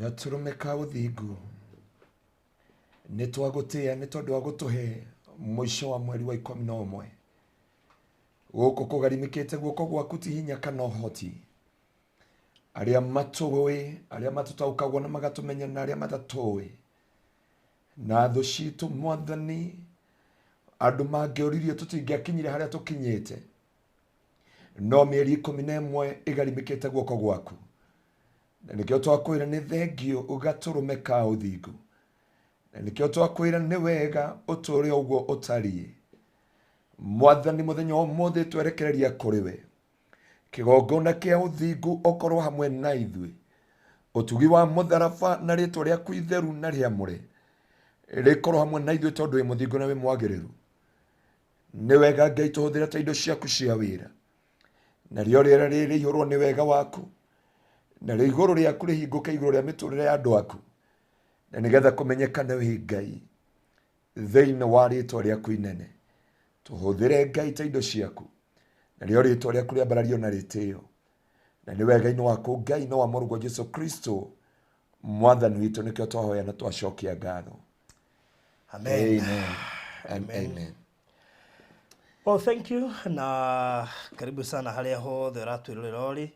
Gatũrũme ka ũthingu, nĩ twagũtĩĩa nĩ tondũ wa gũtũhe mũico wa mweri wa 11. Gũkũ kũgarimĩkĩte guoko gwaku ti hinya kana ũhoti. Arĩa matũĩ, arĩa matũtaũkagwo na magatũmenya na arĩa matatũĩ. Na thũ citũ Mwathani, andũ mangĩoririe tũtingĩakinyire harĩa tũkinyĩte. No mĩeri 11 ĩgarimĩkĩte guoko gwaku. Na nĩkĩo twakwĩra nĩ thengio gatũrũme ka ũthingu. Na nĩkĩo twakwĩra nĩ wega ũtũũre ũguo ũtariĩ. Mwathani mũthenya wa ũmũthĩ twerekereria kũrĩ we. Kĩgongona kĩa ũthingu ũkorwo hamwe na ithuĩ. Ũtugi wa mũtharaba na rĩtwa rĩaku itheru na rĩamũre rĩkorwo hamwe na ithuĩ tondũ wĩ mũthingu na wĩ mwagĩrĩru. Nĩ wega Ngai tũhũthĩre ta indo ciaku cia wĩra. Narĩo rĩera rĩrĩ rĩihũrwo nĩ wega waku. Narĩo igũrũ rĩaku rĩhingũke igũrũ rĩa mĩtũrĩre ya andũ aku. Na nĩgetha kũmenyekane wĩ Ngai thĩinĩ wa rĩtwa rĩaku inene. Tũhũthĩre Ngai ta indo ciaku. Narĩo rĩtwa rĩaku rĩambarario na rĩtĩo. Na nĩ wega-inĩ waku Ngai na wa mũrũguo Jesu Kristo mwathani witũ nĩkĩo twahoya na twacokia ngatho. Amen. Amen and Amen. amen. Well, thank you na karibu sana harĩa hothe ũratwĩrorera ũrĩ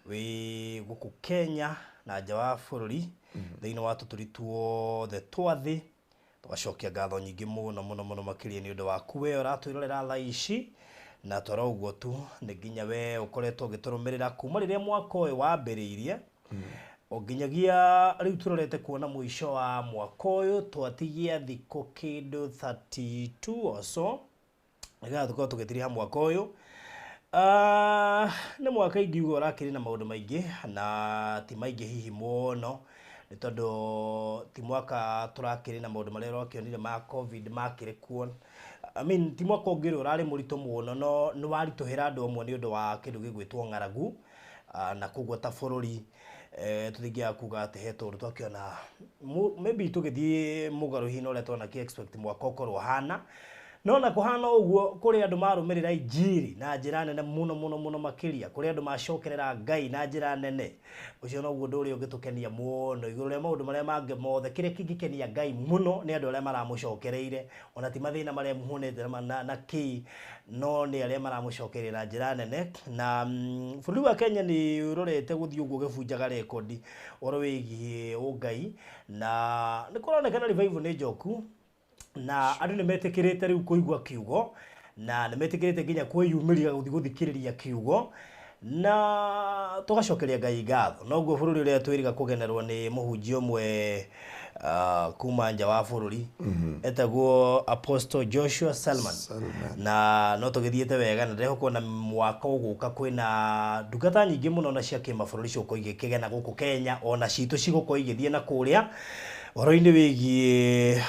wĩ gũkũ Kenya na nja wa bũrũri thĩinĩ wa tũtũri tuothe twa thĩ. Tũgacokia ngatho nyingĩ mũno mũno mũno makĩria nĩ ũndũ waku we ũratwĩrorera thaa ici, na twara ũguo tu nĩ nginya we ũkoretwo ũgĩtũrũmĩrĩra kuma rĩrĩa mwaka ũyũ wambĩrĩirie o nginyagia rĩu tũrorete kuona mũico wa mwaka ũyũ. Twatigia thikũ kĩndũ 32 or so nĩgetha tũkorwo tũgĩtiriha mwaka ũyũ. Nĩ mwaka ingiuga ũrakĩrĩ na maũndũ maingĩ, na ti maingĩ hihi mũno nĩ tondũ ti mwaka tũrakĩrĩ na maũndũ marĩa ũrakĩonire ma COVID makĩrĩ kuo. I mean, ti mwaka ũngĩ ũrarĩ mũritũ mũno, no nĩ waritũhĩra andũ amwe nĩ ũndũ wa kĩndũ gĩgwĩtwo ng'aragu, na koguo ta bũrũri tũtingĩaga kuga atĩ he tũndũ twakĩona maybe tũgĩthiĩ mũgarũ hihi na ũrĩa twanakĩ expect mwaka ũkorwo ũhana. No na kũhana ũguo, kũrĩ andũ marũmĩrĩra injiri na njĩra nene mũno mũno mũno makĩria, kũrĩ andũ macokerera Ngai na njĩra nene. Ũcio noguo ũndũ ũrĩa ũngĩtũkenia mũno igũrũ rĩa maũndũ marĩa mangĩ mothe. Kĩrĩa kĩngĩkenia Ngai mũno nĩ andũ arĩa maramũcokereire, ona ti mathĩna marĩa muonete na kĩ, no nĩ arĩa maramũcokereire na njĩra nene. Na bũrũri wa Kenya nĩ ũrorete gũthiĩ ũguo ũgĩbunjaga rekondi ũhoro wĩgiĩ ũngai, na nĩ kũronekana revival nĩ njoku, na andũ nĩ metĩkĩrĩte rĩu kũigua kiugo, na nĩ metĩkĩrĩte nginya kwĩyumĩria gũthiĩ gũthikĩrĩria kiugo, na tũgacokeria Ngai ngatho. Noguo bũrũri ũrĩa twĩriga kũgenerwo nĩ mũhunjia ũmwe kuma nja wa bũrũri etagwo Apostle Joshua Selman. Selman. Na no tũgĩthiĩte wega, na ndĩrehokwo na mwaka ũgũka kwĩna ndungata nyingĩ mũno na cia kĩmabũrũri cigũkorwo igĩkĩgena gũkũ Kenya, ona citũ cigũkorwo igĩthiĩ na kũrĩa ũhoro-inĩ wĩgiĩ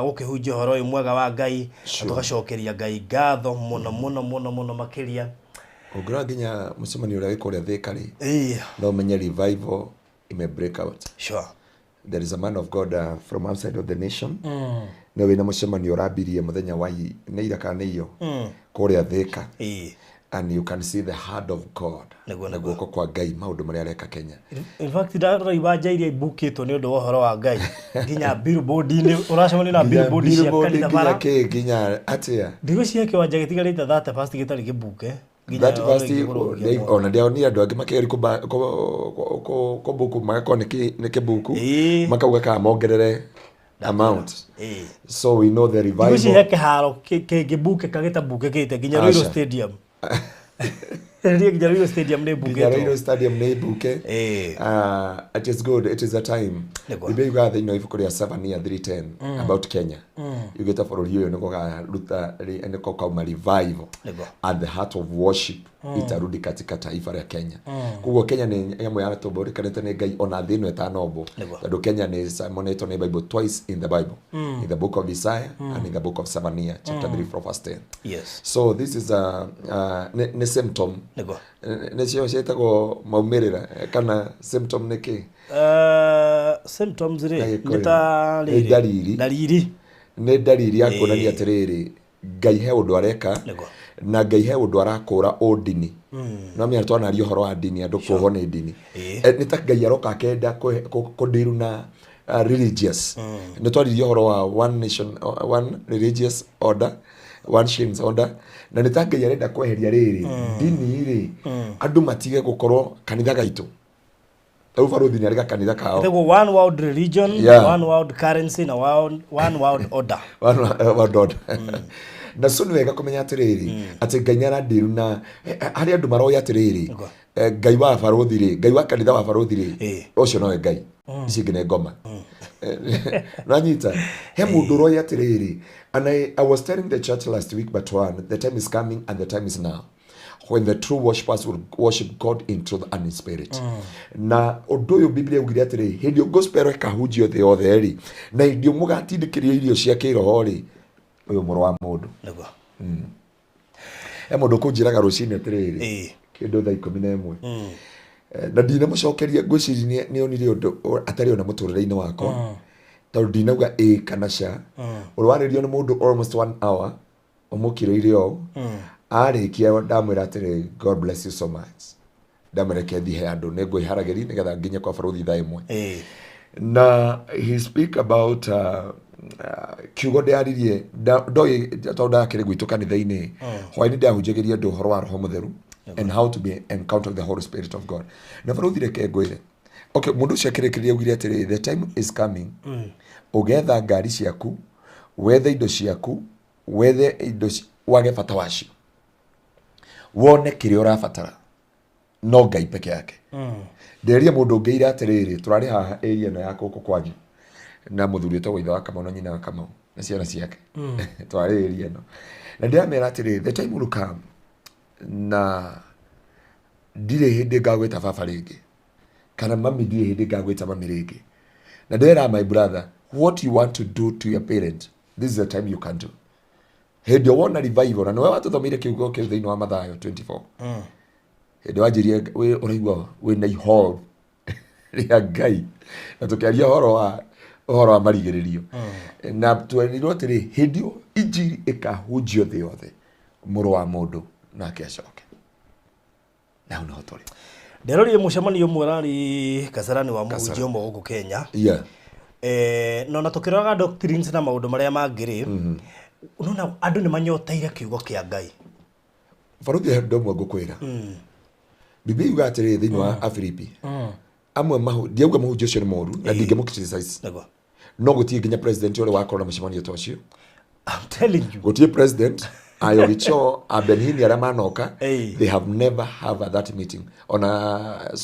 gũkĩhunjia ũhoro ũyũ mwega wa Ngai. Na tũgacokeria Ngai ngatho mũno mũno mũno mũno makĩria. Ũngĩrora nginya mũcemanio ũrĩa wĩ kũrĩa Thĩka rĩ, Ĩĩ. no ũmenye revival ime break out. There is a man of God from outside of the nation. No wĩna mũcemanio ũrambirie mũthenya wa nĩ ira kana nĩ iyo kũrĩa Thĩka. And you can see the hand of God. Nĩguo, Na nĩguo. guoko kwa Ngai maũndũ marĩa areka Kenya. In fact, ndarora iwanja iria ibukĩtwo nĩ ũndũ wa ũhoro wa Ngai, nginya billboard-inĩ ũracemania na Nginya billboard cia billboard, kanitha nginya bara. kĩ, nginya atĩa. Ndigwĩciria kĩwanja gĩtigarĩte 30 past gĩtarĩ gĩbuke. Nginya That ũhoro first, wĩgiĩ kũrũgia mwaka. ona ndĩronire andũ angĩ makĩgeria kũbuku magakorwo nĩ kĩbuku. Makauga kana mongerere amount. So we know the revival. Ndigwĩciria he kĩharo kĩngĩbukĩka gĩtabukĩkĩte nginya Ruiru Aca. Stadium. Nginya Ruiru Stadium nĩ Nginya ĩbukĩtwo. Ruiru Stadium nĩ ĩbuke. It is good, it is a time. Nĩguo. Biblia yugaga thĩinĩ wa ibuku rĩa Zephaniah 3:10 about Kenya. Yugĩte bũrũri ũyũ nĩ gũkaruta nĩ gũkauma revival. Nĩguo. And the heart of worship itarudi katika taifa rĩa Kenya. Koguo Kenya nĩ ĩmwe yatũmbũrĩkanĩte nĩ Ngai ona thĩ ĩno ĩtanombwo. Nĩguo. Tondũ Kenya nĩ simonetwo nĩ Bible twice in the Bible. In the book of Isaiah and in the book of Zephaniah chapter 3 from verse 10. So this is a nĩ symptom. Nĩguo. Nĩcio ciĩtagwo maumĩrĩra kana symptom nĩ kĩ? Symptoms rĩ, Na Gĩkũyũ. nĩ ta Nĩ rĩrĩ. ndariri. Ndariri. Nĩ ndariri ya kuonania atĩrĩrĩ, Ngai he ũndũ areka. Nĩguo. Na Ngai he ũndũ arakũra ũndini. No menya twanaria ũhoro wa ndini, andũ kuohwo nĩ ndini. Nĩ ta Ngai aroka akenda kũndiru na religious. Nĩ twaririe ũhoro wa one nation, one religious order, one chains order, na nĩ ta Ngai arenda kweheria rĩrĩ ndini rĩ, andũ matige gũkorwo kanitha gaitũ. Rĩu barũthi nĩ arĩ gakanitha kao. Ĩtagwo one world religion, one world currency na one world order. One world order. Na so nĩ wega kũmenya atĩrĩrĩ, atĩ Ngai nĩ arandiru na harĩ andũ maroya atĩrĩrĩ, Ngai wa barũthi rĩ, Ngai wa kanitha wa barũthi rĩ, ũcio nowe Ngai, ici ingĩ nĩ ngoma. Nanyita he mũndũ ũroya atĩrĩrĩ, and I was telling the church last week but one, the time is coming and the time is now when the true worshippers will worship God in truth and in spirit. Na ũndũ ũyũ Biblia yaugire atĩrĩ, hĩndĩ ĩyo gospel ĩkahunjio thĩ yothe rĩ, na hĩndĩ ĩyo mũgatindĩkĩrio irio cia kĩroho rĩ, ũyũ mũrũ wa mũndũ. Nĩguo. He mũndũ ũkũnjĩraga rũcinĩ atĩrĩrĩ, kĩndũ thaa 11, na ndinamũcokeria, ngwĩciria nĩ onire ũndũ atarĩ ona mũtũrĩre-inĩ wakwa, tondũ ndinauga ĩ kana ca. Ũrwarĩrio nĩ mũndũ almost 1 hour ũmũkirĩire ũũ, arĩkia ndamwĩra atĩrĩ, God bless you so much, ndamwĩra thiĩ he andũ nĩ ngwĩharagĩria nĩgetha nginye kwa barũthi thaa 1. Na he speak about kiugo ndĩaririe ndoĩ tondũ ndakĩrĩ gwitũ kanitha-inĩ hwaĩ-inĩ, ndahunjagĩria andũ ũhoro wa Roho Mũtheru and how to be encounter the Holy Spirit of God. Na barũthi, reke ngwĩre, okay, mũndũ ũcio akĩrĩkĩrĩria augire atĩrĩ, the time is coming ũgetha ngari ciaku, wethe indo ciaku, wethe indo wage bata wacio, wone kĩrĩa ũrabatara no Ngai peke yake. Nderia mũndũ ũngĩ ira atĩrĩrĩ, tũrarĩ haha area ĩno ya gũkũ kwanyu na mũthuri ũtagwo ithe wa Kamau na nyina wa Kamau na ciana ciake, twarĩ area ĩno, na ndĩramera atĩrĩrĩ, the time will come na ndirĩ hĩndĩ ngagwĩta baba rĩngĩ kana mami, ndirĩ hĩndĩ ngagwĩta mami rĩngĩ. Na ndĩrera my brother, what you want to do to your parent, this is the time you can do. Hĩndĩ ĩyo wona revival, na nĩwe watũthomeire kiugo kĩu thĩinĩ wa Mathayo 24, hĩndĩ wanjirie ũraigua wĩna ihoru rĩa Ngai, na tũkĩaria ũhoro wa marigĩrĩrio, na twerirwo atĩrĩ, hĩndĩ ĩyo injiri ĩkahunjio thĩ yothe, mũrũ wa mũndũ nake acoke, na hau niho tũrĩ. Nderorire mũcemanio ũmwe ũrarĩ Kasarani wa mũhunjia ũmwe gũkũ Kenya. Na ona tũkĩroraga doctrines na maũndũ marĩa mangĩ rĩ, unaona andũ nĩ manyoteire kiugo kĩa Ngai. Barũthi, he ũndũ ũmwe ngũkwĩra. Biblia yuga atĩrĩrĩ thĩinĩ wa Afilipi, amwe mahu ndiauga mũhunjia ũcio nĩ mũru na ndingĩmũ criticize, no gũtirĩ nginya president ũrĩa wakorwo na mũcemanio ta ũcio. I'm telling you. Gũtirĩ president Ayo Gicho a Benhini arĩa manoka, they have never have that meeting. Ona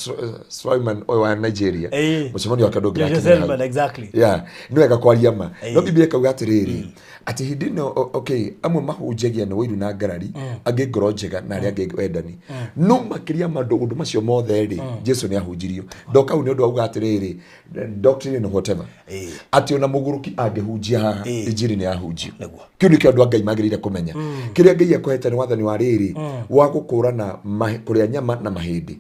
Sulaiman ũyũ wa Nigeria, mũcemanio wake Jojo ndũngĩrakinya hau. Selman, exactly. Yeah, nĩ wega kwaria ma, no Biblia ĩkauga atĩrĩrĩ, atĩ hĩndĩ ĩno okay, amwe mahunjagia nĩ ũiru na ngarari, angĩ ngoro njega, na arĩa angĩ wendani. No makĩria ma ũndũ macio mothe rĩ, Jesu nĩ ahunjirio. Ndoka hau nĩ ũndũ auga atĩrĩrĩ, doctrine and whatever, atĩ ona mũgũrũki angĩhunjia haha, injiri nĩ yahunjio. Kĩu nĩkĩo andũ a Ngai magĩrĩire kũmenya. Kĩrĩa Ngai akũhete nĩ wathani wa rĩrĩ wa gũkũrana kũrĩa nyama na mahĩndĩ.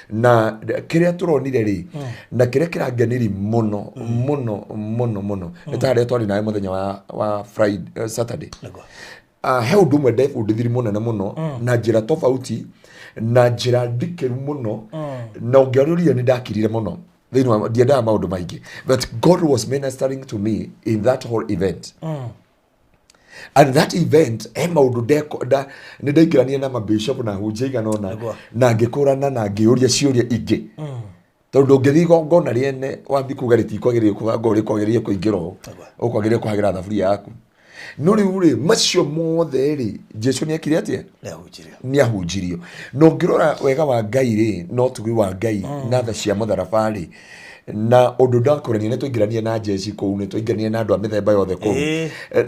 Na kĩrĩa tũronire rĩ, na kĩrĩa kĩrangeniri mũno mũno mũno mũno, nĩ ta harĩa twarĩ nawe mũthenya wa Friday, Saturday. He ũndũ ũmwe ndebundithirie mũnene mũno na njĩra tofauti na njĩra ndikĩru mũno, na ũngĩarũrire nĩ ndakirire mũno thĩinĩ wa ndiendaga maũndũ maingĩ, but God was ministering to me in that whole event. And that event he maũndũ nĩ ndaingĩrania na mabishop na hunjia igana ũna, na ngĩkũrana na ngĩũria ciũria ingĩ, tondũ ndũngĩthiĩ igongona rĩene wambi kuga rĩtikwagĩrĩire kũbangwo ũrĩa kwagĩrĩire kũingĩra ũũ, ũkwagĩrĩire kũhagĩra thaburia yaku. No rĩu rĩ, macio mothe rĩ, Jesu nĩ ekire atĩa? Nĩahunjirio. Nĩ ahunjirio. Na ũngĩrora wega wa Ngai rĩ, na ũtugi wa Ngai na tha cia mũtharaba rĩ, na ũndũ ndakũrania, nĩ twaingĩrania na jeshi kũu, nĩ twaingĩrania na andũ a mĩthemba yothe kũu.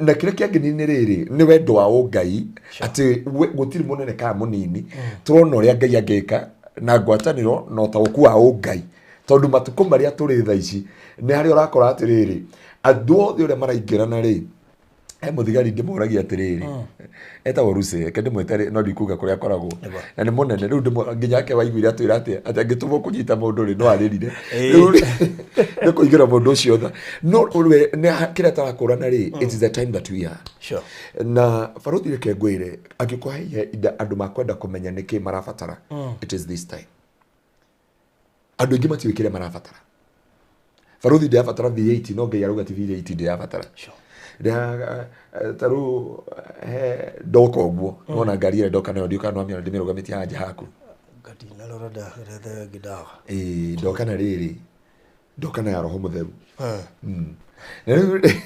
Na kĩrĩa kĩangenirie nĩ rĩrĩ, nĩ wendo wa ũngai, atĩ gũtirĩ mũnene kana mũnini, tũrona ũrĩa Ngai angĩka na ngwatanĩro na ũtaũku wa ũngai, tondũ matukũ marĩa tũrĩ thaa ici nĩ harĩa ũrakora atĩrĩrĩ, andũ othe ũrĩa maraingĩrana rĩ, He mũthigari ndĩmũragia atĩrĩrĩ, etagwo Ruse, reke ndĩmwĩte, no ndikuga kũrĩa akoragwo. Nĩguo. Na nĩ mũnene rĩu nginya ake waiguire atwĩra atĩ angĩtũmwo kũnyita mũndũ rĩ, no arĩrire. Ĩĩ. Rĩu rĩ, nĩ kũigĩra mũndũ ũcio tha. No we nĩ kĩrĩa tarakũrana rĩ, it is the time that we are. Sure. Na barothi, reke ngwĩre, angĩkorwo he ihinda andũ makwenda kũmenya nĩkĩ marabatara, it is this time. Andũ aingĩ matiũĩ kĩrĩa marabatara. Barothi, ndĩrabatara V8, no Ngai arauga ti V8 ndĩrabatara. Sure. Ta rĩu he ndoka ũguo nona ngari ĩrĩa ndoka nayo, ndiũkaga nwamĩona ndĩmĩrũgamĩtie haha nja haku. Ngatinarora ndarethe ĩngĩ ndawa. Ĩĩ, ndoka na rĩrĩ, ndoka na ya Roho Mũtheru. Na rĩu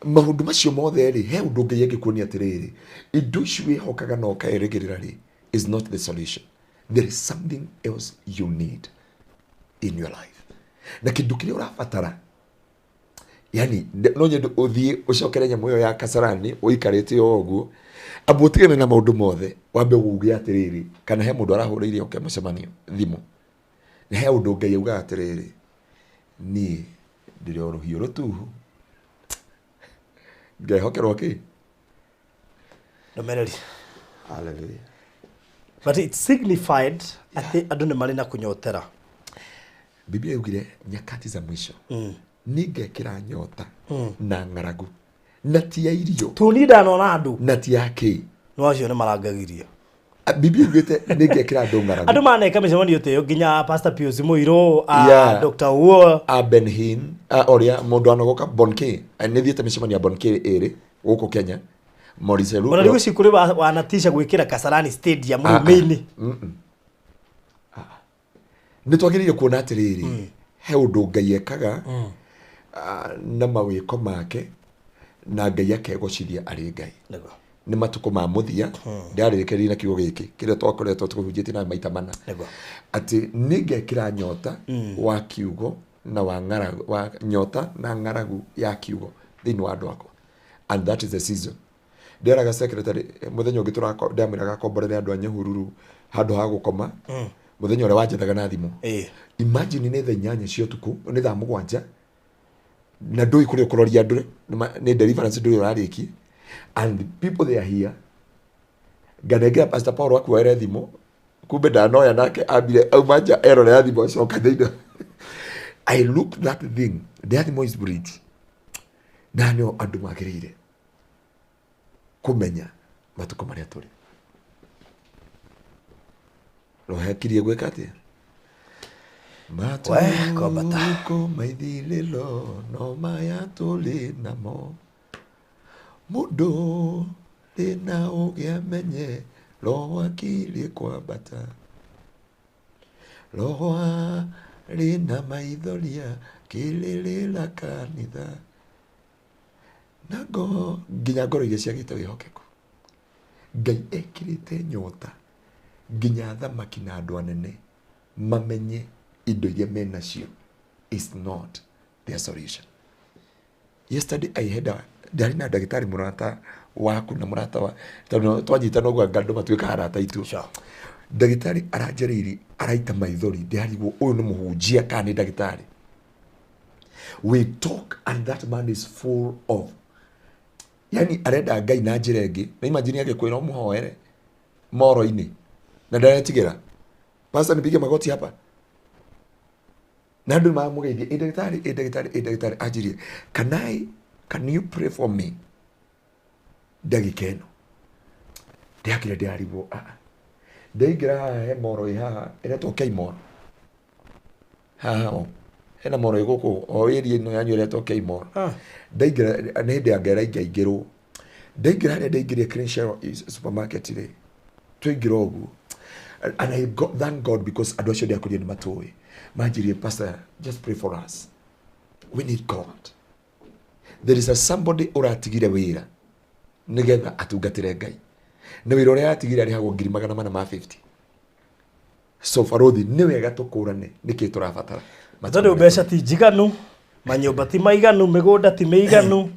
maũndũ macio mothe rĩ, he ũndũ Ngai angĩkuonia atĩrĩrĩ, indo ici wĩhokaga na ũkaerĩgĩrĩra rĩ, is not the solution. There is something else you need in your life. Na kĩndũ kĩrĩa ũrabatara, yani no nyende ũthiĩ ũcokere nyamũ ĩyo ya Kasarani ũikarĩte o ũguo, amba ũtigane na maũndũ mothe, wambe uge atĩrĩrĩ, kana he mũndũ arahũrĩire oke mũcemanio thimũ, na he ũndũ Ngai augaga atĩrĩrĩ, niĩ ndĩrĩ o rũhiũ rũtuhu ngehokerwo kĩ. Ndũmĩrĩri. Hallelujah. But it signified atĩ andũ nĩ marĩ na kũnyotera. Biblia yaugire nyakati za mwisho ningekĩra nyota na ng'aragu, na ti ya irio. Tuni ndanona andũ. Na ti ya kĩ. No acio nĩ marangagiria. Biblia yugĩte nĩngekĩra andũ ng'aragu. Andũ maneka mĩcemanio ta ĩyo, nginya Pastor Pius Mũirũ a Dr. Owuor. A Ben Hinn, a ũrĩa mũndũ anogoka Bonke, nĩ thiĩte mĩcemanio ya Bonke ĩrĩ gũkũ Kenya, Maurice Ona Ruto. rĩu ici kũrĩ wanatisha gwĩkĩra Kasarani Stadium Ah, ah. rũmĩ-inĩ. Nĩ twagĩrĩire kuona atĩrĩrĩ, he ũndũ Ngai ekaga na mawĩko make, na Ngai akegocithia arĩ Ngai. Nĩguo. Nĩ matukũ ma mũthia, ndarĩrĩkĩrĩria na kiugo gĩkĩ kĩrĩa twakoretwo tũhunjĩtie na maita mana, Nĩguo. atĩ nĩngekĩra nyota wa kiugo na wa ng'aragu, wa nyota na ng'aragu ya kiugo thĩinĩ wa andũ akwa, and that is the season. Nderaga secretary mũthenya ũngĩ ndamwĩraga akomborere andũ a Nyahururu handũ ha gũkoma, mũthenya ũrĩa wanjethaga na thimũ. Imagine nĩ thaa 8 cia ũtukũ, nĩ thaa 7, na ndũĩ kũrĩa ũkũroria andũ, nĩ deliverance ndũĩ ũrarĩkia, and the people they are here. Nganengera Pastor Paul akuoere thimũ, kumbe ndanoya nake, ambire auma nja erorera thimũ, acoka thĩinĩ. I look that thing ndĩrathi Moi's Bridge, na nĩo andũ magĩrĩire kũmenya matukũ marĩa tũrĩ. Rohekirie gwĩka atĩa? We, kwambata. Matukũ maithirĩro no maya tũrĩ namo, mũndũ rĩ na ũgĩ amenye roho akirie kwambata, roho arĩ na maithoria kĩrĩrĩra kanitha, na ngo nginya ngoro iria ciagĩte wĩhokeku. Ngai ekĩrĩte nyota nginya thamaki na andũ anene mamenye indo iria menacio is not their solution. Yesterday I had a ndarĩ na ndagĩtarĩ mũrata waku na mũrata wa, tondũ twanyitana ũguo anga andũ matuĩkaga arata aitũ. Sure. Ndagĩtarĩ aranjarĩirie araita maithori, ndĩrarigwo ũyũ nĩ mũhunjia kana nĩ ndagĩtarĩ. We talk and that man is full of, yani arenda Ngai na njĩra ĩngĩ, na imagine agĩkwĩra ũmũhoere moro-inĩ na ndaretigĩra, "Pastor, nipige magoti hapa?" Na andũ mamũgeithia, "Ĩ ndagĩtarĩ, ĩ ndagĩtarĩ, ĩ ndagĩtarĩ." Anjirie, "Can you pray for me?" Ndagĩka ĩno ndĩrakire, ndĩrarigwo. Ah, ah. Ndaingĩra haha he moro ĩ haha ĩretwo K Mall, haha o hena moro ĩ gũkũ o area ĩno yanyu ĩretwo K Mall. Ndaingĩra nĩ hĩndĩ ya ngera ingĩaingĩrwo, ndaingĩra harĩa ndaingĩria Clean Shell supermarket rĩ, twaingĩra ũguo, and I got, thank God, because andũ acio ndiakorire nĩ matũĩ, manjirie, "Pastor, just pray for us, we need God." There is a somebody ũratigire wĩra nĩgetha atungatĩre Ngai, na wĩra ũrĩa aratigire arĩhagwo 450,000. So barothi, nĩ wega tũkũrane nĩkĩ tũrabatara. Tondũ mbeca ti njiganu, manyũmba ti maiganu, mĩgũnda ti mĩiganu,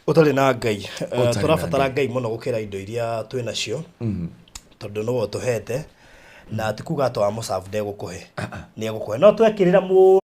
ũtarĩ na Ngai. Ũtarĩ na Tũrabatara Ngai mũno gũkĩra indo iria twĩ nacio, tondũ nĩwe ũtũhete, na ti kuga atĩ wamũcabu ndegũkũhe, nĩ egũkũhe, no twekĩrĩra mũno.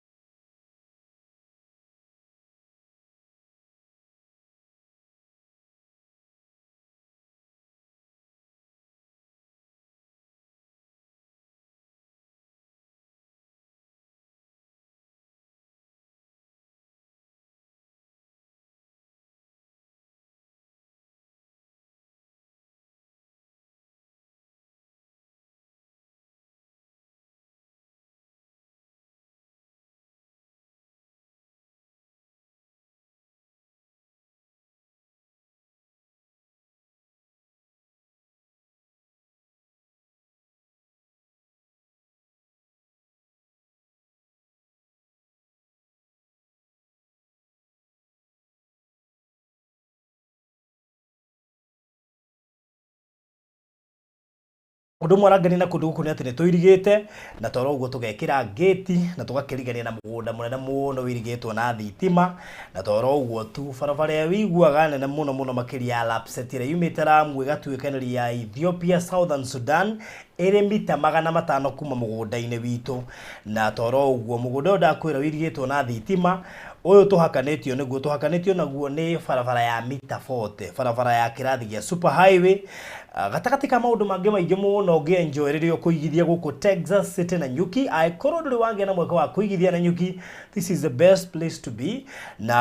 Ũndũ ũmwe ũrangenia na kũndũ gũkũ nĩ atĩ nĩ tũirigĩte na toro ũguo tũgekĩra ngĩti na tũgakĩrigania na mũgũnda mũnene mũno wĩirigĩtwo na thitima na toro ũguo tu barabara ĩrĩa wĩiguaga nene mũno mũno makĩria ya Lapsset ĩrĩa yumĩte Lamu ĩgatuĩkanĩria Ethiopia Southern Sudan ĩrĩ mita 500 kuma mũgũnda-inĩ witũ na toro ũguo mũgũnda ũyũ ndakwĩra wĩirigĩtwo na thitima ũyũ tũhakanĩtio nĩguo tũhakanĩtio naguo nĩ barabara ya mita 40 barabara ya kĩrathi gĩa super highway. Gatagatĩ ka maũndũ mangĩ maingĩ mũno ũngĩ enjoy rĩrĩa ũkũigithia gũkũ Texas City na Nyuki angĩkorwo ndũrĩ wagĩa na mweke wa kũigithia na Nyuki, this is the best place to be na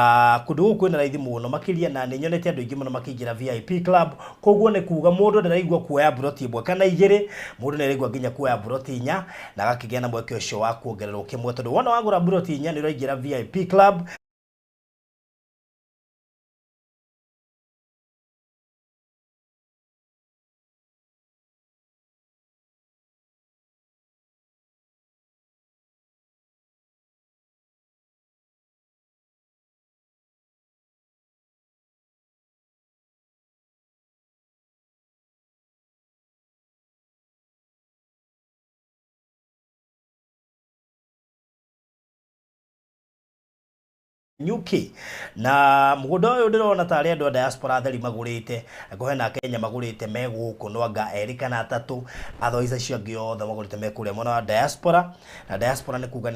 kũndũ gũkũ kwĩna raithi mũno makĩria na nĩ nyonete andũ aingĩ mũno makĩingĩra VIP club koguo nĩ kuga mũndũ ndaraigua kuoya mburoti ĩmwe kana igĩrĩ mũndũ nĩ araigua nginya kuoya mburoti inya na agakĩgĩa na mweke ũcio wa kuongererwo kĩmwe tondũ wona wagũra mburoti inya nĩ ũraingĩra VIP club. Nyuki na mũgũnda ũyũ ndĩrona tarĩ andũ a diaspora atheri magũrĩte angĩkorwo hena Kenya magũrĩte me gũkũ no anga erĩ kana atatũ otherwise acio angĩ othe magũrĩte me kũrĩa mwena wa diaspora na diaspora nĩ kuga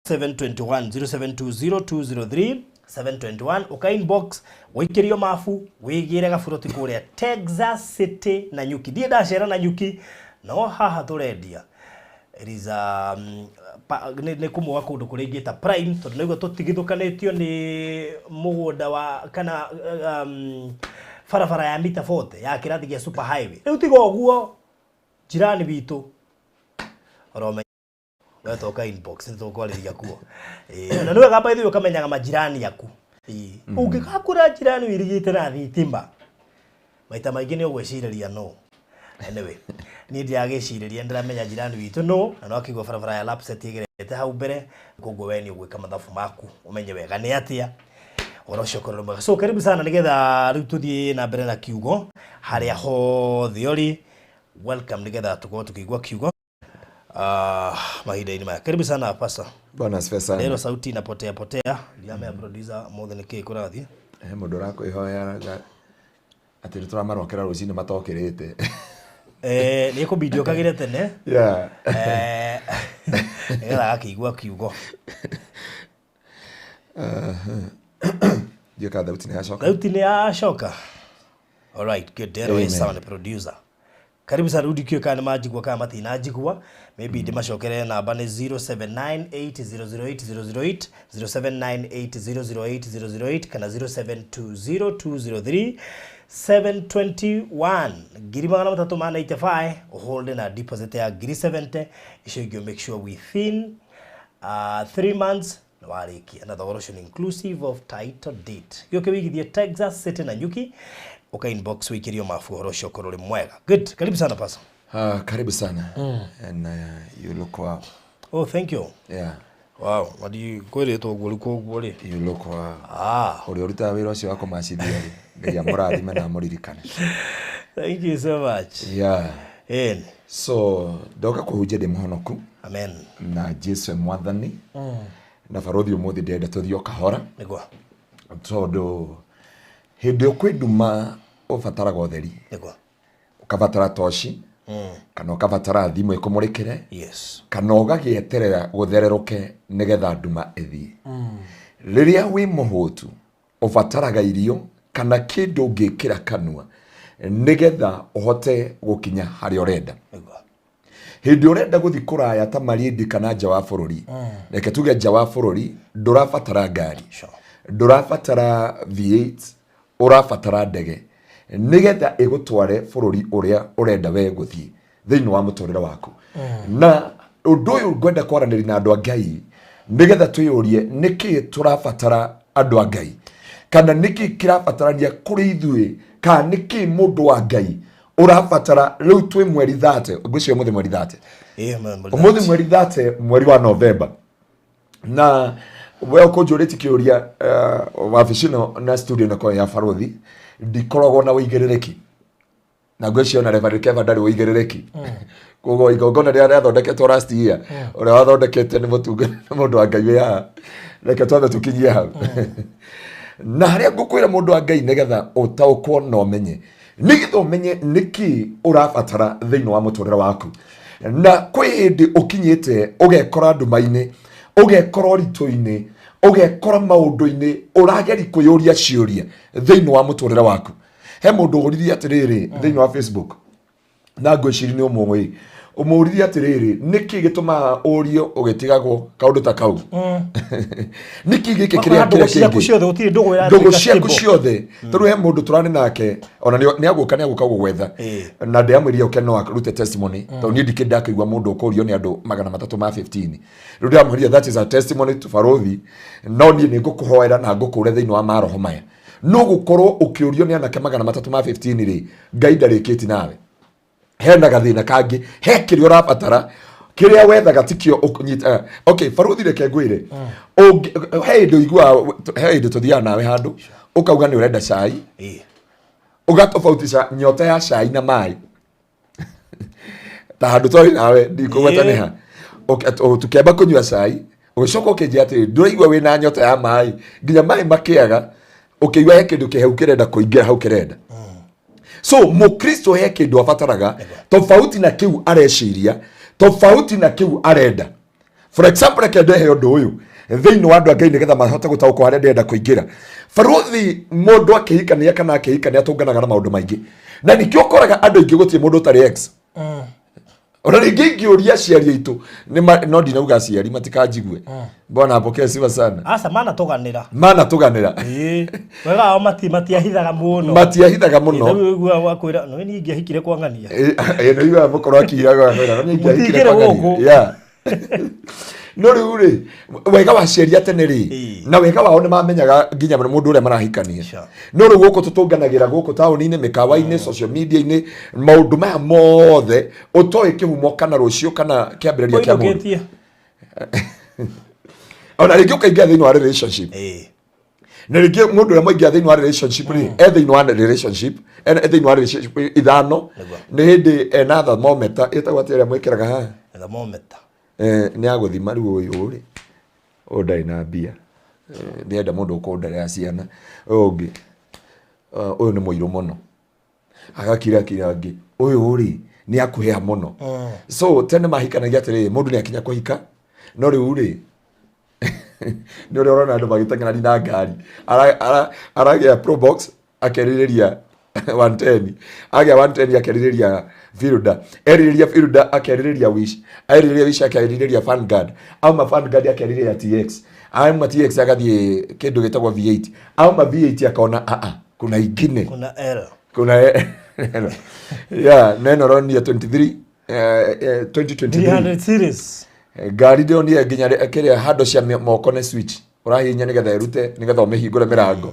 721 0720 203 721 uka inbox wĩikĩrio mabu wĩgĩre gaburoti kũrĩa Texas City na Nyuki ndiĩ ndacera na Nyuki no haha tũrendia it is nĩ kũmwe wa kũndũ kũrĩa ingĩta prime tondũ naigua tũtigithũkanĩtio nĩ mũgũnda wa kana barabara ya mita 40 ya kĩrathi gĩa super highway rĩu tiga ũguo jirani witũ orome wetoka inbox nĩ tũkwarĩria kuo. Na nĩ wega by the way ũkamenyaga majirani aku. Ũngĩgakũra jirani wĩirigĩte na thitima maita maingĩ nĩ ũgwĩcirĩria no anyway niĩ ndiragĩcirĩria ndĩramenya jirani witũ no na no akĩigua barabara ya Lapsset ĩgerete hau mbere koguo we nĩ ũgwĩka mathabu maku ũmenye wega nĩ atĩa ũhoro ũcio ũkorwo nĩ mwega. So karibu sana nĩgetha rĩu tũthiĩ na mbere na kiugo harĩa hothe ũrĩ welcome nĩgetha tũkorwo tũkĩigua kiugo mahinda-inĩ maya. Karibu sana pastor. Bwana asifiwe sana. Leo sauti inapotea potea ndiramenya producer mothe nĩ kĩĩ kũrathiĩ. Mũndũ ũrakwĩhoya atĩ nĩ tũramarokera rũcinĩ matokĩrĩte. Nĩ ĩkũbidi ũkagĩre tene. Yeah. Nĩgetha agakĩigua kiugo. Ndiũĩ kana thauti nĩ yacoka. Thauti nĩ yacoka. All right, good. There is Amen. sound producer. Karibu sana rudi kio kana majigua kana matinajigua maybe ndimacokere namba nĩ 0798008008 0798008008 kana 0720203721 395 hold na deposit ya ngiri 70 icio ingĩ make sure within 3 months nĩ warĩkia na thogora ũcio nĩ inclusive of title deed gĩũke wĩigithie Texas City na Nyuki uka inbox wĩikĩrio mabu ũhoro ũcio ũkorwo ũrĩ mwega. Good, karibu sana pastor. Karibu sana. And you look wow. Oh, thank you. Yeah. Wow, what do you kwĩrĩtwo ũguo rĩu koguo rĩ? You look wow. Ũrĩa ũrutaga wĩra ũcio wa kũmacithia rĩ, Ngai amũrathime na amũririkane. Thank you so much. Yeah. Amen. So, ndoka kũhunjia ndĩ mũhonoku. Amen. Na Jesu e mwathani. Na barothi ũmũthĩ ndĩrenda tũthiĩ o kahora. Nĩguo. Tondũ hĩndĩ ĩyo kwĩ nduma ũbataraga ũtheri. Nĩguo. Ũkabatara toci. Kana ũkabatara thimũ ĩkũmũrĩkĩre. Yes. Kana ũgagĩeterera gũthererũke nĩgetha nduma ĩthiĩ. Rĩrĩa wĩ mũhũtu ũbataraga irio kana kĩndũ ũngĩkĩra kanua nĩgetha ũhote gũkinya harĩa ũrenda. Nĩguo. Hĩndĩ ũrenda gũthiĩ kũraya ta Malindi kana nja wa bũrũri, reke tuge nja wa bũrũri ndũrabatara ngari, Sure. ndũrabatara V8, ũrabatara ndege nĩgetha ĩgũtware bũrũri ũrĩa ũrenda we gũthiĩ thĩinĩ wa mũtũrĩre waku. Na ũndũ ũyũ ngwenda kwaranĩria na andũ a Ngai nĩgetha twĩyũrie nĩkĩ tũrabatara andũ a Ngai kana nĩkĩ kĩrabatarania kũrĩ ithuĩ kana nĩkĩ mũndũ wa Ngai ũrabatara rĩu twĩ mweri 30 ngwĩciria ũmũthĩ mweri 30 Mweri ũmũthĩ mweri 30 mweri wa Novemba Na we ũkũnjũrĩtie kĩũria, wabici ĩno na studio ĩno ya barothi ndikoragwo na ũigĩrĩrĩki, na ngwĩciria ona Reverend Keva ndarĩ ũigĩrĩrĩki. Koguo igongona rĩrĩa rĩathondeketwo last year, ũrĩa wathondekete nĩ mũtunga, nĩ mũndũ wa Ngai wĩ haha. Reke twambe tũkinyie hau na harĩa ngũkwĩra, mũndũ wa Ngai, nĩgetha ũtaũkwo na ũmenye, nĩgetha ũmenye nĩkĩ ũrabatara thĩinĩ wa mũtũrĩre waku. Na kwĩ hĩndĩ ũkinyĩte ũgekora nduma-inĩ, ũgekora ũritũ-inĩ, ũgekora maũndũ-inĩ, ũrageri kwĩyũria ciũria thĩinĩ wa mũtũrĩre waku. He mũndũ ũririe atĩrĩrĩ thĩinĩ wa Facebook, na ngwĩciria nĩ ũmũĩ, ũmũririe atĩrĩrĩ, nĩkĩ gĩtũmaga ũrio ũgĩtigagwo kaũndũ ta kau? Nĩkĩ gĩkĩ kĩrĩa ndũgũ kĩrĩa ciaku kĩngĩ ciothe gũtirĩ ndũgũ ndũgũ ĩratuĩka ciaku stable. Ciothe tondũ he mũndũ tũrarĩ nake, ona nĩ agũka gũgwetha, na ndĩramwĩrire ũke no arute testimony, tondũ niĩ ndikĩ ndakĩigua mũndũ ũkũrio nĩ andũ 315. Rĩu ndĩramwĩrire that is a testimony to barothi, no niĩ nĩ ngũkũhoera na ngũkũre thĩinĩ wa maroho maya. No gũkorwo ũkĩũrio nĩ anake 315 rĩ, Ngai ndarĩkĩti nawe, hena gathĩna kangĩ, he kĩrĩa ũrabatara, kĩrĩa wethaga tikĩo ũkũnyita. Okay, baruthi, reke ngwĩre, he hĩndĩ ũiguaga, he hĩndĩ tũthiaga nawe handũ ũkauga nĩ ũrenda cai, ũgatofautisha nyota ya cai na maĩ, ta handũ twarĩ nawe, ndikũgweta nĩ ha. Tũkĩamba kũnyua cai, ũgĩcoka ũkĩnjĩra atĩrĩ, ndũraigua wĩna nyota ya maĩ, nginya maĩ makĩaga ũkĩigua he kĩndũ kĩhehu kĩrenda kũingĩra hau kĩrenda. So mũkristo he kĩndũ abataraga tofauti na kĩu areciria, tofauti na kĩu arenda. For example, reke ndehe ũndũ ũyũ thĩinĩ wa andũ a Ngai nĩgetha mahote gũtaũkwo harĩa ndĩrenda kũingĩra. Baruthi, mũndũ akĩhikania kana akĩhikania atũnganaga na maũndũ maingĩ, na nĩkĩo ũkoraga andũ aingĩ gũtirĩ mũndũ ũtarĩ ex. Ona rĩngĩ ingĩũria aciari aitũ no ndinauga aciari matikanjigue, mbona apokee sifa sana. Aca, manatũganĩra. Manatũganĩra. Ĩĩ. Wega wao matiahithaga mũno. Matiahithaga mũno. Rĩu ũiguaga wakwĩra no niĩ ingĩahikire kwa ng'ania. Ĩ, nĩ mũkorwo akiraga akwĩra, "Niĩ ingĩahikire Mũtingĩrĩ kwa ng'ania." gũkũ. Yeah. No rĩu rĩ, wega wa aciari a tene rĩ, na wega wao nĩ mamenyaga nginya mũndũ ũrĩa marahikania. No rĩu gũkũ tũtũnganagĩra gũkũ taũni-inĩ, mĩkawa-inĩ, social media-inĩ, maũndũ maya mothe ũtoĩ kĩhumo kana rũciũ kana kĩambĩrĩria kĩa mũndũ. Ũinũkĩtie. Ona rĩngĩ ũkaingĩra thĩinĩ wa relationship, na rĩngĩ mũndũ ũrĩa mwaingĩra thĩinĩ wa relationship rĩ, e thĩinĩ wa relationship, e thĩinĩ wa relationship ithano. Nĩ hĩndĩ ena thermometer ĩtagwo atĩa ĩrĩa mwĩkĩraga haha? Thermometer. Nĩ ya gũthima rĩu ũyũ rĩ, ũyũ ndarĩ na mbia. Ndĩrenda mũndũ ũkũnderera ciana, ũyũ ũngĩ, ũyũ nĩ mũirũ mũno, agakira kira angĩ, ũyũ rĩ nĩ akũhĩa mũno. So tene mahikanagia atĩrĩrĩ, mũndũ nĩ akinya kũhika, no rĩu rĩ, nĩ ũrĩa ũrona andũ magĩteng'erani na ngari. Aragĩa Probox, akerirĩria 110, agĩa 110 akerirĩria Fielder, erirĩria Fielder akerirĩria Wish, erirĩria Wish akerirĩria Vanguard, auma Vanguard akerirĩria TX, auma TX agathiĩ kĩndũ gĩtagwo V8, auma V8 akona aa kuna ingine. Kuna L. Kuna, yeah, neno ronio 23, 2023. 300 series. Ngari ndĩronire nginya kĩrĩa handũ cia moko nĩ switch ũrahihinya nĩgetha ĩrute, nĩgetha ũmĩhingũre mĩrango.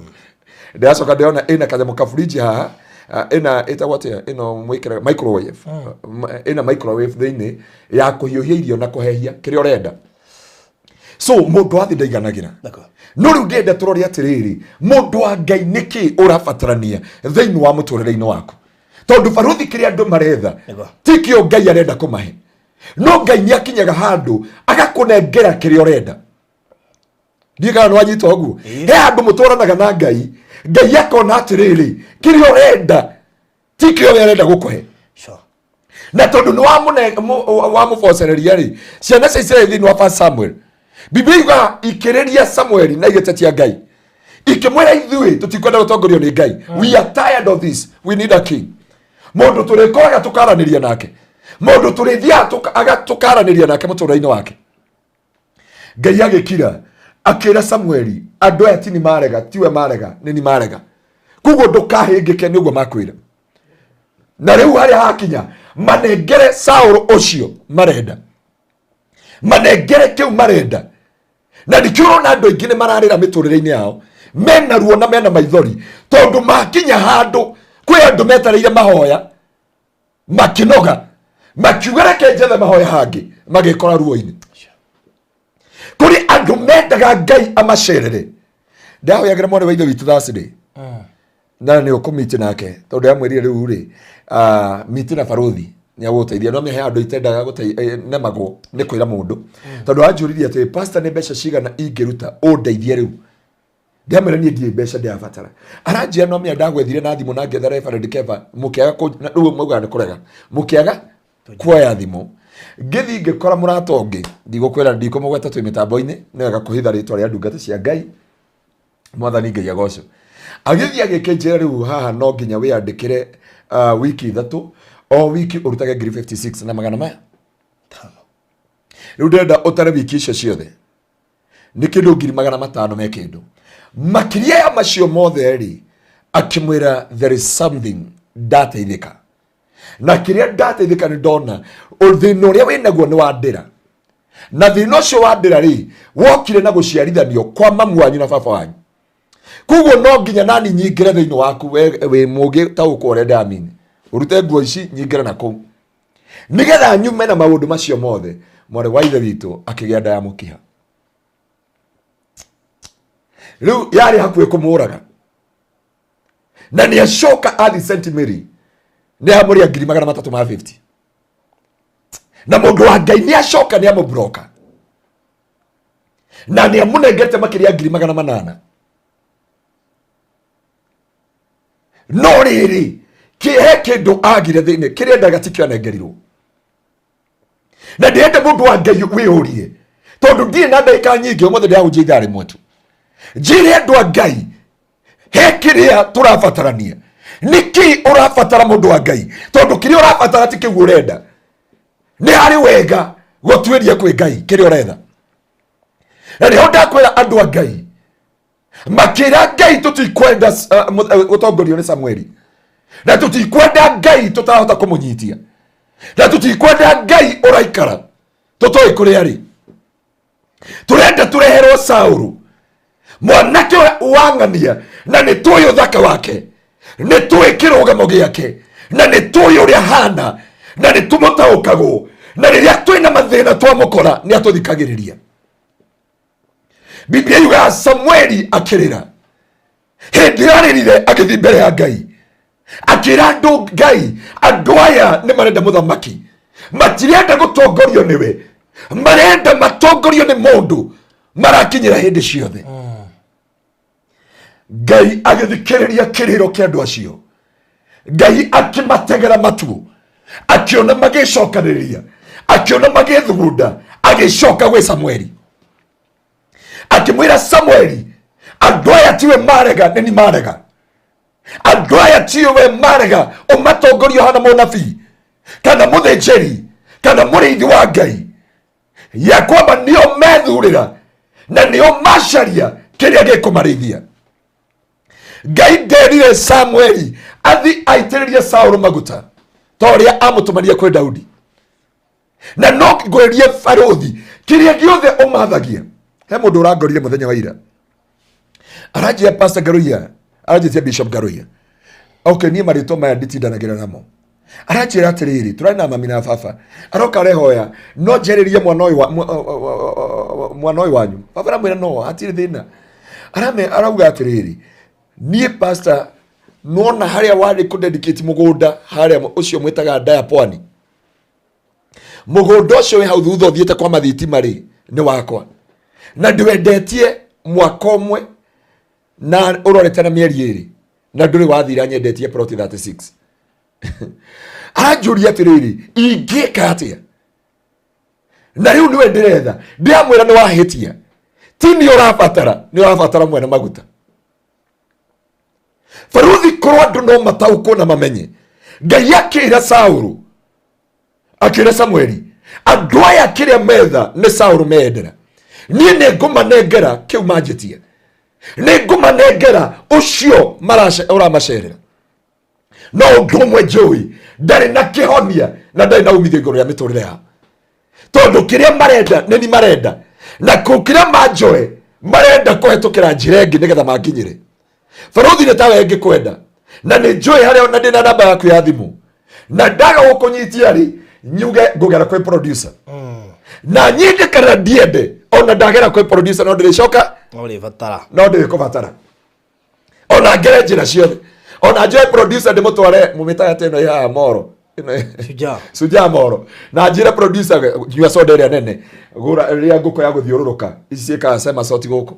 Ndĩracoka ndĩrona ĩna kanyamũ kaburinji haha, ĩna ĩtagwo atĩa ĩno mwĩkĩraga microwave? Ĩna microwave thĩinĩ ya kũhiũhia irio na kũhehia kĩrĩa ũrenda. So mũndũ wa thĩ ndaiganagĩra. No rĩu ndĩrenda tũrore atĩrĩrĩ, mũndũ wa Ngai, nĩkĩ ũrabatarania thĩinĩ wa mũtũrĩre-inĩ waku? Tondũ baruthi, kĩrĩa andũ maretha tikĩo Ngai arenda kũmahe. No Ngai nĩ akinyaga handũ agakũnengera kĩrĩa ũrenda. Ndiĩ kana nĩ wanyita ũguo. He handũ mũtwaranaga na Ngai, Ngai akona atĩrĩrĩ, kĩrĩa ũrenda tikĩo we arenda gũkũhe. Na tondũ nĩ wamũbocereria rĩ, ciana cia Isiraeli thĩinĩ wa First Samuel, Biblia yugaga ikĩrĩria Samueli na igĩtetia Ngai, ikĩmwĩra, ithuĩ tũtikwenda gũtongorio nĩ Ngai. We are tired of this, we need a king, mũndũ tũrĩkoraga tũkaranĩria nake, mũndũ tũrĩthiaga tũkaranĩria nake mũtũrĩre-inĩ wake. Ngai agĩkira, akĩra Samueli, andũ aya ti ni marega, tiwe marega, nĩ ni marega, koguo ndũkahĩngĩke nĩ ũguo makwĩra. Na rĩu harĩa hakinya, manengere Saũlũ ũcio marenda, manengere kĩu marenda. Na nĩkĩo ũrona andũ aingĩ nĩ mararĩra mĩtũrĩre-inĩ yao, mena ruo na mena maithori, tondũ makinya handũ kwĩ andũ metereire mahoya, makĩnoga, makiuga reke njethe mahoya hangĩ, magĩkora ruo-inĩ. Kũrĩ andũ Andũ mendaga Ngai amacerere. Ndahoyagĩra mwarĩ wa ithe witũ Thursday na nĩ ũkũmiti nake, tondũ ndamwĩrire rĩu rĩ, miti na barothi nĩ agũgũteithia. No he andũ itendaga nemagwo nĩ kwĩra mũndũ, tondũ anjũririe atĩ, "Pastor, nĩ mbeca cigana ingĩruta ũndeithie?" Rĩu ndamwĩra niĩ ndirĩ mbeca ndĩrabatara. Aranjĩra, "No mĩa ndagwethire na thimũ na ngĩetha Reverend Keva, mũkĩaga rĩu maugaga nĩ kũrega, mũkĩaga kuoya thimũ." Ngĩthiĩ ngĩkora mũrata ũngĩ, ndigũkwĩra, ndikũmũgweta, twĩ mĩtambo-inĩ, nĩ wega kũhitha rĩtwa rĩa ndungata cia Ngai. Mwathani Ngai agocwo. Agĩthiĩ agĩkĩnjĩra, "Rĩu haha no nginya wĩyandĩkĩre wiki 3, o wiki ũrutage ngiri 56 na magana maya 5." Rĩu ndĩrenda ũtare wiki icio ciothe nĩ kĩndũ 500,000 me kĩndũ. Makĩria ya macio mothe rĩ, akĩmwĩra, "There is something ndateithĩka, na kĩrĩa ndateithĩka nĩ ndona thĩna ũrĩa wĩnaguo nĩ wa ndĩra, na thĩna ũcio wa ndĩra rĩ, wokire na gũciarithanio kwa mamu wanyu na baba wanyu. Koguo no nginya nani nyingĩre thĩinĩ waku. We wĩ mũgĩ ta ũkũ ũrĩa ndamini, ũrute nguo ici nyingĩre na kũu nĩgetha nyume na maũndũ macio mothe." Mwarĩ wa ithe witũ akĩgĩa nda ya mũkiha, rĩu yarĩ hakuhĩ kũmũraga, na nĩ acoka athi St Mary nĩ amũrĩa ngiri 350, na mũndũ wa Ngai nĩ acoka nĩ amũbroka na nĩ amũnengete makĩria ngiri 800. No rĩrĩ, he kĩndũ agire thĩinĩ, kĩrĩa endaga tikĩo anengerirwo. Na ndĩrenda mũndũ wa Ngai wĩyũrie, tondũ ndirĩ na ndagĩka nyingĩ ũmũthĩ, ndĩrahunjia ithaa rĩmwe tu. Njĩre andũ a Ngai, he kĩrĩa tũrabatarania. Nĩkĩ ũrabatara, mũndũ wa Ngai? Tondũ kĩrĩa ũrabatara ti kĩu ũrenda. Nĩ harĩ wega gũtuĩria kwĩ Ngai kĩrĩa ũretha. Na nĩho ndakwĩra andũ a Ngai makĩra Ngai, tũtikwenda gũtongorio nĩ Samueli, na tũtikwenda Ngai tũtarahota kũmũnyitia, na tũtikwenda Ngai ũraikara tũtoĩ kũrĩa rĩ. Tũrenda tũreherwo Saũlũ, mwanake wang'ania, na nĩ tũĩ ũthaka wake, nĩ tũĩ kĩrũgamo gĩake, na nĩ tũĩ ũrĩa hana, na nĩ tũmũtaũkagwo, na rĩrĩa twĩna mathĩna twamũkora nĩ atũthikagĩrĩria." Biblia yugaga Samueli akĩrĩra. Hĩndĩ ĩrĩa arĩrire, agĩthiĩ mbere ya Ngai akĩra andũ, "Ngai, andũ aya nĩ marenda mũthamaki, matirenda gũtongorio nĩwe, marenda matongorio nĩ mũndũ marakinyĩra hĩndĩ ciothe." Ngai agĩthikĩrĩria kĩrĩro kĩa andũ acio. Ngai akĩmategera matu, akĩona magĩcokanĩrĩria, akĩona magĩthugunda, agĩcoka gwĩ Samueli akĩmwĩra, "Samueli, andũ aya tiwe marega, nĩ ni marega. Andũ aya tiwe marega ũmatongorio hana mũnabii kana mũthĩnjĩri kana mũrĩithi wa Ngai, ya kwamba nĩo methurĩra na nĩo macaria kĩrĩa gĩkũmarĩithia." Ngai nderire Samueli athi aitĩrĩrie Saũlũ maguta ta ũrĩa amũtũmania kwĩ Daudi. Na no ngwĩrie barũthi, kĩrĩa gĩothe ũmathagia. He mũndũ ũrangorire mũthenya wa ira, aranjia, "Pastor Ngaruiya," aranjĩtia Bishop Ngaruiya. Okay, niĩ marĩtwa maya nditindanagĩra namo. Aranjĩra atĩrĩrĩ, tũrarĩ na mami na baba, aroka arehoya no njarĩrie mwana ũyũ mwana ũyũ wanyu. Baba aramwĩra, "No hatirĩ thĩna." Arame arauga atĩrĩrĩ, "Niĩ pastor, nona harĩa warĩ kũdedicate mũgũnda harĩa ũcio mwĩtaga ndaya pwani, mũgũnda ũcio wĩ hau thutha ũthiĩte kwa mathitima rĩ, nĩ wakwa, na ndĩwendetie mwaka ũmwe na ũrorete na mĩeri 2, na ndũrĩ wathira. Nyendetie plot 36." Aranjũria atĩrĩrĩ, "Ingĩka atĩa? Na rĩu nĩwe ndĩretha." Ndĩramwĩra, "Nĩ wahĩtia, ti nĩ ũrabatara, nĩ ũrabatara mwene maguta." Baruthi, korwo andũ no mataũkwo na mamenye, Ngai akĩra Saũlũ, akĩra Samueli, "Andũ aya kĩrĩa metha nĩ Saũlũ meyendera. Niĩ nĩ ngũmanengera kĩu manjĩtie, nĩ ngũmanengera ũcio ũramacerera. No ũndũ ũmwe njũĩ, ndarĩ na kĩhonia na ndarĩ na umithio igũrũ rĩa mĩtũrĩre yao, tondũ kĩrĩa marenda nĩ ni marenda, na kũ kĩrĩa manjoe marenda kũhetũkĩra njĩra ĩngĩ nĩgetha manginyĩre." Baruthi, nĩ tawe ngĩkwenda, na nĩ njũĩ harĩa, na ndĩna namba yaku ya thimũ, na ndaga gũkũnyitia rĩ, nyuge ngũgera kwĩ producer. Na nyende kana ndiende, ona ndagera kwĩ producer no ndĩrĩcoka No ũrĩbatara. No ndĩrĩkũbatara. Ona ngere njĩra ciothe. Ona njoe producer ndĩmũtware mũmĩtaga ta ĩno ĩ haha moro. Shujaa. Shujaa moro. Na njĩre producer nyua soda ĩrĩa nene. Gũra rĩa ngũkũ ya gũthiũrũrũka. Ici ciĩkaga sema soti gũkũ.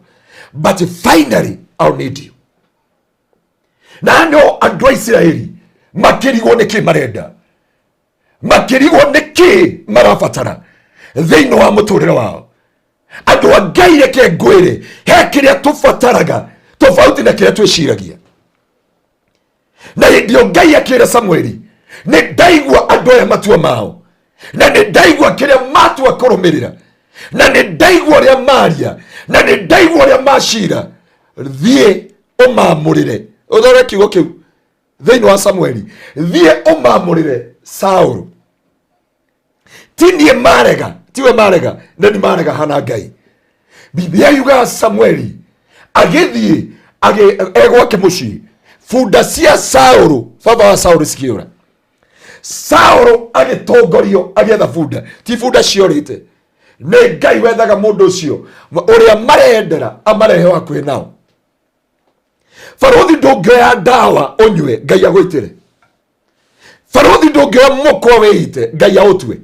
But finally I'll need you. Na no andũ a Isiraeli makĩrigwo nĩ kĩ marenda. Makĩrigwo nĩ kĩ marabatara thĩinĩ wa mũtũrĩre wao. Andũ a Ngai reke ngwĩre he kĩrĩa tũbataraga tofauti na kĩrĩa twĩciragia. Na hĩndĩ ĩyo Ngai akĩra Samueli, nĩ ndaigua andũ aya matua mao, na nĩ ndaigua kĩrĩa matua kũrũmĩrĩra, na nĩ ndaigua ũrĩa maria, na nĩ ndaigua ũrĩa macira. Thiĩ ũmamũrĩre. Ũthore kiugo kĩu thĩinĩ wa Samueli, thiĩ ũmamũrĩre Saũlũ. Ti niĩ marega, tiwe marega, nĩ ni marega hana Ngai. Biblia yugaga Samueli agĩthiĩ egwake mũciĩ, bunda cia Saũlũ, baba wa Saũlũ cikĩũra. Saũlũ agĩtongorio agĩetha bunda, ti bunda ciorĩte. Nĩ Ngai wethaga mũndũ ũcio ũrĩa marendera amarehe hakuhĩ nao. Barũthi ndũngĩoya ndawa ũnyue Ngai agũitĩre. Barũthi ndũngĩoya mũkwa wĩite Ngai aũtue.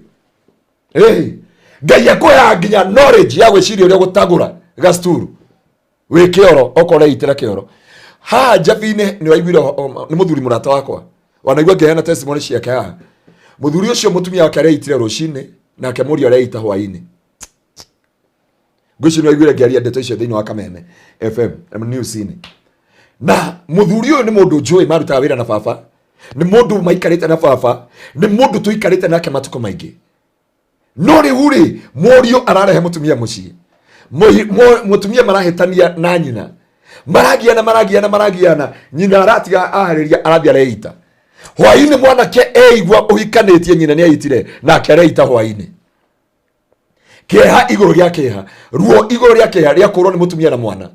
Ĩĩ, Ngai akũheaga nginya knowledge ya gwĩciria ũrĩa gũtagũra gacturu wĩ kĩoro okorwo ũreitĩra kĩoro. Haha Njabi-inĩ nĩ waiguire nĩ mũthuri mũrata wakwa wanaigua ngĩheana testimony ciake haha. Mũthuri ũcio mũtumia wake areitire rũcinĩ nake mũriũ areita hwainĩ. Ngwĩciria nĩ waiguire ngĩaria ndeto icio thĩinĩ wa Kameme FM news-inĩ. Na mũthuri ũyũ nĩ mũndũ njũĩ marutaga wĩra na baba, nĩ mũndũ maikarĩte na baba, nĩ mũndũ tũikarĩte nake matukũ maingĩ. No rĩu rĩ, mũriũ ararehe mũtumia mũciĩ. Mũtumia marahĩtania na nyina. Maragiana, maragiana, maragiana. Nyina aratiga aharĩria, arathiĩ areita. Hwainĩ mwanake eigua ũhikanĩtie nyina nĩ aitire, nake areita hwainĩ. Kĩeha igũrũ rĩa kĩeha, ruo igũrũ rĩa kĩeha rĩa kũrwo nĩ mũtumia na mwana.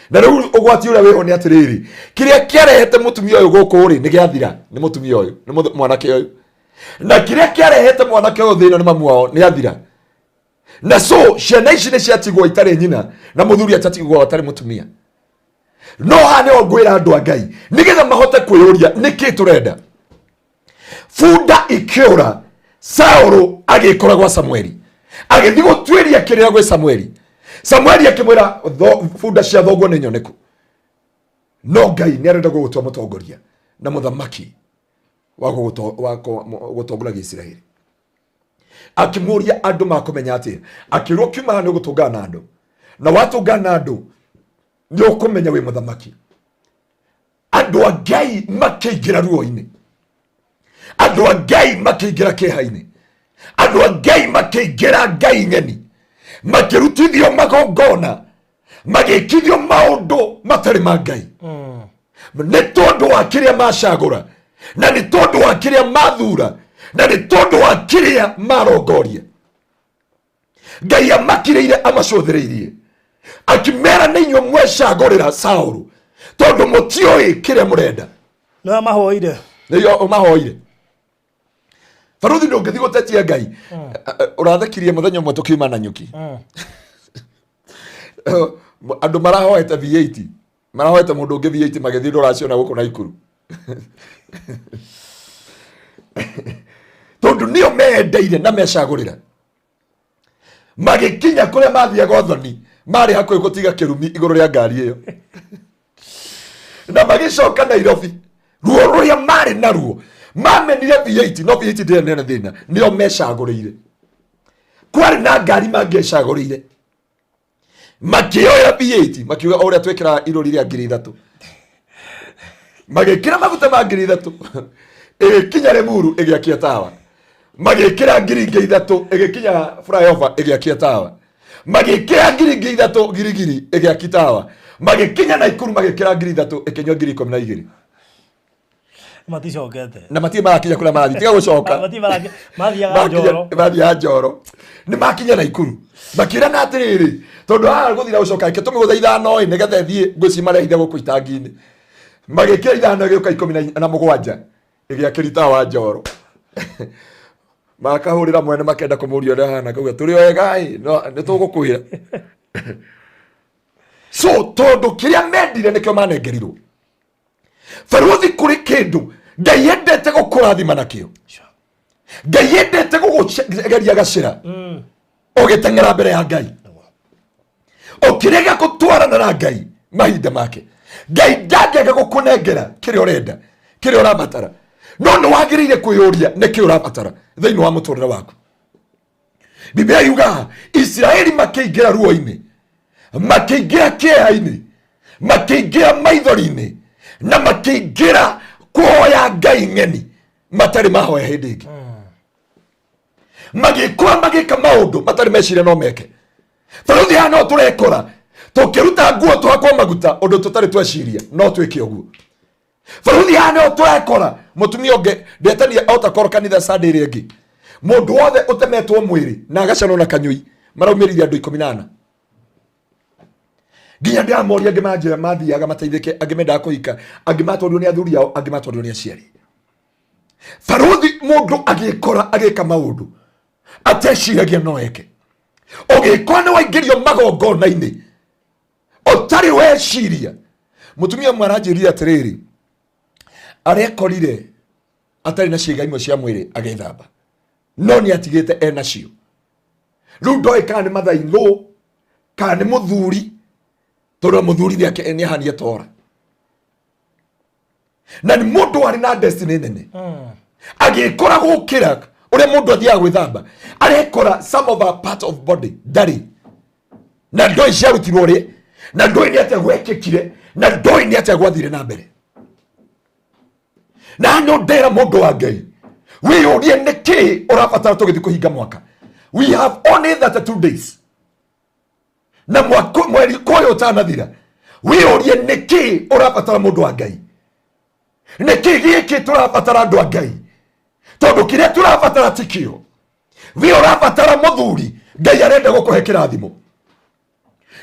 Na rĩu ũgwati ũrĩa wĩho nĩ atĩrĩrĩ, kĩrĩa kĩarehete mũtumia ũyũ gũkũ rĩ, nĩ gĩathira nĩ mũtumia ũyũ, nĩ mwanake ũyũ. Na kĩrĩa kĩarehete mwanake ũyũ thĩna nĩ mamu wao, nĩ athira. Na so ciana ici nĩ ciatigwo itarĩ nyina, na mũthuri atatigwo atarĩ mũtumia. No haha nĩho ngwĩra andũ a Ngai, nĩgetha mahote kwĩyũria nĩkĩ tũrenda. Bunda ikĩũra, Saũlũ agĩkora gwa Samueli, agĩthiĩ gũtuĩria kĩrĩra gwĩ Samueli. Samueli akĩmwĩra, bunda cia thoguo nĩ nyoneku. No Ngai nĩ arenda gũgũtua mũtongoria na mũthamaki wa gũtongoragia Isiraeli. Akĩmũria andũ makũmenya atĩa, akĩrwo kiuma haha nĩ ũgũtũngana na andũ, na watũngana na andũ nĩ ũkũmenya wĩ mũthamaki. Andũ a Ngai makĩingĩra ruo-inĩ, andũ a Ngai makĩingĩra kĩeha-inĩ, andũ a Ngai makĩingĩra Ngai ng'eni, makĩrutithio magongona, magĩkithio maũndũ matarĩ ma Ngai. Nĩ tondũ wa kĩrĩa macagũra, na nĩ tondũ wa kĩrĩa mathura, na nĩ tondũ wa kĩrĩa marongoria. Ngai amakirĩire amacũthĩrĩirie, akĩmera nĩ inyuĩ mwecagũrĩra Saũlũ, tondũ mũtiũĩ kĩrĩa mũrenda. Nĩ amahoire. Nĩyo ũmahoire. Barũthi ndũngĩthiĩ gũtetia Ngai. Ũrathekirie mũthenya ũmwe tũkiuma na nyuki. Andũ marahoete V8, marahoete mũndũ ũngĩ V8 magĩthiĩ ndũraciona gũkũ Naikuru. Tondũ nĩo meendeire na mecagũrĩra. Magĩkinya kũrĩa mathiaga ũthoni, marĩ hakuhĩ gũtiga kĩrumi igũrũ rĩa ngari ĩyo. Na magĩcoka Nairobi, ruo rũrĩa marĩ naruo, mamenire V8, no V8 ndĩrĩ nene thĩna, nĩo mecagũrĩire. Kwarĩ na ngari mangĩecagũrĩire. Makĩoya V8, makiuga o ũrĩa twĩkĩraga irũri rĩa ngiri ithatũ. Magĩkĩra maguta ma ngiri ithatũ. Ĩgĩkinya Limuru ĩgĩakia tawa. Magĩkĩra ngiri ingĩ ithatũ, ĩgĩkinya flyover ĩgĩakia tawa. Magĩkĩra ngiri ingĩ ithatũ girigiri ĩgĩakia tawa. Magĩkinya Naikuru magĩkĩra ngiri ithatũ ĩkĩnyua ngiri ikũmi na igĩrĩ. Maticokete. Na matirĩ marakinya kũrĩa marathiĩ, tiga gũcoka. Matirĩ marakinya, mathiaga Njoro. Mathiaga Njoro. Nĩ makinya Naikuru. Makĩrana atĩrĩrĩ, tondũ haha gũthira gũcoka, reke tũmĩgũthe ithano ĩ, nĩgetha ĩthiĩ ngwĩciria marehire gũkũ itangi-inĩ. Magĩkĩra ithano ĩgĩũka ikũmi na 7, ĩgĩakĩria tawa Njoro. Makahũrĩra mwene makenda kũmũria ũrĩa ahana, akauga tũrĩ wega ĩ, no nĩ tũgũkwĩra. So tondũ kĩrĩa mendire nĩkĩo manengerirwo. Barũthi, kũrĩ kĩndũ Ngai endete gũkũrathima nakĩo. Ngai endete gũgũgeria gacĩra ũgĩteng'era mbere ya Ngai, ũkĩrega gũtwarana na Ngai mahinda make. Ngai ndangĩaga gũkũnengera kĩrĩa ũrenda, kĩrĩa ũrabatara, no nĩ wagĩrĩire kwĩyũria nĩkĩ ũrabatara thĩinĩ wa mũtũrĩre waku. Biblia yugaga Isiraeli makĩingĩra ruo-inĩ, makĩingĩra kĩeha-inĩ, makĩingĩra maithori-inĩ, na makĩingĩra kũhoya ngai ng'eni matarĩ mahoya hĩndĩ ĩngĩ. Magĩkũra, magĩka maũndũ matarĩ meciria no meke. Barũthi, haha no tũrekora tũkĩruta nguo tũhakwo maguta, ũndũ tũtarĩ tweciria no twĩke ũguo. Barũthi, haha no tũrekora mũtumia ũngĩ ndetania otakorwo kanitha Sunday ĩrĩa ĩngĩ, mũndũ wothe ũtemetwo mwĩrĩ na agacanwo na kanyũi, maraumĩrire andũ 14. Nginya ndĩramoria, angĩ manjĩra mathiaga mateithĩke, angĩ mendaga kũhika, angĩ matwarirwo nĩ athuri ao, angĩ matwarirwo nĩ aciari. Barũthi, mũndũ agĩkora agĩka maũndũ ateciragia no eke. Ũgĩkora nĩ waingĩrio magongona-inĩ ũtarĩ weciria. Mũtumia ũmwe aranjĩrire atĩrĩrĩ, arekorire atarĩ na ciĩga imwe cia mwĩrĩ agĩthamba, no nĩ atigĩte enacio. Rĩu ndoĩ kana nĩ mathaithũ kana nĩ mũthuri, tondũ mũthuri nĩ ahania tora, na nĩ mũndũ warĩ na destiny nene. Agĩkora gũkĩra ũrĩa mũndũ athiaga gwĩthamba, arekora some of our part of body ndarĩ na, ndoĩ ciarutirwo rĩ, na ndoĩ nĩ atĩa gwekĩkire, na ndoĩ nĩ atĩa gwathire na mbere. Na no ndera mũndũ wa Ngai, wĩyũrie nĩkĩ ũrabatara tũgĩthiĩ kũhinga mwaka. We have only 32 days na mwaka, mweri ũyũ ũtanathira. Wĩyũrie nĩkĩ ũrabatara, mũndũ wa Ngai, nĩkĩ gĩkĩ tũrabatara, andũ a Ngai, tondũ kĩrĩa tũrabatara tikĩo. We ũrabatara mũthuri, Ngai arenda gũkũhe kĩrathimo,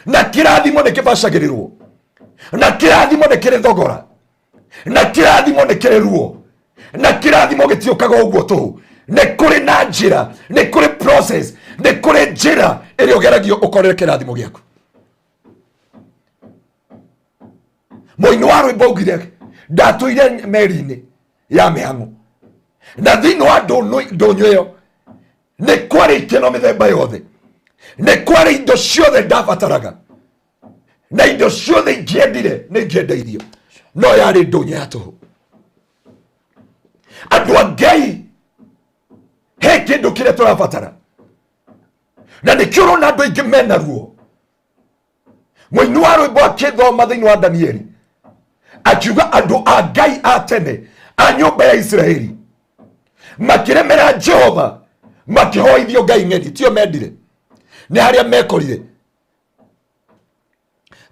na kĩrathimo nĩ kĩbacagĩrĩrwo, na kĩrathimo nĩ kĩrĩ thogora, na kĩrathimo nĩ kĩrĩ ruo, na kĩrathimo gĩtiũkaga ũguo tũhũ. Nĩ kũrĩ na njĩra, nĩ kũrĩ process, nĩ kũrĩ njĩra ĩrĩa ũgeragio ũkorere kĩrathimo gĩaku. Mũini wa rwĩmbo augire, "Ndatũire meri-inĩ ya mĩhang'o, na thĩinĩ wa ndũnyũ ĩyo nĩ kwarĩ ikeno mĩthemba yothe, nĩ kwarĩ indo ciothe ndabataraga, na indo ciothe ingĩendire nĩ ingĩendeirio, no yarĩ ndũnyũ ya tũhũ." Andũ a Ngai, he kĩndũ kĩrĩa tũrabatara, na nĩkĩo ũrona andũ aingĩ mena ruo. Mũini wa rwĩmbo akĩthoma thĩinĩ wa Danieli akiuga andũ a Ngai a tene a nyũmba ya Isiraeli makĩremera Jehova, makĩhoithio ngai ng'eni tio mendire, nĩ harĩa mekorire.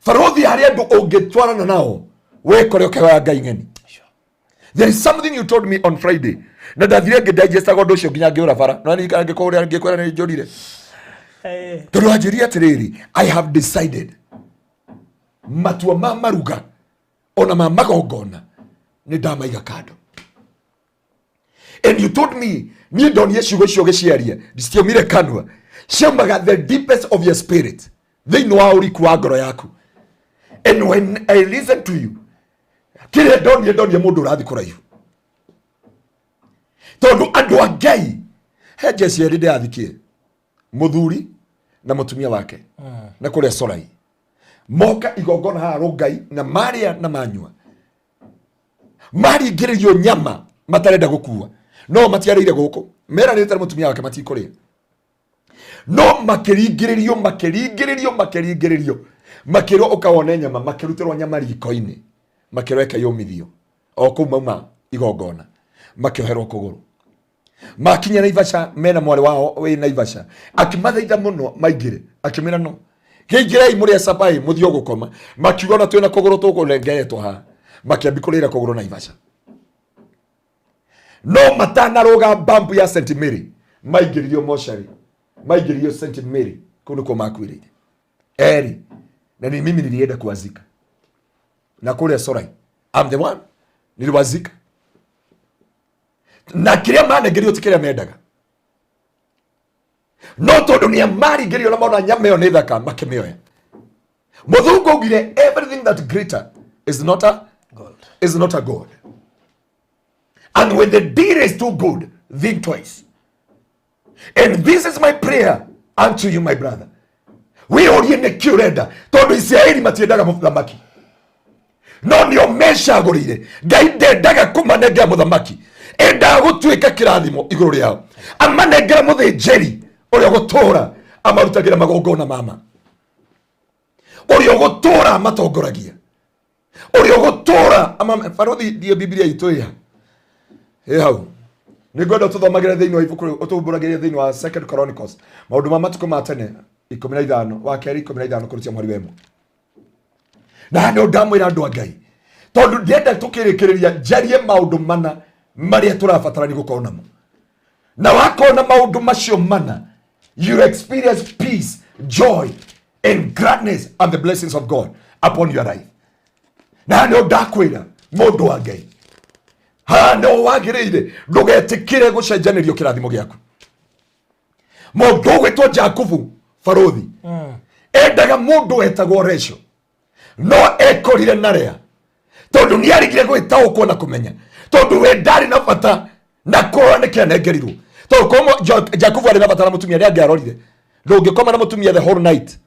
Barũthi, harĩ andũ ũngĩtwarana nao wekore ũkĩhoya ngai ng'eni. There is something you told me on Friday na ndathire ngĩdigestaga ũndũ ũcio nginya ngĩũra bara, no nĩ ngĩkũrĩa ngĩkwĩra nĩ njũrire, tondũ wanjĩrire atĩrĩrĩ, "I have decided matua ma maruga ona ma magongona nĩ ndamaiga kando." And you told me, niĩ ndonire ciugo icio ũgĩciaria citiaumire kanua, ciaumaga the deepest of your spirit, thĩinĩ wa ũriku wa ngoro yaku. And when I listen to you, kĩrĩa ndonire, ndonire mũndũ ũrathiĩ kũraihu, tondũ andũ a Ngai, he njeci erĩ ndĩrathikie, mũthuri na mũtumia wake, na kũrĩa Corai moka igongona haha Rũngai, na marĩa na manyua, maringĩrĩrio nyama matarenda gũkua, no matiarĩire gũkũ, meranĩte na mũtumia wake matikũrĩa, no makĩringĩrĩrio, makĩringĩrĩrio, makĩringĩrĩrio, makĩrwo ũkawone nyama, makĩrutĩrwo nyama riko-inĩ, makĩrwo eke yũmithio o kũu mauma igongona, makĩoherwo kũgũrũ. Makinya Naivasha, mena mwarĩ wao wĩ Naivasha, akĩmathaitha mũno maingĩre, akĩmĩra no kĩingĩrei mũrĩe cabai mũthiĩ gũkoma. Makiuga ona twĩna kũgũrũ tũkũrengeretwo haha. Makĩambi kũrĩra kũgũrũ Naivasha, no matanarũga bambu ya St Mary maingĩririo mocarĩ, maingĩririo St Mary, kũu nĩkuo makuĩrĩire eri. Na ni mimi nilienda kuwazika na kũrĩa Sorai, I'm the one niliwazika, na kĩrĩa manengerio ti kĩrĩa mendaga. No tondũ nĩ maringĩrĩrio na mona nyama ĩyo nĩ thaka makĩmĩoya. Mũthũngũ augire everything that greater is not a Gold. Is not a god. And when the deal is too good, think twice. And this is my prayer unto you, my brother. Wĩyũrie nĩkĩ ũrenda, tondũ Isiraeli matiendaga mũthamaki, no nĩo mecagũrĩire. Ngai ndendaga kũmanengera mũthamaki, endaga gũtuĩka kĩrathimo igũrũ rĩao, amanengera mũthĩnjĩri ũrĩa ũgũtũũra amarutagĩra magongona mama, ũrĩa ũgũtũũra amatongoragia, ũrĩa ũgũtũũra barothi. Ndiĩ Bibilia itũ ĩha ĩ hau, nĩ ngwenda ũtũthomagĩre thĩinĩ wa ibuku rĩu, ũtũmbũragĩrie thĩinĩ wa Second Chronicles, maũndũ ma matukũ ma tene 15, wa kerĩ 15 kũrutia mweri wa 1. Na haha nĩho ndamwĩra andũ a Ngai, tondũ ndĩrenda tũkĩrĩkĩrĩria njarie maũndũ mana marĩa tũrabatara nĩ gũkorwo namo, na wakorwo na maũndũ macio mana, you experience peace, joy and gladness and the blessings of God upon your life. Na haha nĩho ndakwĩra mũndũ wa Ngai, haha nĩho wagĩrĩire ndũgetĩkĩre gũcenjanĩrio kĩrathimo gĩaku. Mũndũ ũgwĩtwo Jakubu, barũthi, endaga mũndũ wetagwo Recho, no ekorire na Rea, tondũ nĩ arigire gwĩtaũkwo na kũmenya, tondũ we ndarĩ na bata na kũrora nĩkĩ anengerirwo. Tondũ korwo Jakubu arĩ na bata na mũtumia, nĩ angĩarorire. Ndũngĩkoma na mũtumia the whole night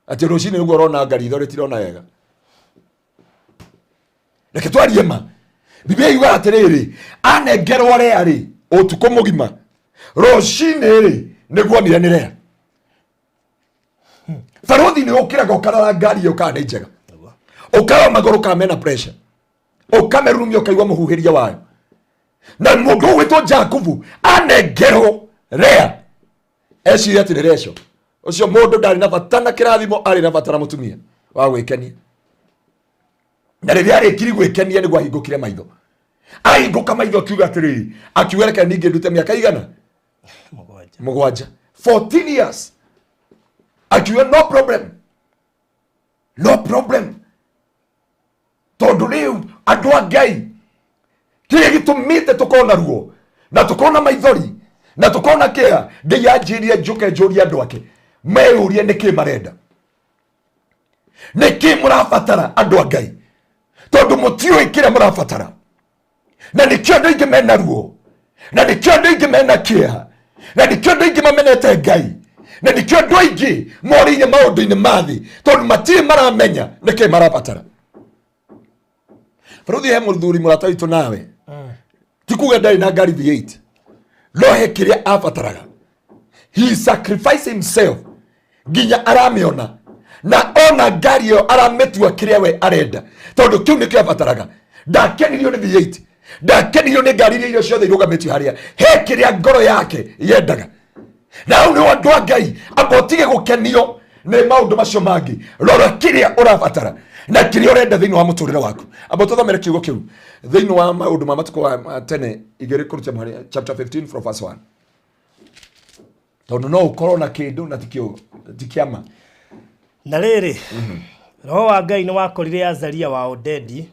atĩ rũcinĩ nĩguo ũrona ngari itho rĩtirona wega. Reke twarie ma. Biblia yugaga atĩrĩrĩ, anengerwo Rea rĩ, ũtukũ mũgima, rũcinĩ rĩ, nĩguo onire nĩ Rea. Barothi, nĩ ũkĩraga ũkarora ngari ĩyo kana nĩ njega, ũkarora magũrũ kana mena pressure, ũkamerurumia, ũkaigua mũhuhĩria wayo. Na mũndũ ũgwĩtwo Jakubu anengerwo Rea, eciria atĩ nĩ Reco. Ũcio mũndũ ndarĩ na bata na kĩrathimo, arĩ na bata na mũtumia wa gwĩkenia. Na rĩrĩa arĩkiri gwĩkenia, nĩguo ahingũkire maitho. Ahingũka maitho, akiuga atĩrĩrĩ, akiuga, "Reke ningĩ ndute mĩaka igana?" 7. 7, 14 years. Akiuga, "No problem, no problem." Tondũ rĩu, andũ a Ngai, kĩrĩa gĩtũmĩte tũkorwo na ruo na tũkorwo na maithori na tũkorwo na kĩeha, Ngai anjĩrie njũke njũrie andũ ake meyũrie nĩkĩ marenda, nĩkĩ mũrabatara. Andũ a Ngai, tondũ mũtiũĩ kĩrĩa mũrabatara, na nĩkĩo andũ aingĩ mena ruo, na nĩkĩo andũ aingĩ mena kĩeha, na nĩkĩo andũ aingĩ mamenete Ngai, na nĩkĩo andũ aingĩ morĩire maũndũ-inĩ ma thĩ, tondũ matirĩ maramenya nĩkĩ marabatara. Baruthi, he mũthuri mũrata witũ nawe, ti kuga ndarĩ na ngari V8, no he kĩrĩa abataraga. He sacrificed himself nginya aramĩona, na ona ngari ĩyo aramĩtua kĩrĩa we arenda, tondũ kĩu nĩkĩo abataraga. Ndakenirio nĩ V8, ndakenirio nĩ ngari iria ciothe irũgamĩtio harĩa. He kĩrĩa ngoro yake yendaga. Na hau nĩho, andũ a Ngai, amba ũtige gũkenio nĩ maũndũ macio mangĩ, rora kĩrĩa ũrabatara na kĩrĩa ũrenda thĩinĩ wa mũtũrĩre waku. Amba tũthomere kiugo kĩu thĩinĩ wa maũndũ ma matukũ wa tene 2 kũrutia mũhari, chapter 15 from verse 1, tondũ no ũkorwo na kĩndũ na tikĩo ti kĩama. Na rĩrĩ, roho wa Ngai nĩ wakorire Azaria wa Odedi,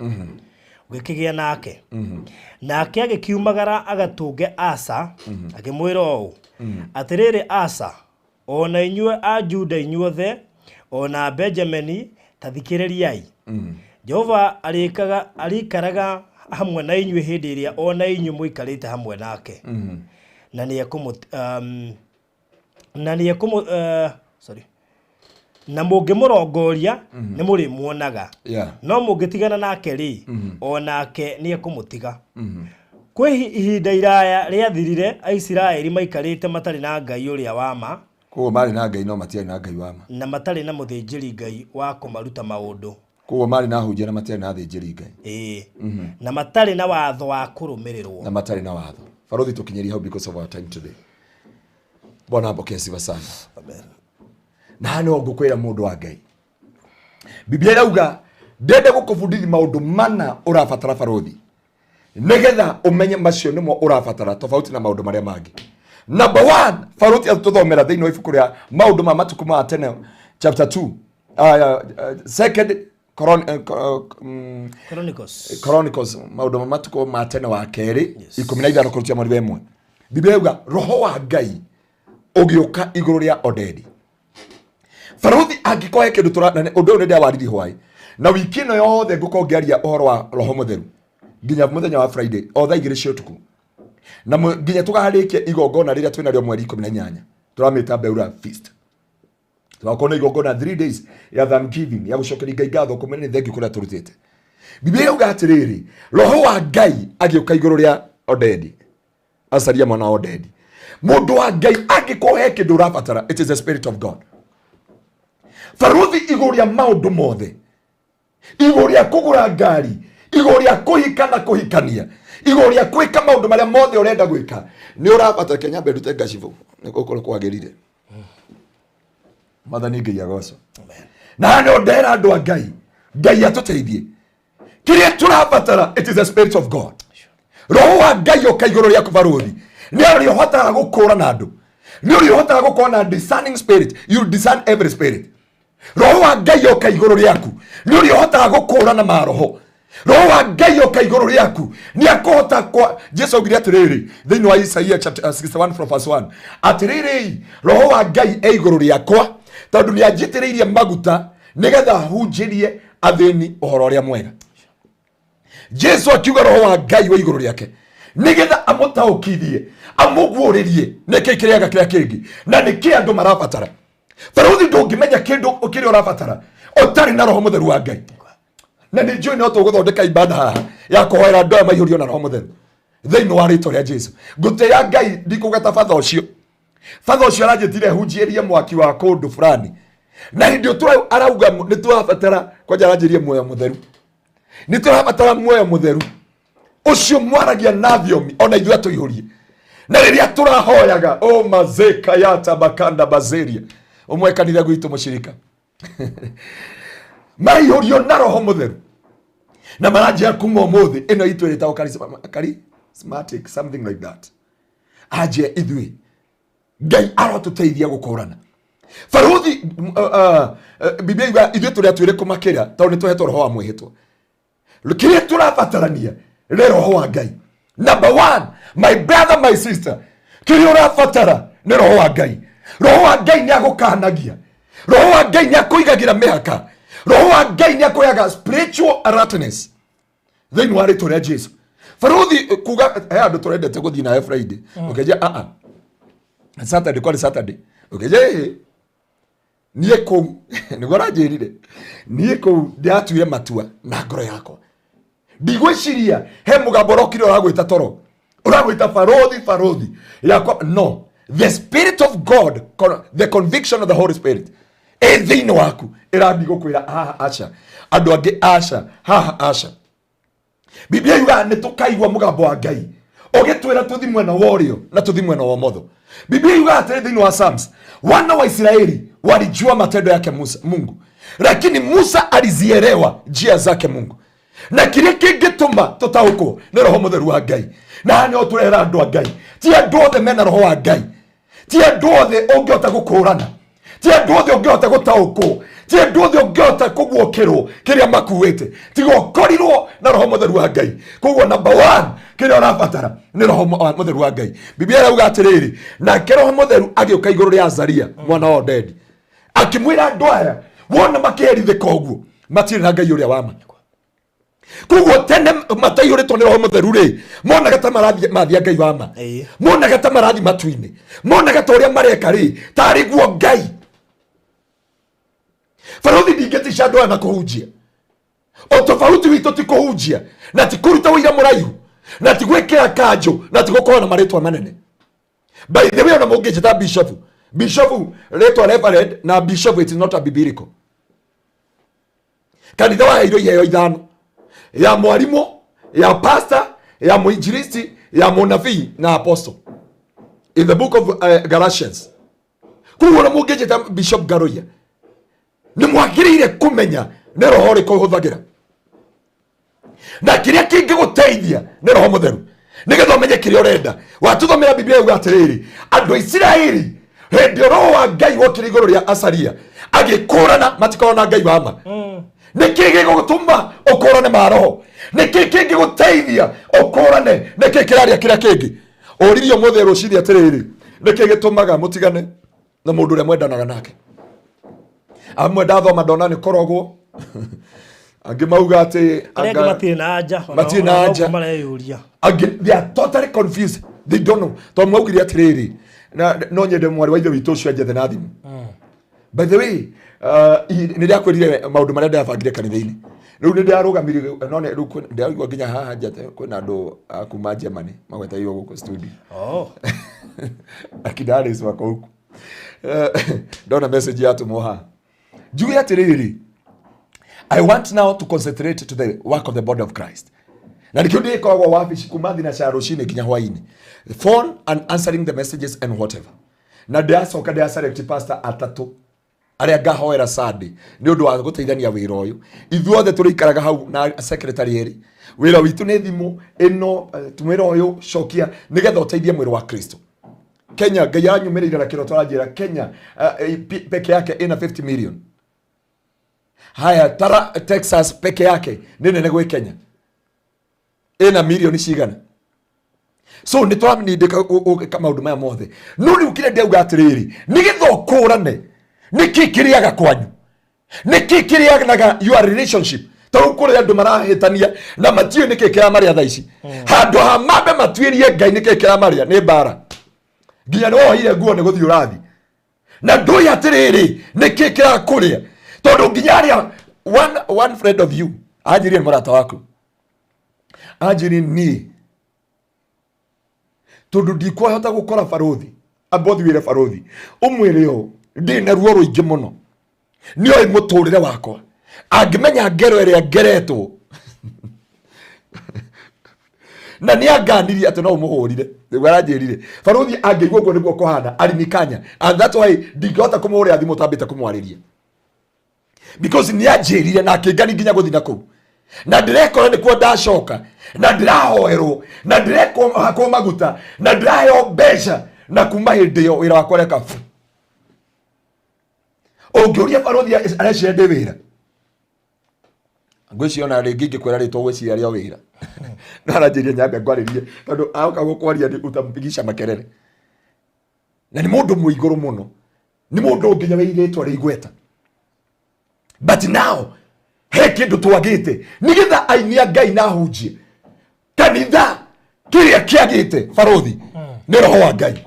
ũgĩkĩgĩa nake, nake agĩkiumagara agatũnge Asa, akĩmwĩra ũũ: "Atĩrĩrĩ Asa, o na inyuĩ a Juda inyuothe, o na Benjamini, ta thikĩrĩriai. Jehova arĩkaga arĩikaraga hamwe na inyuĩ hĩndĩ ĩrĩa o na inyuĩ mũikarĩte hamwe nake, na nĩ ekũmũ na nĩ ekũmũ sorry, na mũngĩmũrongoria nĩ mũrĩmuonaga, no mũngĩtigana nake rĩ, o nake nĩ ekũmũtiga." Kwĩ ihinda iraya rĩathirire Aisiraeli maikarĩte matarĩ na Ngai ũrĩa wa ma. Koguo marĩ na Ngai no matiarĩ na Ngai wa ma. Na matarĩ na mũthĩnjĩri Ngai wa kũmaruta maũndũ. Koguo marĩ na ahunjia na matiarĩ na athĩnjĩri Ngai. Ĩĩ, na matarĩ na watho wa kũrũmĩrĩrwo. Na matarĩ na watho. Barothi, tũkinyĩrie hau because of our time today. Bwana apokee sifa sana. Amen. Na haha nĩho ngũkwĩra, mũndũ wa Ngai, Biblia ĩrauga ndende gũkũbundithia maũndũ mana ũrabatara, barothi, nĩgetha ũmenye macio nĩmo ũrabatara tofauti na maũndũ marĩa mangĩ. Number one, barothi, atũthomera thĩinĩ wa ibuku rĩa maũndũ ma matukũ ma tene chapter 2, second Chronicles. Chronicles, maũndũ ma matukũ ma tene wa kerĩ 15 kũrutia mweri wa 1. Biblia yuga roho wa Ngai. Ũgĩũka igũrũ rĩa Odedi. Baruthi angĩkorwo he kĩndũ tũra na ũndũ ũyũ nĩ ndĩrawaririe hwaĩ na wiki ĩno yothe ngũkorwo ngĩaria ũhoro wa roho mũtheru nginya mũthenya wa Friday o thaa 2 cia ũtukũ na nginya tũkarĩkia igongona rĩrĩa twĩnarĩo mweri 18 tũramĩta Beura Feast. Tũgakorwo na igongona 3 days ya thanksgiving ya gũcokeria Ngai ngatho kũmenya nĩ thengiũ kũrĩa tũrutĩte. Biblia yauga atĩrĩrĩ, roho wa Ngai agĩũka igũrũ rĩa Odedi, Azaria mwana wa Odedi. Mũndũ wa Ngai angĩkorwo he kĩndũ ũrabatara, it is the spirit of God. Baruthi igũrũ rĩa maũndũ mothe, igũrũ rĩa kũgũra ngari, igũrũ rĩa kũhika na kũhikania, igũrũ rĩa gwĩka maũndũ marĩa mothe ũrenda gwĩka, nĩ ũrabatara. Kenya nyambe ndute ngacibũ nĩguo gũkorwo kwagĩrire. Mwathani Ngai agocwo. Na no ndera andũ a Ngai, Ngai atũteithie. Kĩrĩa tũrabatara, it is the spirit of God. Roho wa Ngai ũka igũrũ rĩaku baruthi, nĩ ũrĩa ũhotaga gũkũrana andũ, nĩ ũrĩa ũhotaga gũkorwo na discerning spirit. You discern every spirit. Roho wa Ngai ũka igũrũ rĩaku, nĩ ũrĩa ũhotaga gũkũrana maroho. Roho wa Ngai ũka igũrũ rĩaku, nĩ akũhota kwa Jesu augire atĩrĩrĩ thĩinĩ wa Isaia chapter 61 from verse 1 atĩrĩrĩ, roho wa Ngai e igũrũ rĩakwa tondũ nĩ anjitĩrĩirie maguta nĩgetha hunjĩrie athĩni ũhoro ũrĩa mwega. Jesu akiuga roho wa Ngai wa igũrũ rĩake nĩgetha amũtaũkithie, amũguũrĩrie nĩkĩ kĩrĩaga kĩrĩa kĩngĩ na nĩkĩ andũ marabatara. Baruthi ndũngĩmenya kĩndũ kĩrĩa ũrabatara ũtarĩ na roho mũtheru wa Ngai. Na nĩ njũĩ no tũgũthondeka ibada haha ya kũhoera andũ aya maihũrio na roho mũtheru thĩinĩ wa rĩtwa rĩa Jesu. Ngũtĩĩa Ngai ndikũgweta batha ũcio. Batha ũcio aranjĩtire hunjĩrie mwaki wa kũndũ fulani, na hĩndĩ ĩyo arauga nĩ tũrabatara kwanja, aranjĩrie muoyo mũtheru, nĩ tũrabatara muoyo mũtheru ũcio mwaragia na thiomi ona ithuĩ atũihũrie. Na rĩrĩa tũrahoyaga o mazeka ya tabakanda bazeria ũmwe kanitha gwitũ mũcirika maihũrio na roho mũtheru na maranjia kuma ũmũthĩ ĩno itũ ĩtagwo charismatic something like that. Anjia ithuĩ Ngai arotũteithia gũkũrana. Baruthi Biblia yuga ithuĩ tũrĩ atuĩre kũmakĩra tondũ nĩ tũhetwo roho wa mwĩhĩtwa. Kĩrĩa tũrabatarania nĩ roho wa Ngai. Number one, my brother, my sister, kĩrĩa ũrabatara nĩ roho wa Ngai. Roho wa Ngai nĩ agũkanagia, roho wa Ngai nĩ akũigagĩra mĩhaka, roho wa Ngai nĩ akũheaga spiritual alertness thĩinĩ wa rĩtwa rĩa Jesu. Baruthi kuga he andũ tũrendete gũthiĩ nawe Friday, ũkĩnjia a a Saturday, kwarĩ Saturday, ũkĩnjia ĩhĩ niĩ kũu nĩguo aranjĩrire niĩ kũu ndĩratuire matua na ngoro yakwa. Ndigwĩciria he mũgambo ũrokire ũragwĩta toro, ũragwĩta barothi, barothi yakwa. No the spirit of God, the conviction of the Holy Spirit ĩ thĩinĩ waku ĩrathiĩ gũkwĩra haha aca, andũ angĩ aca, haha aca. Biblia yugaga nĩ tũkaigua mũgambo wa Ngai ũgĩtwĩra tũthi mwena wa ũrĩo na tũthi mwena wa ũmotho. Biblia yugaga atĩrĩ thĩinĩ wa Psalms, wana wa Israeli walijua matendo yake Musa, Mungu, lakini Musa alizielewa njia zake Mungu. Na kĩrĩa kĩngĩtũma tũtaũkwo nĩ roho mũtheru wa Ngai. Na haha nĩho tũrera andũ a Ngai, ti andũ othe mena roho wa Ngai, ti andũ othe ũngĩhota gũkũrana, ti andũ othe ũngĩhota gũtaũkwo, ti andũ othe ũngĩhota kũguũkĩrwo kĩrĩa makuĩte tiga ũkorirwo na roho mũtheru wa Ngai. Koguo number one kĩrĩa ũrabatara nĩ roho mũtheru wa Ngai. Biblia ĩrauga atĩrĩrĩ, nake roho mũtheru agĩũka igũrũ rĩa Azaria mwana wa Odedi akĩmwĩra andũ aya wona makĩherithĩka ũguo matirĩ na Ngai ũrĩa wa ma. Koguo tene mataihũrĩtwo nĩ roho mũtheru rĩ, monaga ta marathiĩ mathia Ngai wa ma, monaga ta marathiĩ matu-inĩ, monaga ta ũrĩa mareka rĩ tarĩ guo Ngai. Barothi ndingĩtica andũ aya na kũhunjia. Ũtofauti witũ ti kũhunjia na ti kũruta ũira mũraihu na ti gwĩkĩra kanjũ na ti gũkorwo na marĩtwa manene. By the way, ona mũngĩnjĩta bishop, bishop rĩtwa reverend na bishop, it is not a biblical. Kanitha waheirwo iheo 5, ya mwarimũ, ya pastor, ya mũinjilisti, ya mũnabii na apostle in the book of Galatians. Koguo ona mũngĩnjĩta Bishop Ngaruiya, nĩ mwagĩrĩire kũmenya nĩ roho ũrĩkũ ũhũthagĩra na kĩrĩa kĩngĩgũteithia nĩ roho mũtheru nĩgetha ũmenye kĩrĩa ũrenda. Watũthomera Biblia yuga atĩrĩrĩ, andũ a Isiraeli hĩndĩ ĩyo roho wa Ngai wokire igũrũ rĩa Asaria agĩkũrana matikorwo na Ngai wa ma. Nĩkĩ gĩgũtũma ũkũrane maroho? Nĩkĩ kĩngĩgũteithia ũkũrane nĩkĩ kĩraria kĩrĩa kĩngĩ? Ũririe ũmũthĩ rũcinĩ atĩrĩrĩ, Nĩkĩ gĩtũmaga mũtigane na mũndũ ũrĩa mwendanaga nake? Amwe ndathoma ndona nĩ kũrogwo, angĩ mauga atĩ Arĩa angĩ matirĩ na anja. Matirĩ na anja. Mareyũria. Angĩ they are totally confused, they don't know, tondũ mwaugire atĩrĩrĩ, na no nyende mwarĩ wa ithe witũ ũcio anjethe na thimũ. By the way, nĩ ndĩrakwĩrire maũndũ marĩa ndĩrabangire kanitha-inĩ. Rĩu nĩ ndĩrarũgamire, no rĩu ndĩraigua nginya haha nja kwĩna andũ a kuma Germany magwetagio gũkũ studio. Oh. Akina Alice wako huku. Ndona message yatũmwo haha. Njuge atĩrĩrĩ, I want now to concentrate to the work of the body of Christ, na nĩkĩo ndĩkoragwo wabici kuma thinacara rũcinĩ nginya hwainĩ, phone and answering the messages and whatever. Na ndĩracoka ndĩra select pastor atatũ arĩa ngahoera Sunday nĩ ũndũ wa gũteithania wĩra ũyũ. Ithuothe tũrĩikaraga hau na secretary erĩ. Wĩra witũ nĩ thimũ ĩno, mwĩra ũyũ cokia nĩgetha ũteithie mwĩrĩ wa Kristo. Kenya Ngai anyumĩrĩire na kĩroto, aranjĩra Kenya peke yake ĩna 50 million. Haya, tara Texas peke yake nĩ nene gwĩ Kenya, ĩna milioni cigana? So nĩ tũranindĩka gwĩka maũndũ maya mothe, no rĩu kĩrĩa ndĩrauga atĩrĩrĩ, nĩgetha ũkũrane nĩkĩ kĩrĩaga kwanyu, nĩkĩ kĩrĩanaga your relationship. Tarĩu kũrĩ andũ marahĩtania na matiũĩ nĩkĩ kĩramarĩa thaa ici. Handũ ha mambe matuĩrie Ngai nĩkĩ kĩramarĩa, nĩ mbara. Nginya nĩ wohire nguo nĩ gũthiĩ ũrathi na ndũĩ atĩrĩrĩ nĩkĩ kĩrakũrĩa, tondũ nginya arĩa one friend of you anjĩrie, nĩ mũrata waku, anjĩrie niĩ tondũ ndikwahota gũkora barũthi, amba ũthiĩ wĩre barũthi ũmwĩre ũũ, ndĩ na ruo rũingĩ mũno, nĩoĩ mũtũrĩre wakwa, angĩmenya ngero ĩrĩa ngeretwo na nĩ anganirie atĩ no ũmũhũrire. Nĩguo aranjĩrire barũthi angĩigua ũguo nĩguo kũhana alinikanya, and that's why ndingĩhota kũmũhũrĩra thimũ tambĩte kũmwarĩria, because nĩ anjĩrire na akĩngani nginya gũthiĩ na kũu, na ndĩrekora nĩkuo ndacoka na ndĩrahoerwo na ndĩrekwo maguta na ndĩraheo mbeca, na kuma hĩndĩ ĩyo wĩra wakwa ũreka fu. Ũngĩũria barũthi areciria ndĩ wĩra, ngwĩciria ona rĩngĩ ingĩkwĩra rĩtwa gwĩciria rĩa wĩra, no aranjĩria nyambe ngwarĩrie, tondũ aoka gũkwaria nĩ utampigisha makerere, na nĩ mũndũ mwĩ igũrũ mũno, nĩ mũndũ nginya wĩ rĩtwa rĩ igweta. But now he kĩndũ twagĩte nĩgetha aini a Ngai na ahunjie kanitha. Kĩrĩa kĩagĩte, barũthi, nĩ roho wa Ngai.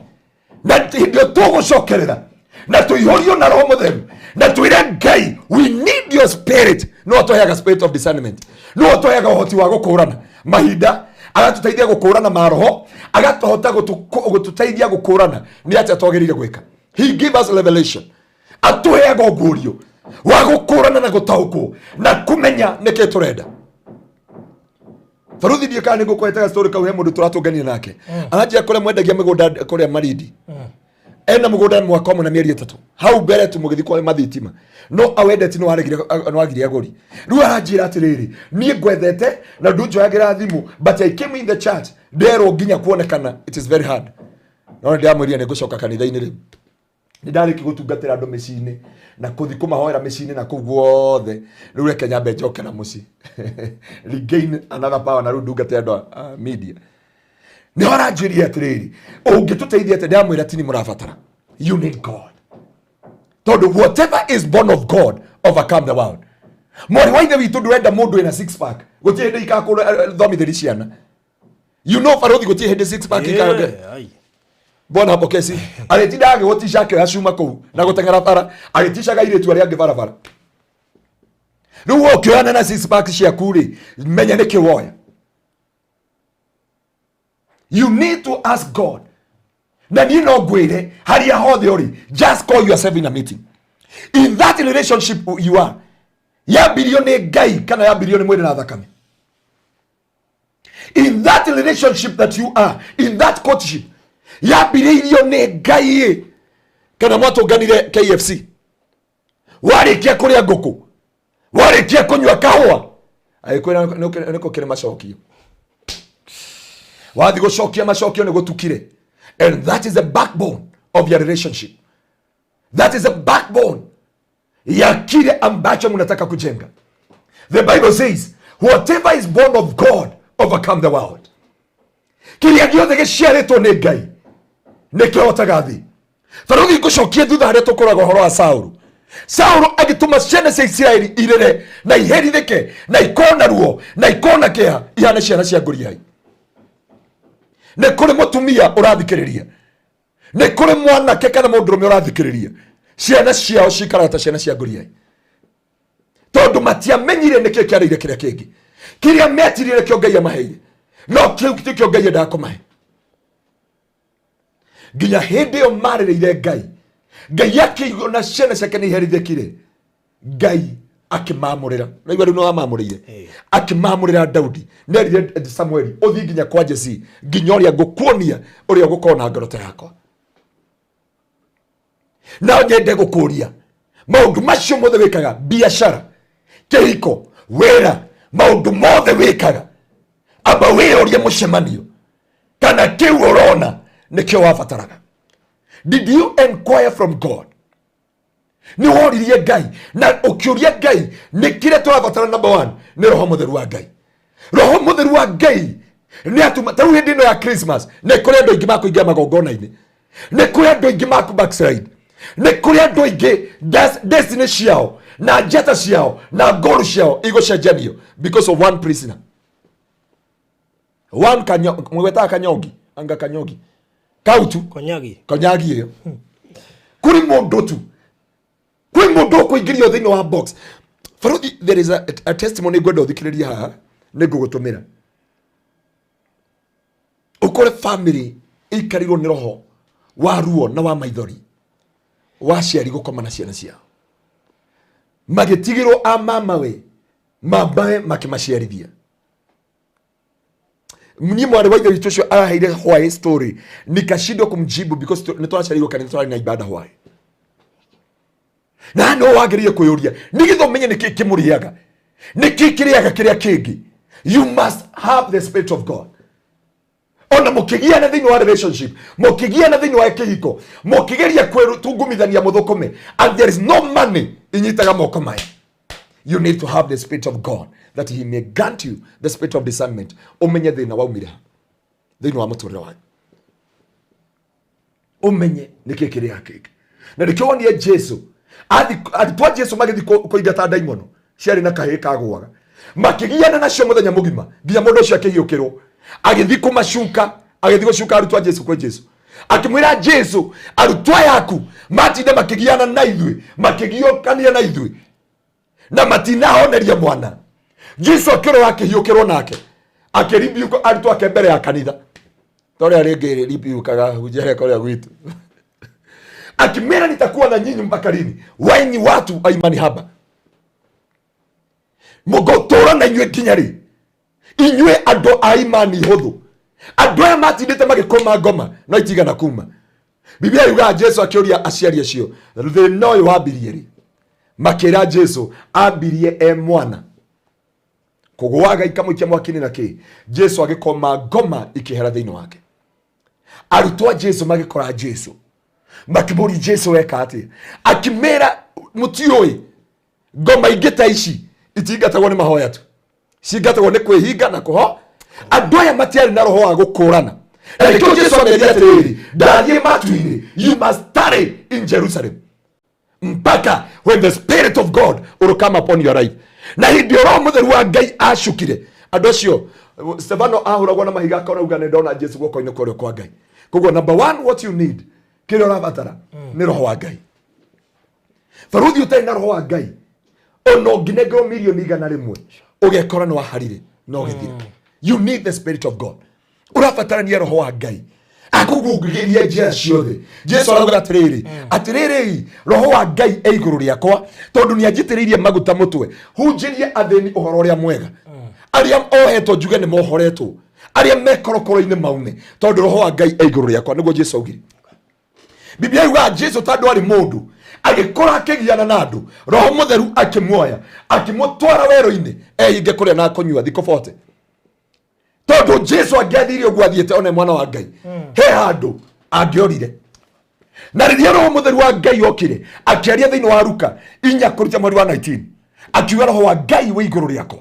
Na hĩndĩ ĩyo tũgũcokerera na tũihũrio na Roho Mũtheru na twĩre Ngai, "We need your spirit." No atũheaga spirit of discernment, no atũheaga ũhoti wa gũkũrana mahinda, agatũteithia gũkũrana maroho, agatũhota gũtũteithia gũkũrana nĩ atĩa twagĩrĩire gwĩka. He give us revelation, atũheaga ũguũrio wa gũkũrana na gũtaũkwo na kũmenya nĩkĩ tũrenda. Baruthi, ndiĩ kana nĩ ngũkũhetaga story kau. He mũndũ tũratũngania nake, aranjia kũrĩa mwendagia mĩgũnda kũrĩa Marindi, ena mũgũnda mwaka ũmwe na mĩeri 3 hau mbere tu mũgĩthiĩ kwa mathitima, no awendeti no aregire, no agire agũri. Rĩu aranjĩra atĩrĩrĩ, niĩ ngwethete na ndunjoyagĩra thimũ, but I came in the church, nderwo nginya kuonekana it is very hard. No nĩ ndĩramwĩrire nĩ ngũcoka kanitha-inĩ. Rĩu nĩ ndarĩki gũtungatĩra andũ mĩciĩ-inĩ na kũthi kũmahoera mĩciĩ-inĩ na kũu guothe. Rĩu reke nyambe njoke na mũciĩ, regain another power, na rĩu ndungate andũ a media. Nĩ aranjĩria atĩrĩrĩ, ũngĩtũteithia atĩ? Ndĩramwĩra tini mũrabatara, you need God, tondũ whatever is born of God overcome the world. Mwarĩ wa ithe witũ, ndũrenda mũndũ wĩna six pack, gũtirĩ hĩndĩ ikakũthomithĩri ciana. You know, barũthi, gũtirĩ hĩndĩ six pack ikagũ Yeah, ai. Bwana Pokesi agĩtinda agĩgũtica, akĩoya cuma kũu na gũteng'era bara, agĩticaga airĩtu arĩa angĩ barabara. Rĩu we ũkĩoyana na six pack ciaku rĩ, menya nĩkĩ woya. You need to ask God. Na niĩ no ngwĩre, harĩa hothe ũrĩ, just call yourself in a meeting. In that relationship you are, yambirio nĩ Ngai kana yambirio nĩ mwĩrĩ na thakame? In that relationship that you are in, that courtship, yambirĩirio nĩ Ngai ĩ kana mwatũnganire KFC, warĩkia kũrĩa ngũkũ, warĩkia kũnyua kahũa, agĩkwĩra nĩkũ kĩrĩ macokio? Wathiĩ gũcokia macokio nĩ gũtukire. And that is the backbone of your relationship, that is the backbone ya kile ambacho mnataka kujenga. The Bible says whatever is born of God overcome the world. Kĩrĩa gĩothe gĩciarĩtwo nĩ Ngai. Nĩ kĩhotaga thĩ. Barũthi, ngũcokie thutha harĩa tũkoraga ũhoro wa Saũlũ. Saũlũ agĩtũma ciana cia Isiraeli irĩre na iherithĩke na ikona ruo na ikona kĩeha, ihane ciana cia ngũriai. Nĩ kũrĩ mũtumia ũrathikĩrĩria, nĩ kũrĩ mwanake kana mũndũrũme ũrathikĩrĩria, ciana ciao cikaraga ta ciana cia ngũriai tondũ matiamenyire nĩkĩ kĩarĩire kĩrĩa kĩngĩ. Kĩrĩa metirire kĩo Ngai amaheire, no kĩu tikĩo Ngai endaga kũmahe. Nginya hĩndĩ ĩyo marĩrĩire Ngai, Ngai akĩigua na ciana ciake nĩ iherithĩkire, Ngai akĩmamũrĩra. Naigua rĩu nĩwamamũrĩire, akĩmamũrĩra Daudi. Nerire Samueli, ũthiĩ nginya kwa Jesi, nginya ũrĩa ngũkuonia ũrĩa ũgũkorwo na ngoro ta yakwa. No nyende gũkũria, maũndũ macio mothe wĩkaga, biacara, kĩhiko, wĩra, maũndũ mothe wĩkaga, amba wĩyũrie mũcemanio kana kĩu ũrona nĩkĩo wabataraga. Did you inquire from God? Nĩ woririe Ngai na ũkĩũria Ngai nĩ kĩrĩa tũrabatara? Number one nĩ Roho Mũtheru wa Ngai. Roho Mũtheru wa Ngai nĩ atuma ta rĩu hĩndĩ ĩno ya Christmas nĩ kũrĩ andũ aingĩ makũingĩra magongona-inĩ, nĩ kũrĩ andũ aingĩ maku backslide, nĩ kũrĩ andũ aingĩ destiny ciao na njata ciao na goal ciao igũcenjanio because of one prisoner, one kanyo mwĩtaga kanyongi, anga kanyongi kau tu. Konyagi. Konyagi ĩyo. Kũrĩ mũndũ tu, kwĩ mũndũ ũkũingĩrio thĩinĩ wa box. Baruthi, there is a testimony ngwenda ũthikĩrĩrie haha, nĩ ngũgũtũmĩra ũkore family ĩikarirwo nĩ roho wa ruo na wa maithori wa aciari gũkoma na ciana ciao, magĩtigĩrwo a mamawe, mamawe makĩmaciarithia. Niĩ mwarĩ wa ithe witũ ũcio araheire why story, nikashindwa kumjibu because nĩ tũraciarirwo kanitha, tũrarĩ na ibada why na no wagĩrĩire kwĩyũria nĩgetha ũmenye nĩkĩ kĩmũrĩaga, nĩkĩ kĩrĩaga kĩrĩa kĩngĩ. You must have the spirit of God. Ona mũkĩgiana thĩinĩ wa relationship, mũkĩgiana thĩinĩ wa kĩhiko, mũkĩgeria kwĩtungumithania mũthũkũme and there is no money inyitaga moko maya, you need to have the spirit of God that he may grant you the spirit of discernment, ũmenye thĩna waumire ha thĩinĩ wa mũtũrĩre wanyu, ũmenye nĩkĩ kĩrĩa kĩngĩ. Na nĩkĩo wonire Jesu arutwo a Jesu magĩthiĩ kũingata ndaimono ciarĩ na kahĩĩ kagũaga, makĩgiana nacio mũthenya mũgima nginya mũndũ ũcio akĩhiũkĩrwo, agĩthiĩ kũmacuka, agĩthiĩ gũcuka arutwo a Jesu kwĩ Jesu, akĩmwĩra Jesu, arutwo aya aku matinda makĩgiana na ithuĩ, makĩgiũkania na ithuĩ na matinahoneria mwana. Jesu akĩrora, akĩhiũkĩrwo nake, akĩribiuka arutwo ake mbere ya kanitha torĩa rĩngĩ ribiukaga hunjere kũrĩa gwitũ, akimera, nitakuwa na nyinyi mpaka lini, wenyi watu wa imani haba? Mũgũtũra na inyuĩ nginya rĩ, inyuĩ andũ a imani hũthũ? Andũ aya matindĩte magĩkoma ngoma no itigana kuma. Biblia yugaga Jesu akĩũria aciari acio, thĩna ũyũ wambirie rĩ? Makĩra Jesu ambirie e mwana kũgũaga ikamũikia mwaki-inĩ na kĩ. Jesu agĩkoma ngoma ikĩhera thĩinĩ wake. Arutwo a Jesu magĩkora Jesu, makĩmũria, Jesu weka atĩa? Akĩmera, mũtiũĩ ngoma ingĩ ta ici itingatagwo nĩ mahoya tu, cingatagwo nĩ kwĩhinga na kũho. Andũ aya matiarĩ na roho wa gũkũrana, na nĩkĩo Jesu amerie atĩrĩrĩ, ndathiĩ matu-inĩ, you must tarry in Jerusalem mpaka when the spirit of God will come upon your life. Na hĩndĩ ĩyo Roho Mũtheru wa Ngai acukire andũ acio, Stefano ahũragwo na mahiga akona uga nĩ ndona Jesu guoko-inĩ kwa ũrĩo kwa Ngai. Koguo number one, what you need, kĩrĩa ũrabatara nĩ roho wa Ngai. Baruthi, ũtarĩ na roho wa Ngai, ona ũngĩnengerwo 100,000,000 ũgekora nĩ waharire no gĩthire. You need the spirit of God. Ũrabatarania roho wa Ngai akũgũngĩria njĩra ciothe. Jesu arauga atĩrĩrĩ, atĩrĩrĩ, roho wa Ngai e igũrũ rĩakwa tondũ nĩ anjitĩrĩirie maguta mũtwe hunjĩrie athĩni ũhoro ũrĩa mwega, arĩa ohetwo njuge nĩ mohoretwo, arĩa me korokoro-inĩ maume, tondũ roho wa Ngai e igũrũ rĩakwa. Nĩguo Jesu augire. Biblia yugaga Jesu tondũ arĩ mũndũ agĩkũra akĩgiana na andũ, Roho Mũtheru akĩmuoya akĩmũtwara werũ-inĩ ehinge kũrĩa na kũnyua thikũ 40, tondũ Jesu angĩathire ũguo athiĩte one mwana wa Ngai he handũ angĩorire. Na rĩrĩa Roho Mũtheru wa Ngai okire, akĩaria thĩinĩ wa Luka 4 kũruta mweri wa 19, akiuga, roho wa Ngai wĩ igũrũ rĩakwa.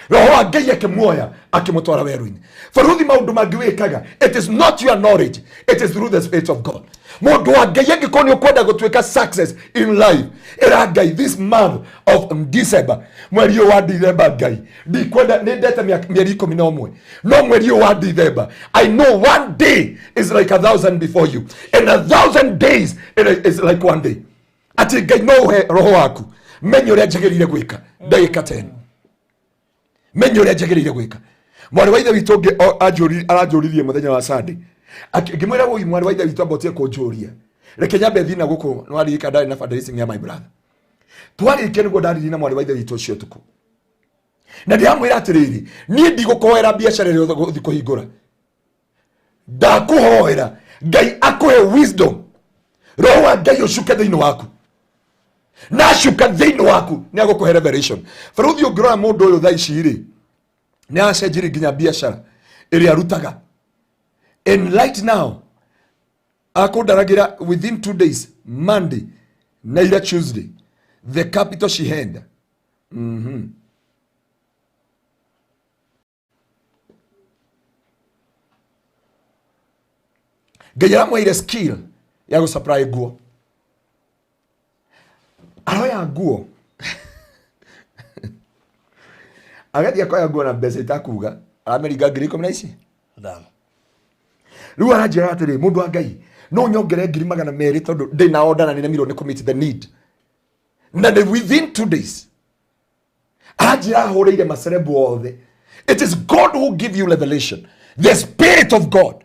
Roho wa Ngai akĩmuoya akĩmũtwara werũ-inĩ. Baruthi maũndũ mangĩ wĩkaga, it is not your knowledge, it is through the Spirit of God. Mũndũ wa Ngai angĩkorwo nĩ ũkwenda gũtuĩka success in life, ĩra Ngai this month of December, mweri ũyũ wa December, Ngai ndikwenda nĩ ndete mĩeri 11, no mweri ũyũ wa December, I know one day is like 1,000 before you and 1,000 days is like one day. Atĩ Ngai no ũhe roho waku menya ũrĩa njagĩrĩire gwĩka ndagĩka 10, menya ũrĩa njagĩrĩire gwĩka. Mwarĩ wa ithe witũ ũngĩ aranjũririe mũthenya wa Sunday, ngĩmwĩra woi mwarĩ wa ithe witũ ambotie kũnjũria, reke nyambe thiĩ na gũkũ nĩwaririka ndarĩ na fundraising ya my brother. Twarĩkia nĩguo ndaririe na mwarĩ wa ithe witũ ũcio ũtukũ, na ndĩramwĩra atĩrĩrĩ, niĩ ndigũkũhoera biacara ĩrĩa ũgũthiĩ kũhingũra, ndakũhoera Ngai akũhe wisdom, roho wa Ngai ũcuke thĩinĩ waku, na acuka thĩinĩ waku nĩ agũkũhe revelation. Baruthi ũngĩrora mũndũ ũyũ thaa ici rĩ, nĩ aracenjirie nginya biacara ĩrĩa arutaga, and right now akũndaragĩra within 2 days, Monday na ira Tuesday, the capital she had. Ngai aramwĩire skill ya gũsupply nguo, aroya nguo agathiĩ akoya nguo na mbeca itakuga, aramĩringa 15,000 na ici Thano. Rĩu aranjĩra atĩrĩ, mũndũ wa Ngai, no nyongere 200,000 tondũ ndĩna order na nĩnemirwo nĩ kũ the need, na nĩ within 2 days. Aranjĩra ahũrĩire macerebu othe. It is God who give you revelation. The Spirit of God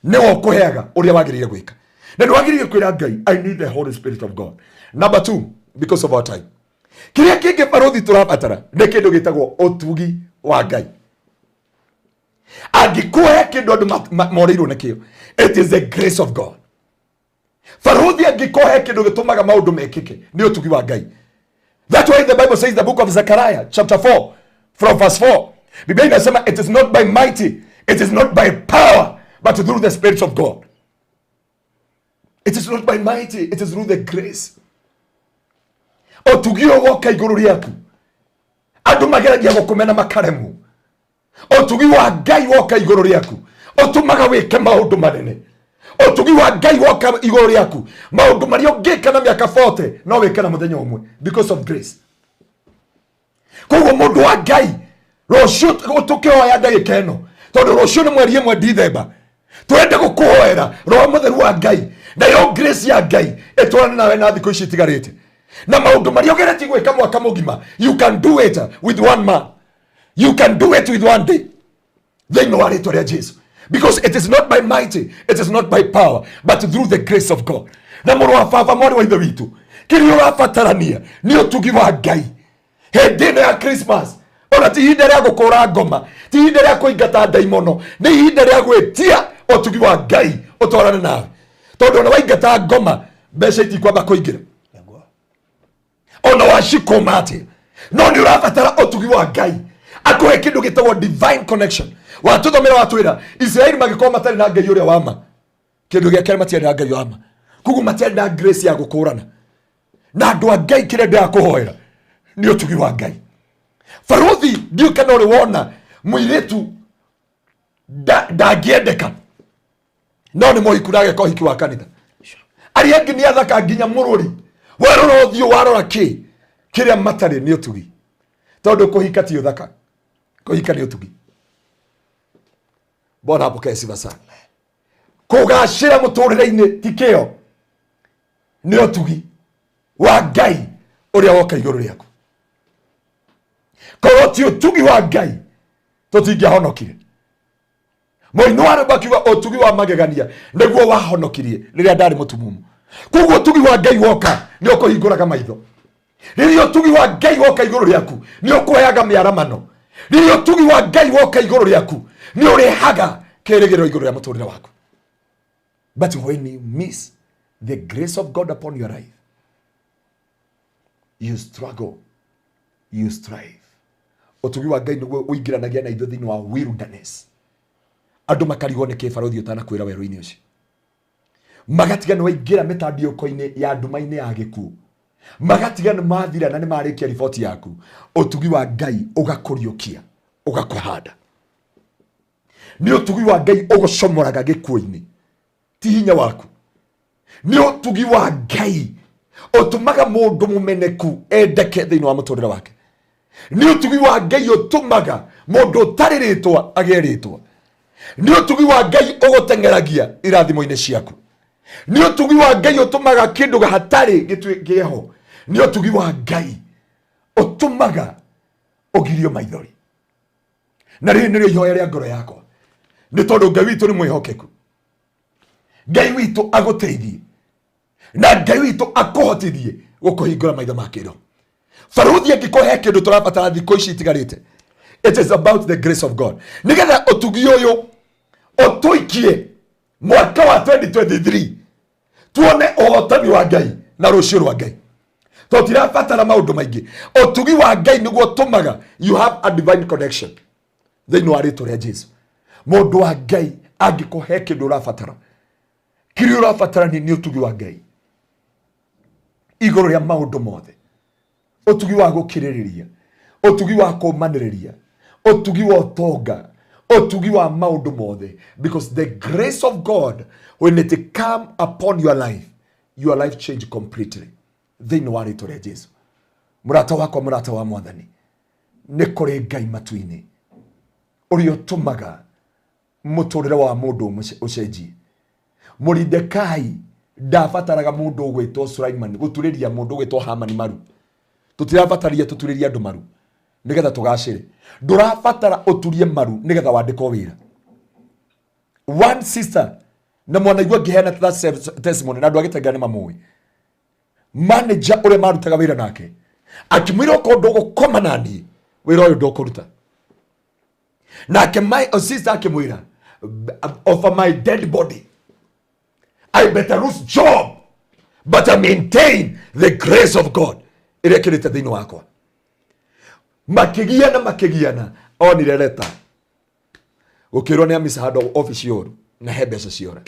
nĩwe ũkũheaga ũrĩa wagĩrĩire gwĩka, na nĩ wagĩrĩire kwĩra Ngai, I need the Holy Spirit of God. Number 2, because of our time, kĩrĩa kĩngĩ barothi tũrabatara nĩ kĩndũ gĩtagwo ũtugi wa Ngai. Angĩkũhe kĩndũ andũ morĩirwo nĩkĩo, it is the grace of God. Barothi angĩkũhe kĩndũ gĩtũmaga maũndũ mekĩke nĩ ũtugi wa Ngai. That's why the Bible says, the book of Zechariah chapter 4 from verse 4, Biblia inasema it is not by mighty, it is not by power, but through the Spirit of God. It is not by mighty, it is through the grace. Ũtugi ũyũ woka igũrũ rĩaku, andũ mageragia gũkũmena makaremwo. Ũtugi wa Ngai woka igũrũ rĩaku ũtũmaga wĩke maũndũ manene. Ũtugi wa Ngai woka igũrũ rĩaku, maũndũ marĩa ũngĩka na mĩaka 40 no wĩke na mũthenya ũmwe, because of grace. Koguo mũndũ wa Ngai, rũciũ tũkĩhoya ndagĩka ĩno, tondũ rũciũ nĩ mweri 1 Dithemba, twende gũkũhoera roho mũtheru wa Ngai nayo grace ya Ngai ĩtwarane nawe na thikũ ici itigarĩte, na maũndũ marĩa ũgeretie gwĩka mwaka mũgima, you can do it with one man, you can do it with one day, thĩinĩ wa rĩtwa rĩa Jesu, because it is not by might, it is not by power, but through the grace of God. Na mũrũ wa baba, mwarĩ wa ithe witũ, kĩrĩa ũrabatarania nĩ ũtugi wa Ngai hĩndĩ ĩno ya Christmas. Ona ti ihinda rĩa gũkũra ngoma, ti ihinda rĩa kũingata ndaimono, nĩ ihinda rĩa gwĩtia ũtugi wa Ngai ũtwarane nawe, tondũ ona waingata ngoma mbeca itikwamba kũingĩra, ona wacikũma atĩa, no nĩ ũrabatara ũtugi wa Ngai akũhe kĩndũ gĩtagwo divine connection. Watũthomera watwĩra Isiraeli magĩkorwo matarĩ na Ngai ũrĩa wa ma, kĩndũ gĩa kerĩ matiarĩ na Ngai wa ma, koguo matiarĩ na grace ya gũkũrana. Na andũ a Ngai, kĩrĩa ndĩrakũhoera nĩ ũtugi wa Ngai. Baruthi, ndiũ kana ũrĩ wona mũirĩtu ndangĩendeka no nĩ mũhiku na ageka ũhiki wa kanitha, arĩa angĩ nĩ athaka nginya mũrũri, warora ũthiũ warora kĩ, kĩrĩa matarĩ nĩ ũtugi, tondũ kũhika ti ũthaka, kũhika nĩ ũtugi. Bwana apokee sifa sana. Kũgacĩra mũtũrĩre-inĩ ti kĩo, nĩ ũtugi wa Ngai ũrĩa woka igũrũ rĩaku. Korwo ti ũtugi wa Ngai tũtingĩahonokire. Mũini wa rwĩmbo akiuga ũtugi wa magegania nĩguo wahonokirie rĩrĩa ndarĩ mũtumumu. Koguo ũtugi wa Ngai woka nĩ ũkũhingũraga maitho. Rĩrĩa ũtugi wa Ngai woka igũrũ rĩaku nĩ ũkũheaga mĩaramano. Rĩrĩa ũtugi wa Ngai woka igũrũ rĩaku nĩ ũrehaga kĩĩrĩgĩrĩro igũrũ rĩa mũtũrĩre waku. But when you miss the grace of God upon your life, you struggle, you strive. Ũtugi wa Ngai nĩguo ũingĩranagia na ithuĩ thĩinĩ wa wilderness. Andũ makarigwo nĩ kĩ barothi ũtanakwĩra werũ-inĩ ũcio, magatiga nĩ waingĩra mĩtandiũko-inĩ ya nduma-inĩ ya gĩkuũ, magatiga nĩ mathira na nĩ marĩkia riboti yaku. Ũtugi wa Ngai ũgakũriũkia. Ũgakũhanda. Nĩ ũtugi wa Ngai ũgũcomoraga gĩkuũ-inĩ, ti hinya waku. Nĩ ũtugi wa Ngai ũtũmaga mũndũ mũmeneku endeke thĩinĩ wa mũtũrĩre wake. Nĩ ũtugi wa Ngai ũtũmaga mũndũ ũtarĩ rĩtwa agĩe rĩtwa. Nĩ ũtugi wa Ngai ũgũteng'eragia irathimo-inĩ ciaku. Nĩ ũtugi wa Ngai ũtũmaga kĩndũ hatarĩ gĩtuĩke ho. Nĩ ũtugi wa Ngai ũtũmaga ũgirio maithori. Na rĩrĩ nĩrĩo ihoya rĩa ngoro yakwa, nĩ tondũ Ngai witũ nĩ mwĩhokeku. Ngai witũ agũteithie na Ngai witũ akũhotithie gũkũhingũra maitho ma kĩroho. Baruthi angĩkorwo he kĩndũ tũrabatara thikũ ici itigarĩte, it is about the grace of God, nĩgetha ũtugi ũyũ ũtũikie mwaka wa 2023 tuone ũhotani wa Ngai na rũciũ rwa Ngai. Tũtirabatara maũndũ maingĩ. Ũtugi wa Ngai nĩguo ũtũmaga you have a divine connection thĩinĩ wa rĩtwa rĩa Jesu. Mũndũ wa Ngai, angĩkorwo he kĩndũ ũrabatara, kĩrĩa ũrabatara nĩ ũtugi wa Ngai igũrũ rĩa maũndũ mothe. Ũtugi wa gũkirĩrĩria, ũtugi wa kũmanĩrĩria, ũtugi wa ũtonga, ũtugi wa maũndũ mothe, because the grace of God, when it come upon your life, your life change completely thĩinĩ wa rĩtwa rĩa Jesu. Mũrata wakwa, mũrata wa Mwathani, nĩ kũrĩ Ngai matu-inĩ ũrĩa ũtũmaga mũtũrĩre wa mũndũ ũcenjie. Moridekai ndabataraga mũndũ ũgwĩtwo Sulaiman gũturĩria mũndũ ũgwĩtwo Hamani maru. Tũtirabataria tũturĩrie andũ maru nĩgetha tũgacĩre. Ndũrabatara ũturie maru nĩgetha wandĩkwo wĩra. One sister na mwanaigua ngĩheana that testimony na andũ agĩtengera nĩ mamũĩ. Manager ũrĩa marutaga wĩra nake akĩmwĩra okorwo ndũgũkoma na niĩ wĩra ũyũ ndũkũruta. Nake my sister akĩmwĩra, over my dead body I better lose job but I maintain the grace of God ĩrĩa ĩkĩrĩte thĩinĩ wakwa. Makĩgiana makĩgiana, onire leta gũkĩrwo nĩ amisa handũ ofici ũru na he mbeca ciora.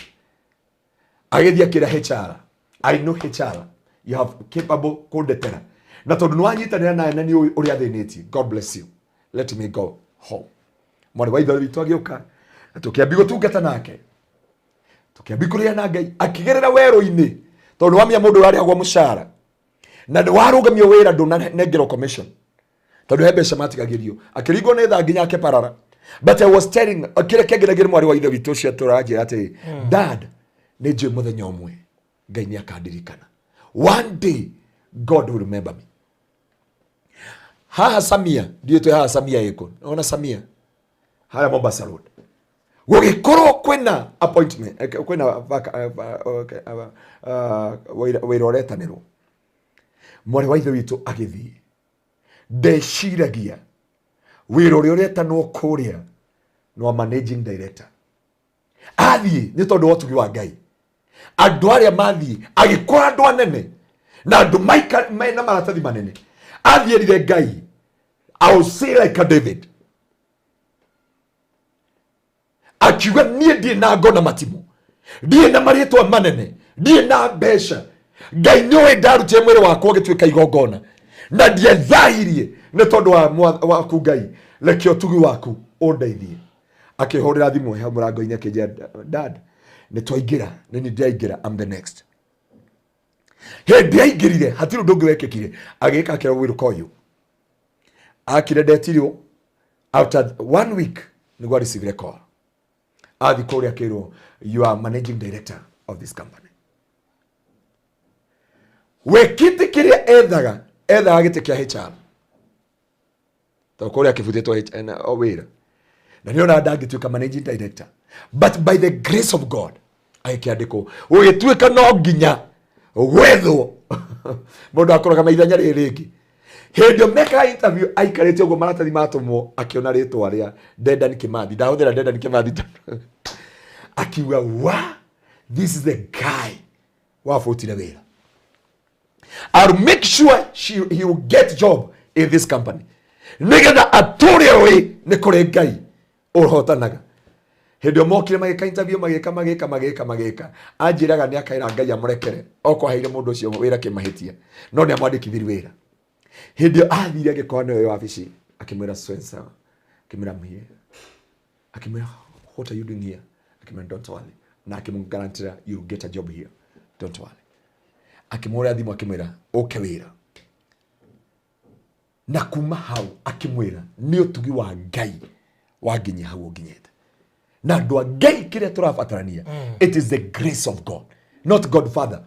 Agĩthiĩ akĩra HR, I know HR, you have capable kũndetera, na tondũ nĩ wanyitanĩra nawe na nĩ ũĩ ũrĩa thĩnĩtie, God bless you, let me go home. Mwarĩ wa ithe witũ agĩũka na tũkĩambia gũtungata nake, tũkĩambia kũrĩa na Ngai akĩgerera werũ-inĩ, tondũ wamenya mũndũ ũrarĩhagwo mũcara na nĩ warũgamio wĩra ndũnanengerwo commission tondũ he mbeca matigagĩrio, akĩringwo nĩ tha nginya akĩparara. But I was telling kĩrĩa kĩangenagia nĩ mwarĩ wa ithe witũ ũcio tũranjĩra atĩrĩ, dad, nĩ njũĩ mũthenya ũmwe Ngai nĩ akandirikana. One day God will remember me. Haha Samia, ndiũĩ twĩ haha Samia ĩkũ, ona Samia harĩa Mombasa Road gũgĩkorwo kwĩna appointment, kwĩna wĩra ũretanĩrwo. Mwarĩ wa ithe witũ agĩthiĩ, ndeciragia wĩra ũrĩa ũretanwo kũrĩa nĩ wa managing director. Athiĩ nĩ tondũ wa ũtugi wa Ngai, andũ arĩa mathiĩ agĩkora andũ anene na andũ mena maratathi manene. Athiĩ erire Ngai, I will say like a David, akiuga niĩ ndirĩ na ngo na matimũ, ndirĩ na marĩtwa manene, ndirĩ na mbeca, Ngai nĩũĩ ndarutire mwĩrĩ wakwa ũgĩtuĩka igongona na ndiethahirie nĩ tondũ wa waku Ngai, reke ũtugi waku ũndeithie. Akĩhũrĩra thimũ hau mũrango-inĩ akĩnjĩra, dad, nĩ twaingĩra, nĩ niĩ ndĩraingĩra, I'm the next. Hĩndĩ aingĩrire hatirĩ ũndũ ũngĩ wekĩkire, agĩka akĩra will call you. Akire ndetirwo after 1 week nĩguo receive call. Athi kũrĩa akĩrwo, you are managing director of this company. We kĩtĩ kĩrĩa ethaga, ethaga gĩtĩ kĩa HR, tondũ kũrĩa akĩbutĩtwo o wĩra na nĩ ona ndangĩtuĩka managing director, but by the grace of God agĩkĩandĩkwo. Gũgĩtuĩka no nginya gwethwo mũndũ akũraga maithenya rĩrĩ rĩngĩ. Hĩndĩ ĩyo mekaga interview aikarĩte ũguo maratathi matũmwo, akĩona rĩtwa rĩa Dedan Kimathi. Ndahũthĩra Dedan Kimathi tondũ akiuga, wa, this is the guy wabutire wĩra, I'll make sure he will get job in this company nĩgetha atũre ũĩ nĩ kũrĩ Ngai ũhotanaga. Hĩndĩ ĩyo mokire magĩka interview, magĩka magĩka magĩka magĩka, anjĩraga nĩ akaĩra Ngai amũrekere okorwo aheire mũndũ ũcio wĩra kĩmahĩtia, no nĩ amwandĩkithirie wĩra. Hĩndĩ ĩyo athire agĩkora nĩwe wabici, akĩmwĩra Spencer, Akĩmwĩra, "I'm here." Akĩmwĩra, "What are you doing here?" Akĩmwĩra, "Don't worry." Na akĩmũgarantĩra, "You'll get a job here, don't worry." Akĩmũhũrĩra thimũ, akĩmwĩra ũke wĩra. Na kuma hau akĩmwĩra nĩ ũtugi wa Ngai wanginyia hau ũnginyĩte. Na andũ a Ngai, kĩrĩa tũrabatarania, it is the grace of God, not Godfather.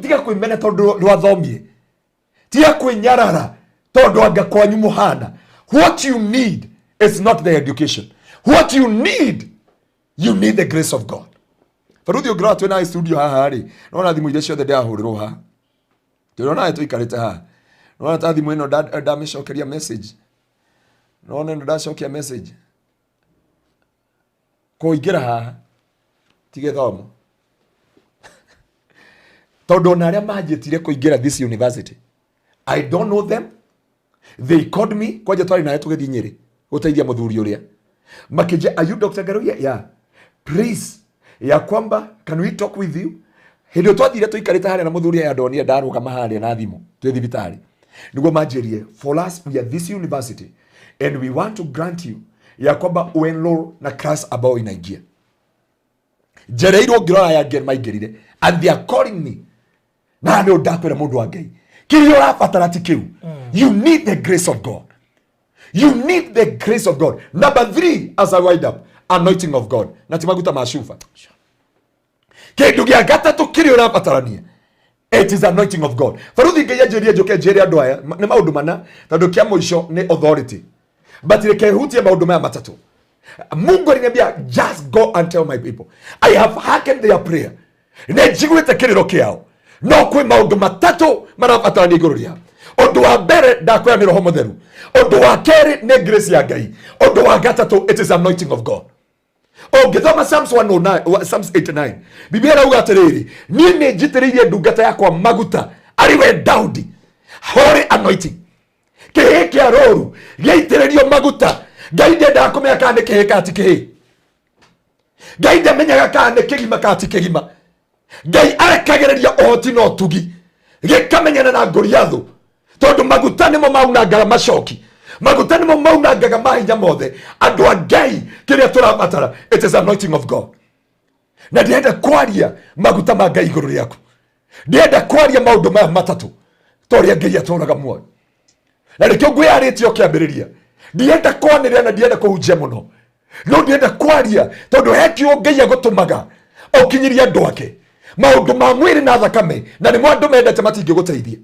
Tiga kwĩmena tondũ ndwathomie, tiga kwĩnyarara tondũ anga kwanyu mũhana. What you need is not the education. What you need, you need the grace of God. Baruthi, ũngĩrora twĩ nawe studio haha rĩ, nona thimũ iria ciothe ndĩrahũrĩrwo haha, tũrona nawe tũikarĩte haha, nona ta thimũ ĩno ndamĩcokeria message, nona ĩno ndacokia message kũingĩra haha ti gĩthomo, tondũ ona arĩa manjĩtire kũingĩra this university, I don't know them. They called me kwanja twarĩ nawe tũgĩthiĩ Nyĩrĩ gũteithia mũthuri ũrĩa, makĩnjia, "Are you Dr. Ngaruiya?" "Yeah." "Please, ya kwamba can we talk with you?" Hĩndĩ ĩyo twathire tũikarĩte harĩa na mũthuri aya, ndonire ndarũgama harĩa na thimũ twĩ thibitarĩ, nĩguo manjĩrie, "For us, we are this university and we want to grant you ya kwamba uenroll na class ambao inaingia." Njereirwo ngĩrora aya angĩ maingĩrire, and they are calling me. Na nĩ ndakwĩra, mũndũ wa Ngai, kĩrĩa ũrabatara ti kĩu. You need the grace of God. You need the grace of God. Number three, as I wind up, anointing of God, na ti maguta ma cuba. Kĩndũ gĩa gatatũ kĩrĩa ũrabatarania, it is anointing of God. Baruthi, Ngai anjĩrie njũke njĩre andũ aya nĩ maũndũ mana, tondũ kĩa mũico nĩ authority, but reke hutie maũndũ maya matatũ. Mungu aliniambia, "Just go and tell my people I have hearkened their prayer." Nĩ njiguĩte kĩrĩro kĩao, no kwĩ maũndũ matatũ marabatarania igũrũ rĩao. Ũndũ wa mbere ndakwĩra nĩ Roho Mũtheru, ũndũ wa kerĩ nĩ grace ya Ngai, ũndũ wa gatatũ, it is anointing of God. Ũngĩthoma Psalms 109, Psalms 89, Biblia ĩrauga atĩrĩrĩ, "Niĩ nĩ njitĩrĩirie ndungata yakwa maguta, arĩ we Daudi." Holy anointing. Kĩhĩ kĩa rũru gĩaitĩrĩrio maguta, Ngai ndendaga kũmenya kana nĩ kĩhĩ kana ti kĩhĩ. Ngai ndamenyaga kana nĩ kĩgima kana ti kĩgima. Ngai arekagĩrĩria ũhoti na ũtugi gĩkamenyana na Ngoriathũ, tondũ maguta nĩmo maunangaga macoki, maguta nĩmo maunangaga mahinya mothe. Andũ a Ngai, kĩrĩa tũrabatara, it is anointing of God. Na ndĩrenda kwaria maguta ma Ngai igũrũ rĩaku. Ndĩrenda kwaria maũndũ maya matatũ ta ũrĩa Ngai atũraga muoyo, na nĩkĩo ngwĩyarĩtie o kĩambĩrĩria. Ndienda kwanĩrĩra na ndienda kũhunjia mũno, no ndĩrenda kwaria tondũ he kiugo Ngai agũtũmaga ũkinyĩrie andũ ake. Maũndũ ma mwĩrĩ na thakame na nĩmo andũ mendete matingĩgũteithia.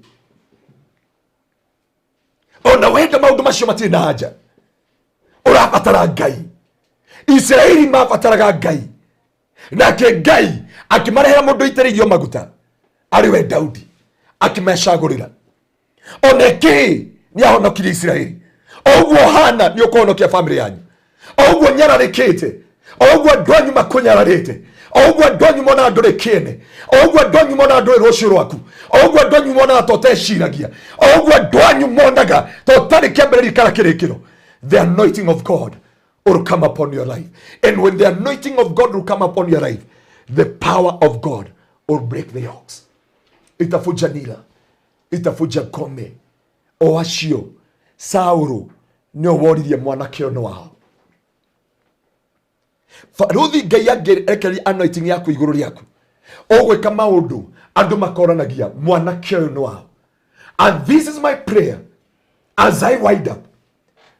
Ona wenda maũndũ macio matirĩ na anja. Ũrabatara Ngai. Isiraeli mabataraga Ngai, nake Ngai akĩmarehera mũndũ itĩrĩirio maguta, arĩ we Daudi, akĩmecagũrĩra. Ona kĩ nĩ ahonokirie Isiraeli. O ũguo hana nĩ ũkũhonokia famĩlĩ yanyu, o ũguo nyararĩkĩte, o ũguo andũ anyu makũnyararĩte, o ũguo andũ anyu monaga ndũrĩ kĩene, o ũguo andũ anyu monaga ndũrĩ rũciũ rwaku, o ũguo andũ anyu monaga ta ũteciragia, o ũguo andũ anyu monaga ta ũtarĩ kĩambĩrĩria kana kĩrĩkĩro, the anointing of God will come upon your life. And when the anointing of God will come upon your life, the power of God will break the yokes. Itafunja nira, itafunja ngome. O acio Saũlũ nĩo woririe mwanake ũyũ nĩ wao. Baruthi, Ngai angĩrekeria anointing yaku igũrũ rĩaku, ũgwĩka maũndũ andũ makoranagia mwanake ũyũ nĩ wao. And this is my prayer as I wind up: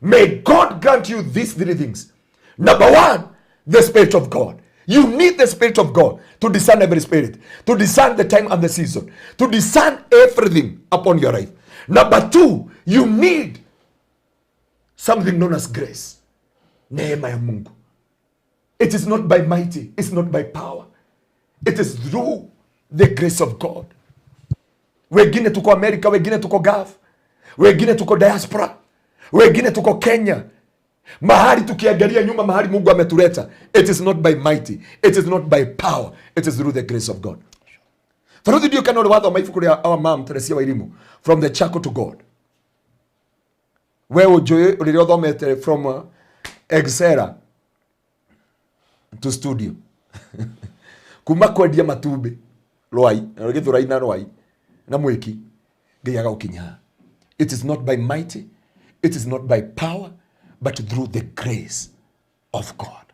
may God grant you these three things. Number one, the Spirit of God. You need the Spirit of God to discern every spirit, to discern the time and the season, to discern everything upon your life. Number two, you need something known as grace. Neema ya Mungu. It is not by mighty, it's not by power. It is through the grace of God. Wengine tuko America, wengine tuko Gulf, wengine tuko diaspora, wengine tuko Kenya. Mahali tukiangalia nyuma, mahali Mungu ametuleta, it is not by mighty, it is not by power, it is through the grace of God. Baruthi, ndiũ kana ũrĩ wathoma ibuku rĩa our mom Teresia Wairimu, From the Charcoal to God. We ũnjũĩ rĩrĩa ũthomete from Excela to studio, kuma kwendia matumbĩ Rwai Gĩthũrai na Rwai na mwĩki, Ngai agagũkinya. It is not by mighty, it is not by power, but through the grace of God.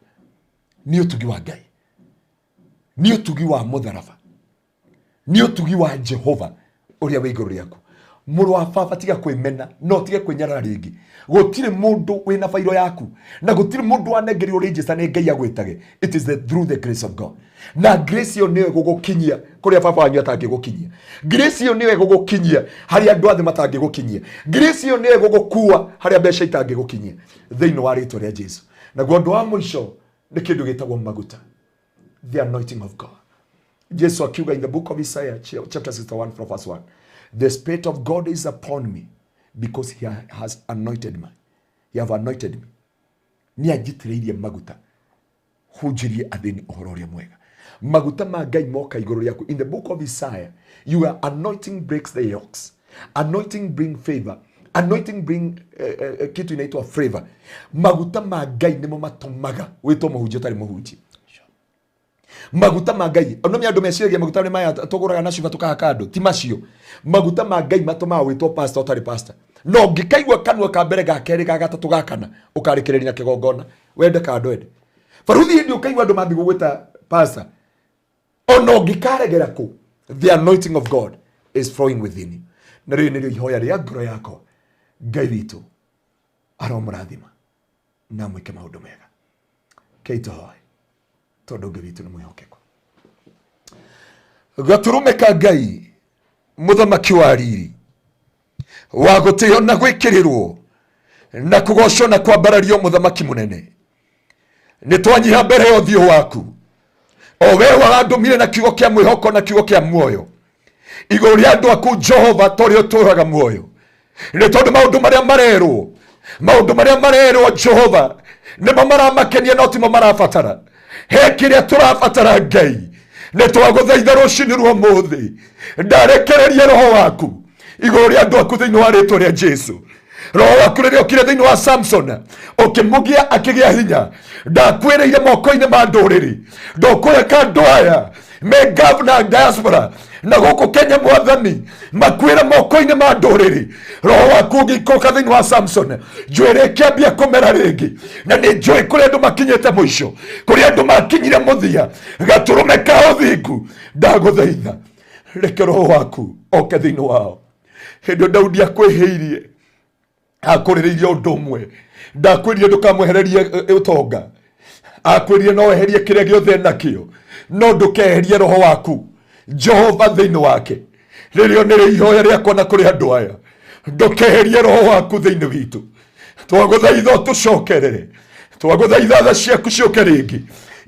Nĩ ũtugi wa Ngai, nĩ ũtugi wa mũtharaba, nĩ ũtugi wa Jehova ũrĩa wĩ igũrũ rĩaku. Mũrũ wa baba, tiga kwĩmena no tige kwĩnyarara rĩngĩ. Gũtirĩ mũndũ wĩna bairo yaku na gũtirĩ mũndũ wanengerirwo register nĩ Ngai agwĩtage. It is through the grace of God. Na grace ĩyo nĩyo ĩgũgũkinyia kũrĩa baba wanyu atangĩgũkinyia. Grace ĩyo nĩyo ĩgũgũkinyia harĩa andũ othe matangĩgũkinyia. Grace ĩyo nĩyo ĩgũgũkua harĩa mbeca itangĩgũkinyia, thĩinĩ wa rĩtwa rĩa Jesu. Naguo ũndũ wa mũico nĩ kĩndũ gĩtagwo maguta, the anointing of God. Jesu akiuga in the book of Isaiah chapter 61 from verse 1, the spirit of God is upon me because he has anointed me. He have anointed me. Nĩ anjitĩrĩirie maguta hunjirie athĩni ũhoro ũrĩa mwega. Maguta ma Ngai moka igũrũ rĩaku. In the book of Isaiah, your anointing breaks the yokes. Anointing bring favor. Anointing bring kitu inaitwa favor. Maguta ma Ngai nĩmo matũmaga wĩtwo mũhunjia ũtarĩ mũhunjia. Maguta ma Ngai, no andũ meciragia maguta nĩ maya tũgũraga na cuba tũkahaka andũ, ti macio. Maguta ma Ngai matũmaga wĩtwo pastor ũtarĩ pastor. No ũngĩkaigua kanua ka mbere, ga kerĩ, ga gatatũ, ga kana, ũkarĩkĩrĩria na kĩgongona, wende kana ndwende. Baruthi hĩndĩ ũkaigua andũ mambi gũgwĩta pastor, ona ũngĩkaregera kũ, the anointing of God is flowing within you. Na rĩrĩ nĩrĩo ihoya rĩa ngoro yakwa. Ngai witũ aromũrathima na mwĩke maũndũ mega. Kei tũhoe, tondũ Ngai witũ nĩ mwĩhokeku. Gatũrũme ka Ngai, mũthamaki wa riri, wa gũtĩo na gwĩkĩrĩrwo na kũgocwo na kwambarario, mũthamaki mũnene, nĩ twanyiha mbere ya ũthiũ waku, o we warandũmire na kiugo kĩa mwĩhoko na kiugo kĩa muoyo igũrũ rĩa andũ aku Jehova, ta ũrĩa ũtũũraga muoyo. Nĩ tondũ maũndũ marĩa marerwo, maũndũ marĩa marerwo Jehova, nĩmo maramakenia no timo marabatara. He kĩrĩa tũrabatara Ngai, nĩ twagũthaitha rũcinĩ rwa ũmũthĩ, ndarekereria roho waku igũrũ rĩa andũ aku thĩinĩ wa rĩtwa rĩa Jesu. Roho waku rĩrĩa okire thĩinĩ wa Samson ũkĩmũgia akĩgĩa hinya, ndakwĩrĩire moko-inĩ ma ndũrĩrĩ, ndũkũreka andũ aya me gavana diaspora na gũkũ Kenya mwathani makwĩre moko-inĩ ma ndũrĩrĩ. Roho waku ũgĩikũrũka thĩinĩ wa Samson, njuĩrĩ ĩkĩambia kũmera rĩngĩ. Na nĩ njũĩ kũrĩa andũ makinyĩte mũico, kũrĩa andũ makinyire mũthia. Gatũrũme ka ũthingu, ndagũthaitha reke roho waku oke thĩinĩ wao. Hĩndĩ ĩyo Daudi akwĩhĩirie, akũrĩrĩirie ũndũ ũmwe, ndakwĩrire ndũkamwehererie ũtonga, akwĩrire no weherie kĩrĩa gĩothe nakĩo, no ndũkeherie roho waku Jehova thĩinĩ wake. Rĩrĩo nĩrĩo ihoya rĩakwa na kũrĩ andũ aya, ndũkeherie roho waku thĩinĩ witũ. Twagũthaitha ũtũcokerere, twagũthaitha tha ciaku ciũke rĩngĩ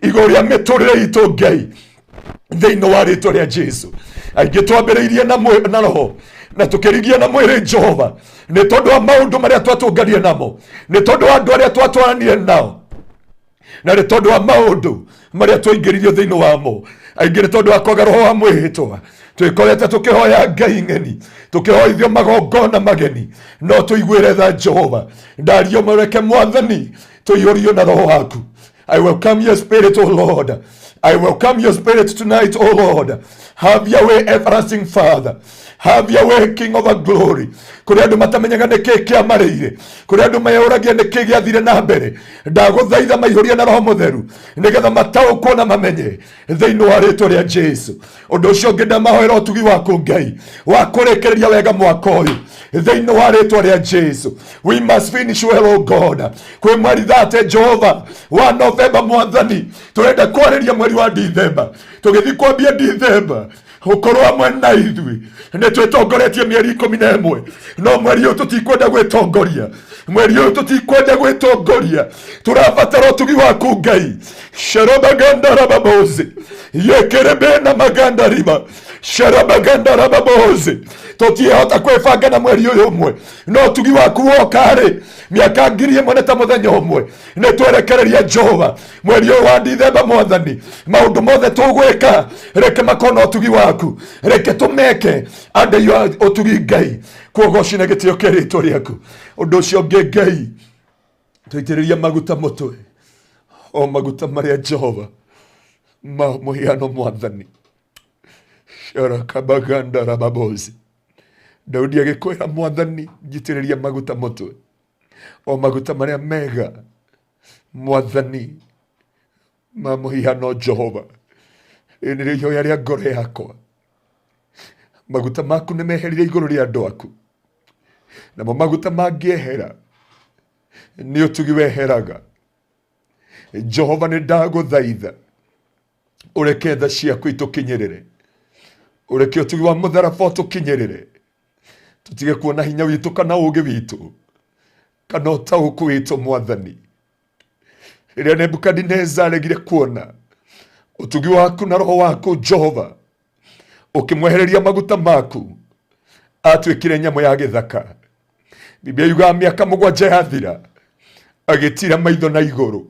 igũrũ rĩa mĩtũrĩre itũ Ngai, thĩinĩ wa rĩtwa rĩa Jesu. Aingĩ twambĩrĩirie na roho na tũkĩrigia na mwĩrĩ Jehova, nĩ tondũ wa maũndũ marĩa twatũnganie namo, nĩ tondũ wa andũ arĩa twatwaranire nao, na nĩ tondũ wa maũndũ marĩa twaingĩririo thĩinĩ wamo. Aingĩ nĩ tondũ wa kwaga roho wa mwĩhĩtwa, twĩkorete tũkĩhoya ngai ng'eni, tũkĩhoithio magongona mageni. No tũiguĩre tha Jehova, ndario mũreke mwathani tũiyũrio na roho waku. I welcome your spirit, O Lord. I welcome your spirit tonight, O Lord. Have your way, everlasting Father. Have your way, King of the glory. Kũrĩ andũ matamenyaga nĩ kĩĩ kĩamarĩire, kũrĩ andũ meyũragia nĩ kĩĩ gĩathire na mbere. Ndagũthaitha maihũrie na roho mũtheru nĩgetha mataũkwo na mamenye thĩinĩ wa rĩtwa rĩa Jesu. Ũndũ ũcio ũngĩ, ndamahoera ũtugi waku Ngai wa kũrĩkĩrĩria wega mwaka ũyũ thĩinĩ wa rĩtwa rĩa Jesu. We must finish well, O God. Kwĩ mweri thate Jehova wa Novemba mwathani, tũrenda kwarĩria mweri wa Dithemba. Tũgĩthiĩ kwambia Dithemba, ũkorwo hamwe na ithuĩ. Nĩ twĩtongoretie mĩeri 11, no mweri ũyũ tũtikwenda gwĩtongoria, mweri ũyũ tũtikwenda gwĩtongoria, tũrabatara ũtugi waku Ngai. Sharabagandarababozi yekerebena magandariba sharabagandarababozi, tũtiĩhota kwĩbanga na mweri ũyũ ũmwe, no ũtugi waku woka-rĩ, mĩaka 1000 nĩ ta mũthenya ũmwe. Nĩ twerekereria Jehova mweri ũyũ wa Dithemba mwathani, maũndũ mothe tũgwĩka reke makorwo na ũtugi waku, reke tũmeke under your ũtugi Ngai. Kuogoci na gĩtĩo kĩa rĩtwa rĩaku. Ũndũ ũcio ũngĩ Ngai, tũitĩrĩrie maguta mũtwe, o maguta marĩa Jehova ma mũhiano mwathani sharakabagandarababozi. Daudi agĩkwĩra mwathani, njitĩrĩria maguta mũtwe. O maguta marĩa mega mwathani ma mũhihano Jehova. Rĩrĩ nĩrĩo ihoya rĩa ngoro yakwa. Maguta maku nĩ meherire igũrũ rĩa andũ aku, namo maguta mangĩehera nĩ ũtugi weheraga. Jehova nĩ ndagũthaitha ũreke tha ciaku itũkinyĩrĩre, ũreke ũtugi wa mũtharaba ũtũkinyĩrĩre, tũtige kuona hinya witũ kana ũũgĩ witũ kana ũtaũku witũ mwathani. Rĩrĩa Nebukadineza aregire kuona ũtugi waku na roho waku Jehova, ũkĩmwehereria maguta maku, atuĩkire nyamũ ya gĩthaka. Biblia yugaga mĩaka 7 yathira agĩtira maitho na igũrũ.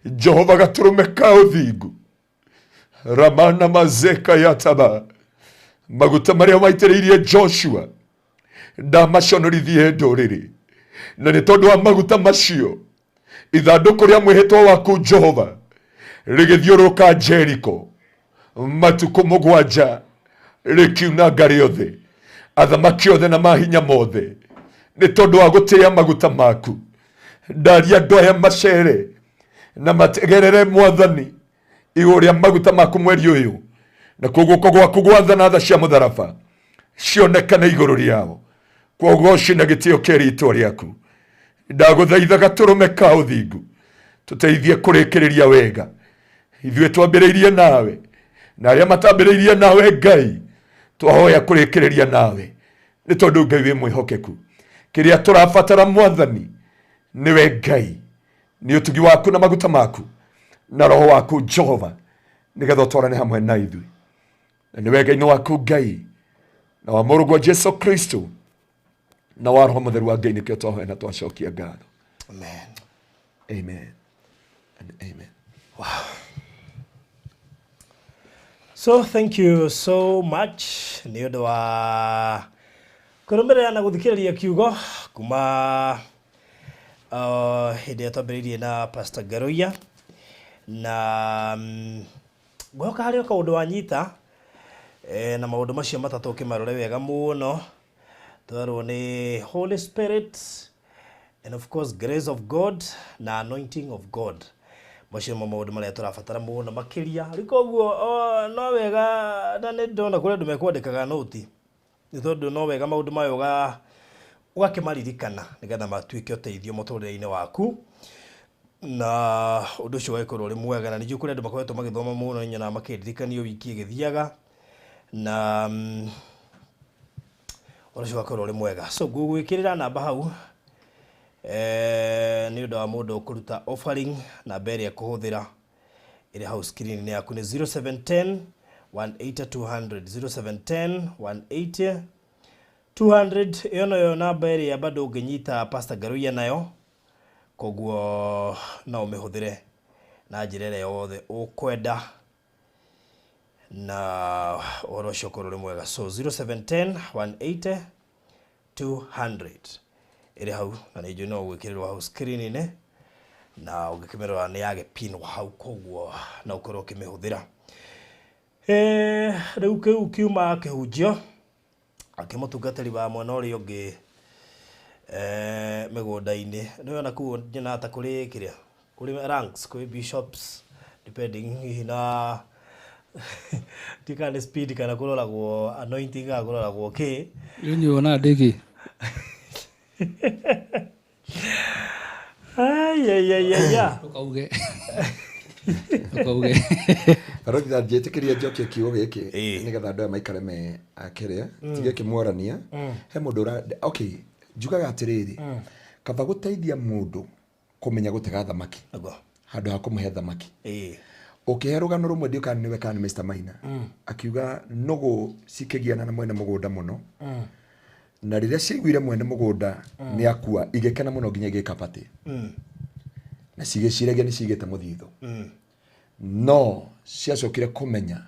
Jehova gatũrũme ka ũthingu, ramana mazeka yataba, maguta marĩa waitĩrĩirie Joshua ndamaconorithie ndũrĩrĩ, na nĩ tondũ wa maguta macio ithandũkũ rĩa mwĩhĩtwa waku Jehova rĩgĩthiũrũrũka Jeriko matukũ 7, rĩkiunanga rĩothe athamaki othe na mahinya mothe, nĩ tondũ wa gũtĩĩa maguta maku. Ndaria andũ aya macere na mategerere mwathani igũrũ rĩa maguta maku mweri ũyũ, na kuo guoko gwaku gwathana tha cia mũtharaba cionekane igũrũ rĩao. Kwogoci na gĩtĩo kĩa rĩtwa rĩaku. Ndagũthaitha gatũrũme ka ũthingu, tũteithie kũrĩkĩrĩria wega. Ithuĩ twambĩrĩirie nawe, na arĩa matambĩrĩirie nawe Ngai twahoya kũrĩkĩrĩria nawe, nĩ tondũ Ngai wĩ mwĩhokeku. Kĩrĩa tũrabatara mwathani nĩwe Ngai, nĩ ũtugi waku na maguta maku na roho waku Jehova, nĩgetha ũtwarane hamwe na ithuĩ. Na nĩ wega-inĩ waku Ngai na wa mũrũguo Jesu Kristo na wa roho mũtheru wa Ngai nĩkĩo twahoya na twacokia ngatho. Amen. Amen and amen. Wow. So thank you so much nĩ ũndũ wa kũrũmĩrĩra na gũthikĩrĩria kiugo kuma hĩndĩ ĩrĩa twambĩrĩirie na Pastor Ngaruiya, na ngwĩhoka harĩ o kaũndũ wanyita, na maũndũ macio matatũ ũkĩmarore wega mũno, twerwo nĩ Holy Spirit and of course grace of God na anointing of God. Macio nĩmo maũndũ marĩa tũrabatara mũno makĩria. Rĩu koguo no wega, na nĩ ndona kũrĩ andũ mekwandĩkaga nũti, nĩ tondũ no wega maũndũ maya ũgakĩmaririkana nĩgetha matuĩke ũteithio mũtũrĩre-inĩ waku, na ũndũ ũcio ũgagĩkorwo ũrĩ mwega. Na ningĩ kũrĩ andũ makoretwo magĩthoma mũno, nyonaga makĩndirikanio wiki ĩgĩthiaga, na ũndũ ũcio ũgakorwo ũrĩ mwega. So ngũgwĩkĩrĩra namba hau nĩ ũndũ wa mũndũ ũkũruta offering, namba ĩrĩa ekũhũthĩra ĩrĩ hau screen-inĩ yaku nĩ 0710 180 200, 0710 180 200. Ĩyo noyo namba ĩrĩa bado ũngĩnyita Pastor Ngaruiya nayo, koguo no ũmĩhũthĩre na njĩra ĩrĩa yothe ũkwenda, na ũhoro ũcio ũkorwo ũrĩ mwega. So 0710 180 200 ĩrĩ hau, na nĩ njũĩ no ũgwĩkĩrĩrwo hau screen-inĩ, na ũngĩkĩmĩrora nĩ yagĩpinwo hau, koguo no ũkorwo ũkĩmĩhũthĩra. Rĩu kĩu kiuma kĩhunjio akĩmũtungatĩri wa mwena ũrĩa ũngĩ mĩgũnda-inĩ. Nĩ wona kũu nyonaga ta kũrĩ kĩrĩa, kũrĩ ranks, kũrĩ bishops depending hihi na ndiũĩ kana nĩ speed kana kũroragwo anointing kana kũroragwo kĩ. Rĩu niĩ wonaga ndĩ kĩ? Ai, ai, ai, ai, ai. Ndũkauge. Ndũkauge. Barũthi, njĩtĩkĩria njokie kiugo gĩkĩ Ĩĩ. nĩgetha andũ aya maikare me akĩrĩa tige kĩmwarania. He mũndũ ũra okay, njugaga atĩrĩrĩ, kaba gũteithia mũndũ kũmenya gũtega thamaki Nĩguo. handũ ha kũmũhe thamaki. Ĩĩ. Ũkĩhe rũgano rũmwe ndiũ kana nĩwe kana nĩ Mr. Maina, akiuga nũgũ cikĩgiana na mwene mũgũnda mũno, na rĩrĩa ciaiguire mwene mũgũnda nĩ akua igĩkena mũno nginya igĩka party, na cigĩciragia nĩ cigĩte mũthithũ, no ciacokire kũmenya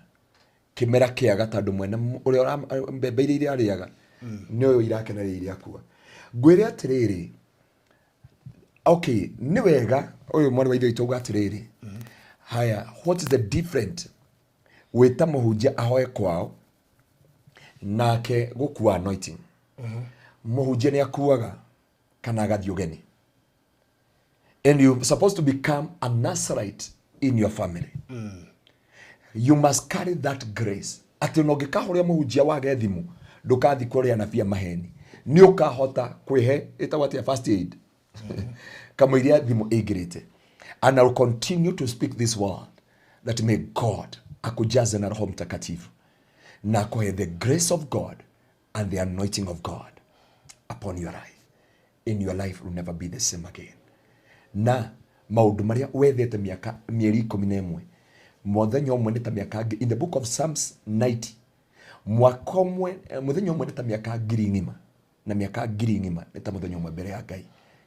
kĩmera kĩaga tondũ mwene ũrĩa mbembe iria irarĩaga nĩ ũyũ irakenereire iria akua. Ngwĩre atĩrĩrĩ, okay, nĩ wega ũyũ mwarĩ wa ithe witũ auga atĩrĩrĩ, haya, what is the different gwĩta mũhunjia ahoe kwao nake gũkua anointing? Mũhunjia nĩ akuaga. Kana agathiĩ ũgeni. And you're supposed to become a Nazarite in your family. You must carry that grace. Atĩ ona ũngĩkahũrĩa mũhunjia wage thimũ, ndũkathi kũrĩa anabii a maheni. Nĩ ũkahota kwĩhe ĩtagwo atĩa first aid. Kamũiria thimũ ĩingĩrĩte. And I will continue to speak this word that may God akujaze na Roho Mtakatifu na akuhe the grace of God and the anointing of God upon your life. In your life will never be the same again. Na maũndũ marĩa wethete mĩaka mĩeri 11, mũthenya ũmwe nĩ ta mĩaka in the book of Psalms 90, mwaka ũmwe, mũthenya ũmwe nĩ ta mĩaka ngiri ng'ima, na mĩaka ngiri ng'ima nĩ ta mũthenya ũmwe mbere ya Ngai.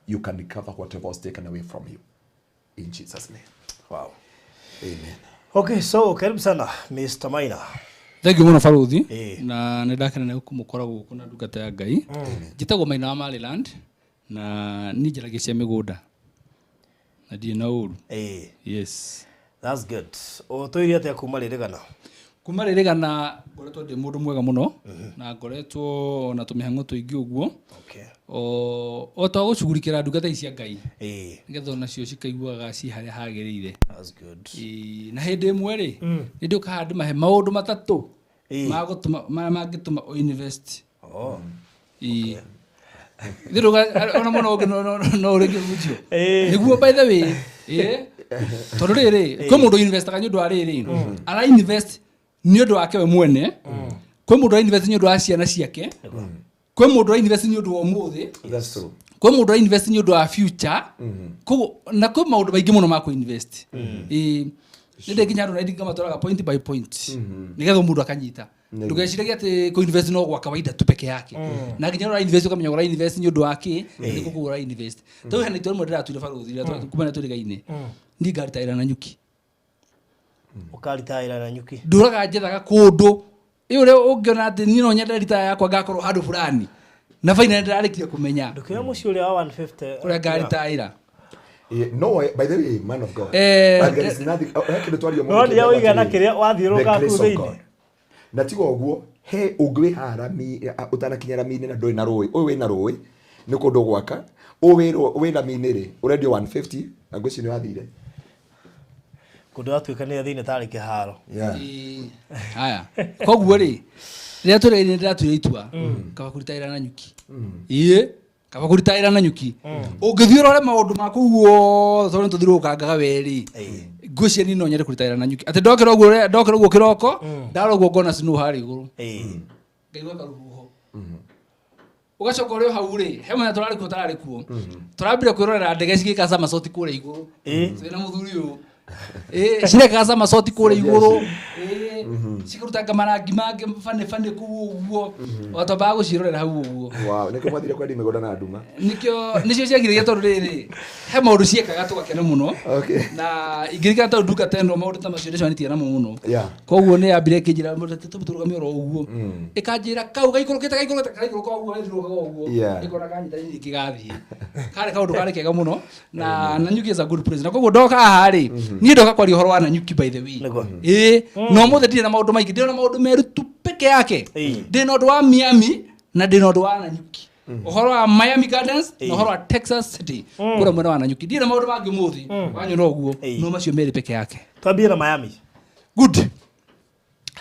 You can recover whatever was taken away from you in Jesus' name. Wow. Amen. Okay, so karibu sana Mr. Maina. Thank you mũno baruthi. Eh. Na nĩ ndakena nĩ kũmũkora gũkũ na ndungata ya Ngai. Njĩtagwo Maina wa Maryland na niĩ njaragia cia mĩgũnda na ndirĩ na ũru. Eh. Yes. That's good. Ũtũire atĩa kuma rĩrĩgana? Kuma rĩrĩgana ngoretwo ndĩ mũndũ mwega mũno na ngoretwo na tũmĩhang'o tũingĩ ũguo. Okay. O ta gũcugurikĩra ndungata ici cia Ngai Eh. nĩgetha onacio cikaiguaga ci harĩa hagĩrĩire. That's good. Ĩĩ, na hĩndĩ ĩmwe rĩ, nĩ ndĩũkaga ndĩmahe maũndũ matatũ Ĩĩ. magũtũma marĩa mangĩtũma ũ invest. Oh. Ĩĩ. Thĩ ona mũno ũngĩ no ũrĩkie gũcio. Ĩĩ. Nĩguo by the way, ĩĩ, tondũ rĩrĩ, kwĩ mũndũ investaga nĩ ũndũ wa rĩrĩ, ara invest nĩ ũndũ wake we mwene, kwĩ mũndũ ara invest nĩ ũndũ wa ciana ciake, kwĩ mũndũ ara invest nĩ ũndũ wa ũmũthĩ, That's true. kwĩ mũndũ ara invest nĩ ũndũ wa future, koguo na kwĩ maũndũ maingĩ mũno ma kũ-invest. Ĩĩ, nĩ ndĩ nginya andũ na ngamatwaraga point by point nĩgetha mũndũ akanyita. Ndũgeciragie atĩ kũ-invest no gwa kawaida tu peke yake, na nginya ũra invest ũkamenya ũra invest nĩ ũndũ wa kĩ, nĩ kũ ũra invest. Tondũ hena itua rĩmwe ndĩratuire baruthi rĩrĩa kuma na tũrĩgaine, niĩ ngaritaĩra na nyuki. Ũkaritaĩra na nyuki. Ndũraga njethaga kũndũ ĩ ũrĩa ũngĩona atĩ niĩ no nyende ritaya yakwa ngakorwo handũ fulani, na baina nĩndĩrarĩkia kũmenya Ndũkĩoya mũciĩ ũrĩa wa 150. kũrĩa ngaritaĩra. Yeah, no, by the way, man of God, Eh, but there is nothing. Oh, he kĩndũ twaria No, mũno nĩ kĩndũ ũigana atĩrĩrĩ, kĩrĩa wathiũrũrũka the grace kũu of thĩinĩ. God. Na tiga ũguo, he ũngĩ wĩ haha ũtanakinya rami-inĩ na ndũrĩ na rũĩ, ũyũ wĩna rũĩ nĩ kũndũ gwaka, ũyũ wĩ rami-inĩ rĩ, ũrendio 150 na ngwĩciria nĩ wathire. Kũndũ gwatuĩkanĩire thĩinĩ tarĩ kĩharo. Yeah. Ĩĩ. Haya, koguo rĩ, rĩrĩa tũrĩ ndĩratuire itua kaba kũritaĩra na nyuki. Ĩĩ, kaba kũritaĩra na nyuki. Ũngĩthiĩ ũrore maũndũ maku guothe tondũ nĩtũthiũrũrũkangaga werĩ, ngwĩciria niĩ no nyende kũritaĩra na nyuki, atĩ ndokĩra ũguo, ndokĩra ũguo kĩroko, ndarora ũguo ngona snow harĩa igũrũ, Eh. ngaigua karũhuho, ũgacoka ũrĩ o hau rĩ, he mũthenya tũrarĩ kuo, tararĩ kuo, tũrambire kwĩrorera ndege cigĩka somersault kũrĩa igũrũ. Ĩĩ. Twĩna mũthuri ũyũ. Ĩĩ, cirekaga somersault kũrĩa igũrũ. Ĩĩ, cikarutanga marangi mangĩ bani bani kũu ũguo, o twambaga gũciĩrorera hau ũguo. Wow, nĩkĩo mwathire kwendia mĩgũnda na nduma. Nĩkĩo nĩcio ciagiragia, tondũ rĩrĩ, he maũndũ ciekaga tũgakena mũno. Okay. Na ingĩririkana, tondũ ndungata ĩno maũndũ ta macio ndĩcemanĩtie namo mũno. Koguo nĩ yambire ĩkĩnjĩra tũrũgamie oro ũguo, ĩkanjĩra kau gaikũrũkĩte, gaikũrũkĩte, karaikũrũka ũguo, gaikũrũkaga ũguo. Ĩkona kanyita ningĩ gathiĩ, karĩ kaũndũ karĩ kega mũno. Na Nanyuki is a good place, na koguo ndoka haha rĩ, niĩ ndoka kwaria ũhoro wa Nanyuki by the way. Nĩguo. Ĩĩ, na ũmũthĩ ndirĩ na maũndũ maingĩ, ndĩrĩ na maũndũ meru tu peke yake. Ĩĩ. Ndĩ na ũndũ wa Miami na ndĩ na ũndũ wa Nanyuki, ũhoro wa Miami Gardens na ũhoro wa Texas City kũrĩa mwena wa Nanyuki. Ndirĩ na maũndũ mangĩ ũmũthĩ wanyona ũguo. Ĩĩ. No macio merĩ peke yake. Twambie na Miami. Good.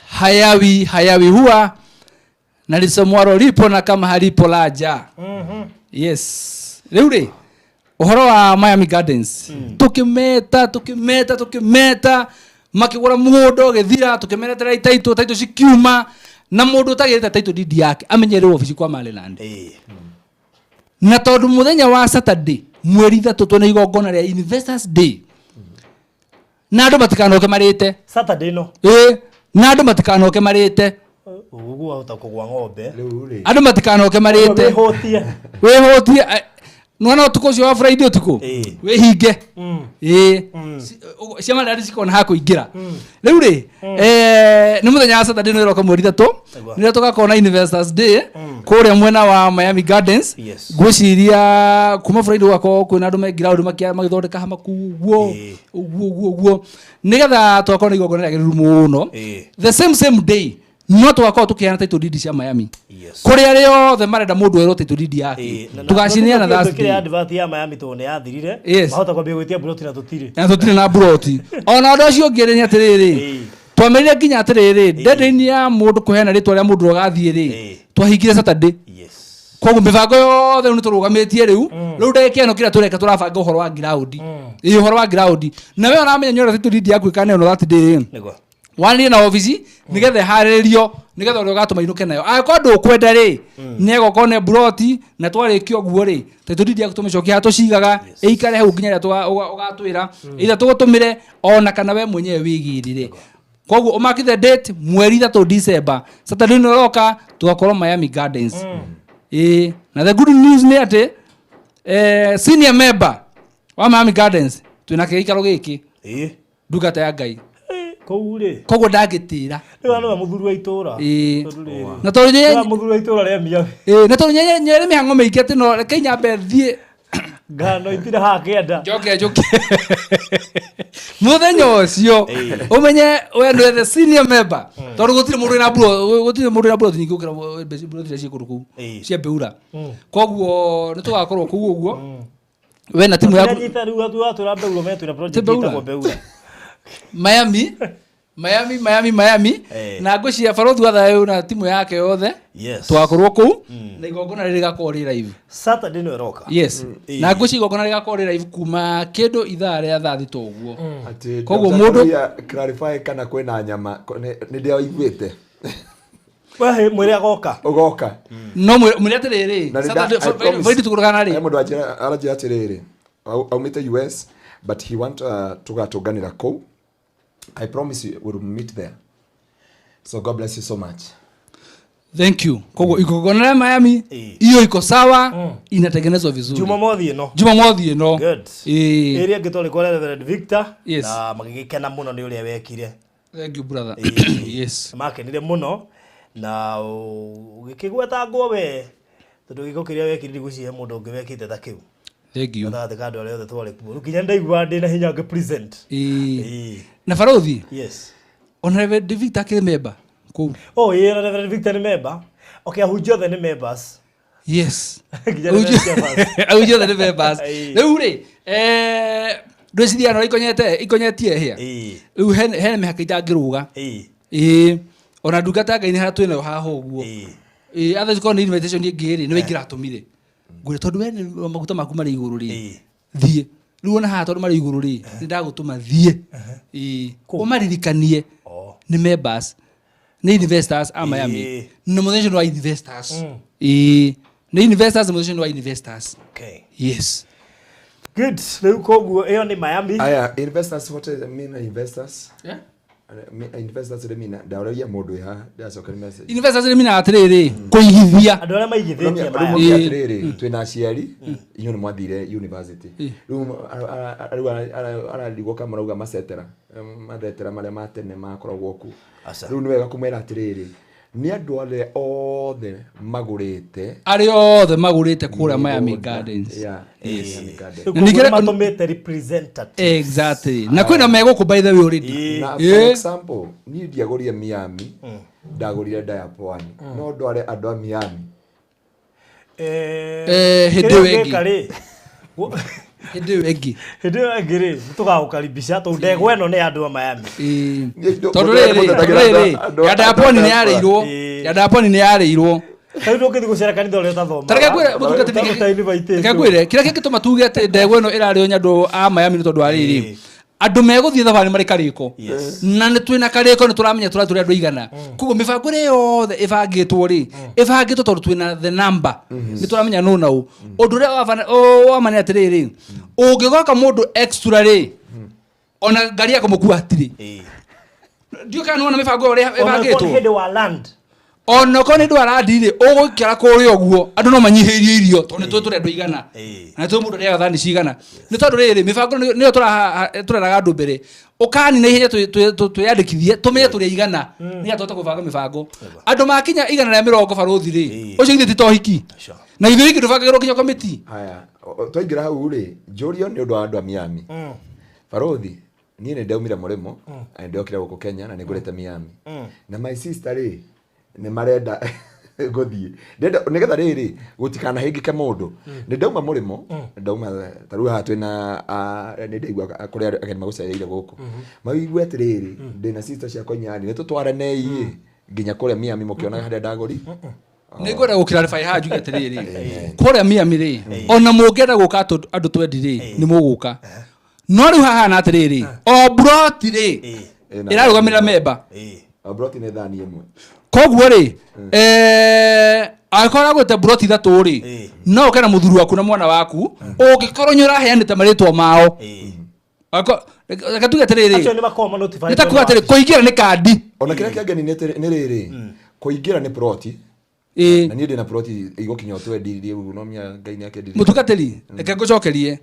Hayawi hayawi huwa na lisomwaro lipo na kama halipo laja. Yes, rĩu rĩ, ũhoro wa Miami Gardens, tũkĩmeta, tũkĩmeta, tũkĩmeta, makĩgũra mũgũnda ũgĩthira, tũkĩmeretera itaitũ, taitũ cikiuma, na mũndũ ũtagĩrĩte taitũ deed yake amenyerwo obici kwa Maryland. Eh. Na tondũ mũthenya wa Saturday mweri 3 twĩna igongona rĩa Investors Day, na andũ matikanoke marĩte. Saturday no. Ĩĩ, na andũ matikanoke marĩte. Ũguo wahota kũgwa ng'ombe. Rĩu rĩ. Andũ matikanoke marĩte. Wĩhũtie. Wĩhũtie nwana ũtukũ ũcio wa Friday ũtukũ. Ĩĩ. Wĩhinge. Ĩĩ. Cia Maryland cikona ha kũingĩra. Rĩu rĩ, nĩ mũthenya wa Saturday nĩ ĩroka mweri 3. Nĩguo. Nĩrĩo tũgakorwo na Investors Day kũrĩa mwena wa Miami Gardens. Yes. Ngwĩciria kuma Friday gũgakorwo kwĩna andũ me ground magĩthondeka hama kũu ũguo. Ĩĩ. Ũguo ũguo ũguo, nĩgetha tũgakorwo na igongona rĩagĩrĩru mũno. Ĩĩ. The same same day No tũgakorwo tũkĩheana title deed cia Miami. Yes. Kũrĩ arĩa othe marenda mũndũ erwo title deed yake. Tũgacineana Kĩrĩa Thursday. advert ya Miami tondũ nĩ yathirire. Yes. Mahota kwambia gwĩtia mburoti na tũtirĩ. Na tũtirĩ na mburoti. Ona ũndũ ũcio ũngĩ nĩ atĩrĩrĩ. Ĩĩ. Twamĩrire nginya atĩrĩrĩ, deadline ya mũndũ kũheana rĩtwa rĩa mũndũ ũrĩa ũgathiĩ rĩ, Ĩĩ. twahingire Saturday. Yes. Koguo mĩbango yothe rĩu nĩtũrũgamĩtie rĩu rĩu ndagĩka ĩno kĩrĩa tũreka tũrabanga ũhoro wa ground. Ĩĩ, ũhoro wa ground. Na we ũramenya nĩ ũrĩa title deed yaku ĩkaneanwo that day rĩ, Nĩguo. wanĩrie na obici nĩgetha ĩharĩrĩrio nĩgetha ũrĩa ũgatũma inũke nayo. Angĩkorwo ndũkwenda rĩ, nĩegoka one mburoti na twarĩkia ũguo rĩ, title deed yaku tũmĩcokie harĩa tũcigaga, ĩikare hau nginya rĩrĩa ũgatwĩra either tũgũtũmĩre ona kana we mwenyewe wĩgĩrĩre. Koguo ũmark the date mweri 3 December, Saturday ĩno ĩroka tũgakorwo Miami Gardens. Ĩĩ, na the good news nĩ atĩ senior member wa Miami Gardens twĩna kĩgĩikaro gĩkĩ Ĩĩ. ndungata ya Ngai, Kũu rĩ. koguo ndangĩtĩra. Rĩu nĩwe mũthuri wa itũra. Ĩĩ. Tondũ rĩrĩ. Na tondũ Nĩwe mũthuri wa itũra rĩa Miami. Ĩĩ, na tondũ nyere mĩhang'o mĩingĩ atĩ no reke nyambe thiĩ Ngano itirĩ haha kĩanda. njoke njũke mũthenya ũcio ũmenye we nĩwe the senior member tondũ gũtirĩ mũndũ wĩna gũtirĩ mũndũ wĩna mburoti nyingĩ gũkĩra mburoti iria ciĩ kũndũ kũu Ĩĩ. cia Mbeura. Koguo nĩ tũgakorwo kũu ũguo we na timu yaku. Nyita rĩu atwĩra Mbeura me twĩna project Ti Mbeura? ĩtagwo Mbeura. Miami Miami Miami Miami. Eh. Na ngwĩciria barothi wa thayũ na timu yake yothe Yes. tũgakorwo kũu na igongona rĩrĩ rĩgakorwo rĩ live. Saturday nĩyo ĩroka. Yes. Ĩĩ. Na ngwĩciria igongona rĩgakorwo rĩ live kuma kĩndũ ithaa rĩa thaa thita ũguo. Atĩ Koguo Dr. mũndũ- Karuia clarify kana kwĩna nyama nĩ ndĩraiguĩte. We mwĩre agoka. Ũgoka. No mwĩre atĩrĩrĩ, Na nĩ nda- Saturday, I promise- borithi tũkũrũgana He rĩ. mũndũ aranjĩra atĩrĩrĩ, aumĩte US but he want tũgatũnganĩra kũu. I promise you we will meet there. So God bless you so much. Thank you. Koguo igongona rĩa Miami Ĩĩ. hiyo iko sawa, inatengenezwa vizuri. Jumamothi ĩno. Jumamothi ĩno. Good. Ĩĩ. Ĩrĩa ĩngĩ twarĩ kwa Reverend Victor Yes. na magĩgĩkena mũno nĩ ũrĩa wekire. Thank you brother. Ĩĩ. Yes. Makenire mũno na ũgĩkĩgwetangwo we tondũ gĩko kĩrĩa wekire ndigwĩciria mũndũ ũngĩ wekĩte ta kĩu. Thank you. Gatagatĩ ka andũ arĩa othe twarĩ kuo. Rĩu nginya ndaigua ndĩna hinya ngĩ present. Ĩĩ. Ĩĩ. Na barothi Yes. ona Reverend Victor akĩrĩ member kũu. Oh, ĩĩ na Reverend Victor nĩ member. Okay, ahunjia othe nĩ members. Yes. Nginya Reverend Jeffers. Ahunjia othe nĩ members. Ĩĩ. Rĩu rĩ, ndwĩciria no ikonyete ikonyetie hĩa. Ĩĩ. Rĩu hena mĩhaka itangĩrũga. Ĩĩ. Ĩĩ. Ona ndungata ya Ngai nĩ harĩa twĩnayo haha ũguo. Ĩĩ. Ĩĩ, otherwise korwo nĩ invitation ĩngĩ rĩ, nĩwe ingĩratũmire. Ngwĩre tondũ we nĩ maguta maku marĩ igũrũ rĩ. Ĩĩ. Thiĩ. Rĩu ona haha tondũ marĩ igũrũ rĩ, nĩ ndagũtũma thiĩ. Ĩĩ. Kũ? Ũmaririkanie Oh. nĩ members nĩ investors a Miami. Ĩĩ. Na mũthenya ũcio nĩ wa investors. Ĩĩ. Nĩ investors, mũthenya ũcio nĩ wa investors. Okay. Yes. Good. Rĩu koguo ĩyo nĩ Miami. Aya, investors, what is mean investors? Yeah. Investors rĩ mean ndaũragia mũndũ wĩ haha ndĩracokeria message. Investors nĩ minaga atĩrĩrĩ, kũigithia. Andũ arĩa maigithĩtie Rĩu Miami. mũndũ Ĩĩ. atĩrĩrĩ, twĩna aciari inyuĩ nĩ mwathire university rĩu rĩu ararigwo kana marauga macetera mathetera marĩa ma tene makoragwo kuo. Aca. Rĩu nĩ wega kũmera atĩrĩrĩ, nĩ andũ arĩa othe magũrĩte Arĩa othe magũrĩte kũrĩa Miami Gardens. Yeah, Miami Gardens. Rĩu Na ningĩ- koguo nĩmatũmĩte representative. Exactly. Na kwĩna me gũkũ by the way already. Ĩĩ. Na for Ĩĩ. example, niĩ ndiagũrire Miami, ndagũrire Daya Pwani. No ndware andũ a Miami. Hĩndĩ Kĩrĩa ĩyo ĩngĩ. ũngĩka rĩ, Hĩndĩ ĩyo ĩngĩ. hĩndĩ ĩyo ĩngĩ rĩ nĩtũgagũkaribisha tondũ ndegwa ĩno nĩ ya andũ a Miami. Ĩĩ. Niĩ Tondũ mũndũ rĩrĩ, mũndũ tondũ rĩrĩ, andũ- ya Daya Pwani nĩ yarĩirwo. Ĩĩ. Ya Daya Pwani nĩ yarĩirwo. Ta rĩu ndũngĩthiĩ gũcera kanitha ũrĩa ũtathomaga. Ta reke ngwĩre mũtungatĩri, Ũta-invitĩtwo. reke ngwĩre kĩrĩa kĩngĩtũma tuge atĩ ndegwa ĩno ĩrarĩo nĩ andũ a Miami nĩ tondũ wa rĩrĩ, Ĩĩ. andũ megũthiĩ thabarĩ marĩ karĩko. Yes. Na nĩ twĩna karĩko nĩ tũramenya tũrathiĩ tũrĩ andũ aigana. Koguo mĩbango ĩrĩa yothe ĩbangĩtwo rĩ, ĩbangĩtwo tondũ twĩna the number. Nĩ tũramenya nũ na ũ. Ũndũ ũrĩa wa ma nĩ atĩrĩrĩ, ũngĩgoka mũndũ extra rĩ, ona ngari ya kũmũkua hatirĩ. Ĩĩ. Ndiũĩ kana nĩwona mĩbango ĩyo ũrĩa Ona okorwo nĩ ĩbangĩtwo. hĩndĩ wa land. Ona okorwo nĩ ndwara rĩ, ũgũikara kũrĩa ũguo andũ no manyihĩirie irio tondũ nĩ tũĩ tũrĩ andũ aigana. Ĩĩ. Na nĩ tũĩ mũndũ arĩaga thani cigana. Nĩ tondũ rĩrĩ, mĩbango nĩyo tũreraga andũ mbere. Ũkani na ihenya twĩyandĩkithie tũmenye tũrĩ aigana nĩgetha tũhote kũbanga mĩbango. Andũ makinya 120 barũthi rĩ, Ĩĩ. ũcio githĩ ti ta ũhiki. Sure. Na githĩ ũhiki ndũbangagĩrwo nginya komiti. Haya, twaingĩra hau rĩ, njũrio nĩ ũndũ wa andũ a Miami. Barothi, niĩ nĩ ndaumire mũrĩmo, na nĩ ndokire gũkũ Kenya na nĩ ngũrĩte Miami. Na my sister rĩ, Nĩ marenda gũthiĩ. Ndĩrenda nĩgetha rĩrĩ gũtikanahĩngĩke mũndũ. Nĩ ndauma mũrĩmo, ndauma ta rĩu haha twĩna nĩ ndaigua kũrĩ ageni magũcereire gũkũ. Maigue atĩrĩrĩ, ndĩna sister ciakwa inyani, nĩ tũtwaranei ĩ nginya kũrĩa Miami mũkĩonaga harĩa ndagũri. Nĩ ngwenda gũ clarify haha njuge atĩrĩrĩ, kũrĩa Miami rĩ, ona mũngĩenda gũka andũ twendi rĩ, nĩ mũgũka. No rĩu hahana atĩrĩrĩ, o broti rĩ ĩrarũgamĩrĩra memba. O broti nĩ thani ĩmwe. Koguo rĩ, angĩkorwo ũragũrĩte broti ithatũ rĩ, no ũke na mũthuri waku na mwana waku, ũngĩkorwo nĩ ũraheanĩte marĩtwa mao. Reke tuge atĩrĩrĩ, Acio nĩ makoragwo ma notified. nĩ ta kuga atĩrĩ, kũingĩra nĩ kandi. Ona kĩrĩa kĩangeni nĩ rĩrĩ, kũingĩra nĩ ploti. Na niĩ ndĩna ploti igũkinya o twendi rĩu, no menya Ngai nĩ akĩendirie. Mũtungatĩri, reke ngũcokerie.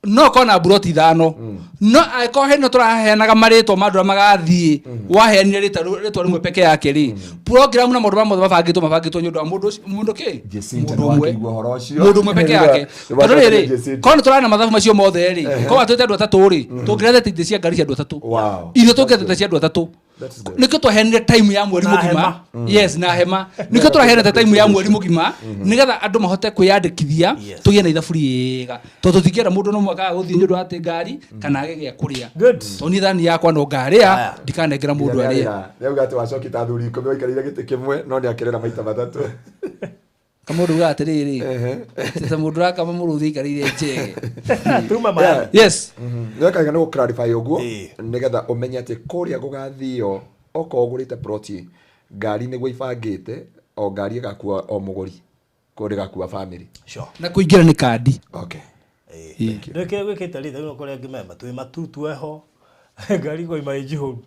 No ũkorwo na mburoti ithano, no angĩkorwo hĩndĩ ĩno tũraheanaga marĩtwa ma andũ arĩa magathiĩ, waheanire rĩtwa rĩmwe peke yake rĩ, program na maũndũ marĩa mothe mabangĩtwo nĩ ũndũ wa mũndũ ũcio, mũndũ kĩ? Jacinta Mũndũ nĩ ũmwe. wakĩigua ũhoro ũcio. Mũndũ ũmwe peke yake. Nĩ Tondũ rĩrĩ, Jacinta. korwo nĩ tũrarĩ na mathabu macio mothe rĩ, korwo watwĩte andũ atatũ rĩ, tũngĩrethete itĩ cia ngari cia andũ atatũ. Wow. Ithuĩ tũngĩrethete cia andũ atatũ. That's good. Nĩkĩo twaheanire time ya mweri Na mũgima. hema. Yes, na hema. Nĩkĩo tũraheanĩte time ya mweri mũgima nĩgetha andũ mahote kwĩyandĩkithia, tũgĩe na ithabu rĩega, tondũ tũtingĩenda mũndũ no mwaka gũthiĩ nĩ ũndũ wa atĩ ngari kana age gĩa kũrĩa. Good. Tondũ niĩ thani yakwa no ngarĩa, Aya. ndikanengera mũndũ arĩe. Nĩauga atĩ wacoki ta athuri ikũmi waikarĩire gĩtĩ kĩmwe, no nĩ akĩrĩra maita matatũ. Kamũndũ ugaga atĩrĩrĩ, ta mũndũ ũrakama mũrũthi aikarĩire njege. Tuma Miami. Yes. Nĩwekaiga nĩ gũ-clarify ũguo, Ĩĩ. nĩgetha ũmenye atĩ kũrĩa gũgathio okorwo ũgũrĩte ploti, ngari nĩguo ibangĩte, o ngari ĩgakua o mũgũri, koguo ndĩgakua family. Sure. Na kũingĩra nĩ kandi. Okay. Ndwĩkĩre gwĩkĩte rĩ, rĩu kũrĩa ngĩmemba twĩ matu tweho ngari koima ĩ njihũru.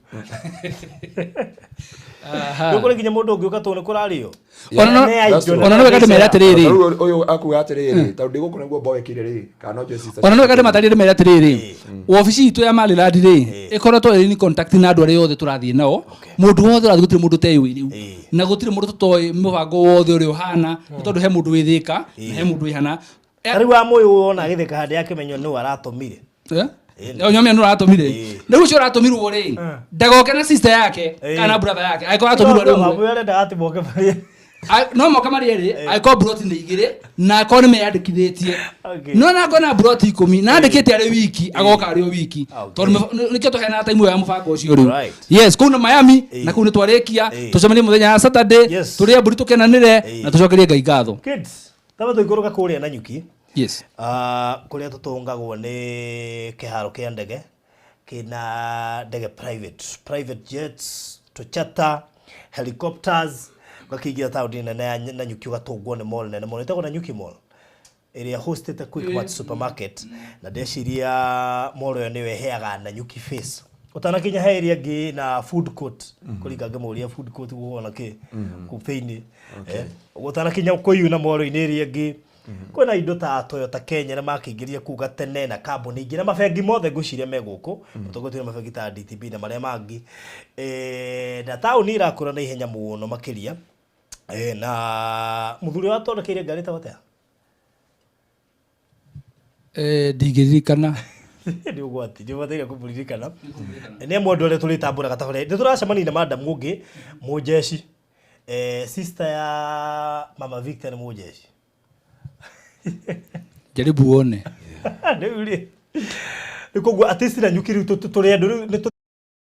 Rĩu kũrĩ nginya mũndũ ũngĩũka tondũ nĩ kũrarĩo. Ona no wega ndĩmere atĩrĩrĩ. Rĩu ũyũ akuga atĩrĩrĩ, tondũ ndĩ gũkũ nĩguo mboekire rĩ, kana no njoe sister. Ona no wega ndĩmatarĩrie ndĩmere atĩrĩrĩ, wabici itũ ya Maryland rĩ, ĩkoretwo ĩrĩ in contact na andũ arĩa othe tũrathiĩ nao. Mũndũ wothe ũrathiĩ, gũtirĩ mũndũ ũteũĩ rĩu, na gũtirĩ mũndũ tũtoĩ mũbango wothe ũrĩa ũhana, nĩ tondũ he mũndũ wĩ Thĩka na he mũndũ wĩ hana. Ta rĩu wa mũyũ wona agĩtheka handĩ akĩmenywo nũ aratũmire. Nyomia nũ ũratũmire. Rĩu ũcio ũratũmirwo rĩ, ndagoke na sister yake kana brother yake, angĩkorwo aratũmirwo arĩ ũmwe. Wamũyũ arendaga atĩ moke marĩe. No moka marĩ erĩ, angĩkorwo mburoti nĩ igĩrĩ na angĩkorwo nĩ meyandĩkithĩtie. Okay. No na angĩkorwo na mburoti ikũmi na andĩkĩte arĩ wiki, agoka arĩ o wiki. Okay. Tondũ nĩkĩo tũheanaga time ĩyo ya mũbango ũcio rĩu. Right. Yes, kũu na Miami, na kũu nĩ twarĩkia. Tũcemanie mũthenya wa Saturday, Yes. tũrĩe mbũri tũkenanĩre na tũcokerie Ngai ngatho. Kids, taba tũikũrũka kũrĩa Nanyuki. Yes. Kũrĩa tũtũngagwo nĩ kĩharo kĩa ndege kĩna ndege private jets, tũchata, helicopters, ũgakĩingĩra taũni nene ya Nanyuki ũgatũngwo nĩ mall nene mũno ĩtagwo Nanyuki Mall, ĩrĩa hostĩte Quickmart supermarket, na ndeciria mall ĩyo nĩyo ĩheaga Nanyuki face. Ũtanakinya he ĩrĩa ĩngĩ na food court, kũringa ngĩmũria food court gũkorwo na kĩ kũu thĩinĩ. Ũtanakinya kwĩyuna mall-inĩ ĩrĩa ĩngĩ, kwĩna indo ta Toyota Kenya nĩ makĩingĩria kũu gatene, na kambuni ingĩ na mabengi mothe ngwĩciria me gũkũ, mũtongoria na mabengi ta DTB na marĩa mangĩ. Na taũni ĩrakũra na ihenya mũno makĩria. Na mũthuri ũrĩa wathondekeire ngari ĩtagwo atĩa? Ndingĩririkana. Nĩ ũgwati, nĩ ũbataire kũmũririkana. Nĩ amwe andũ arĩa tũrĩtambũraga tabarĩra. Nĩ tũracemania na madam ũngĩ mũnjeci. Sister ya Mama Victor nĩ mũnjeci. Jaribu uone. Rĩu rĩ, rĩu koguo at least Nanyuki rĩu tũrĩ andũ rĩu nĩ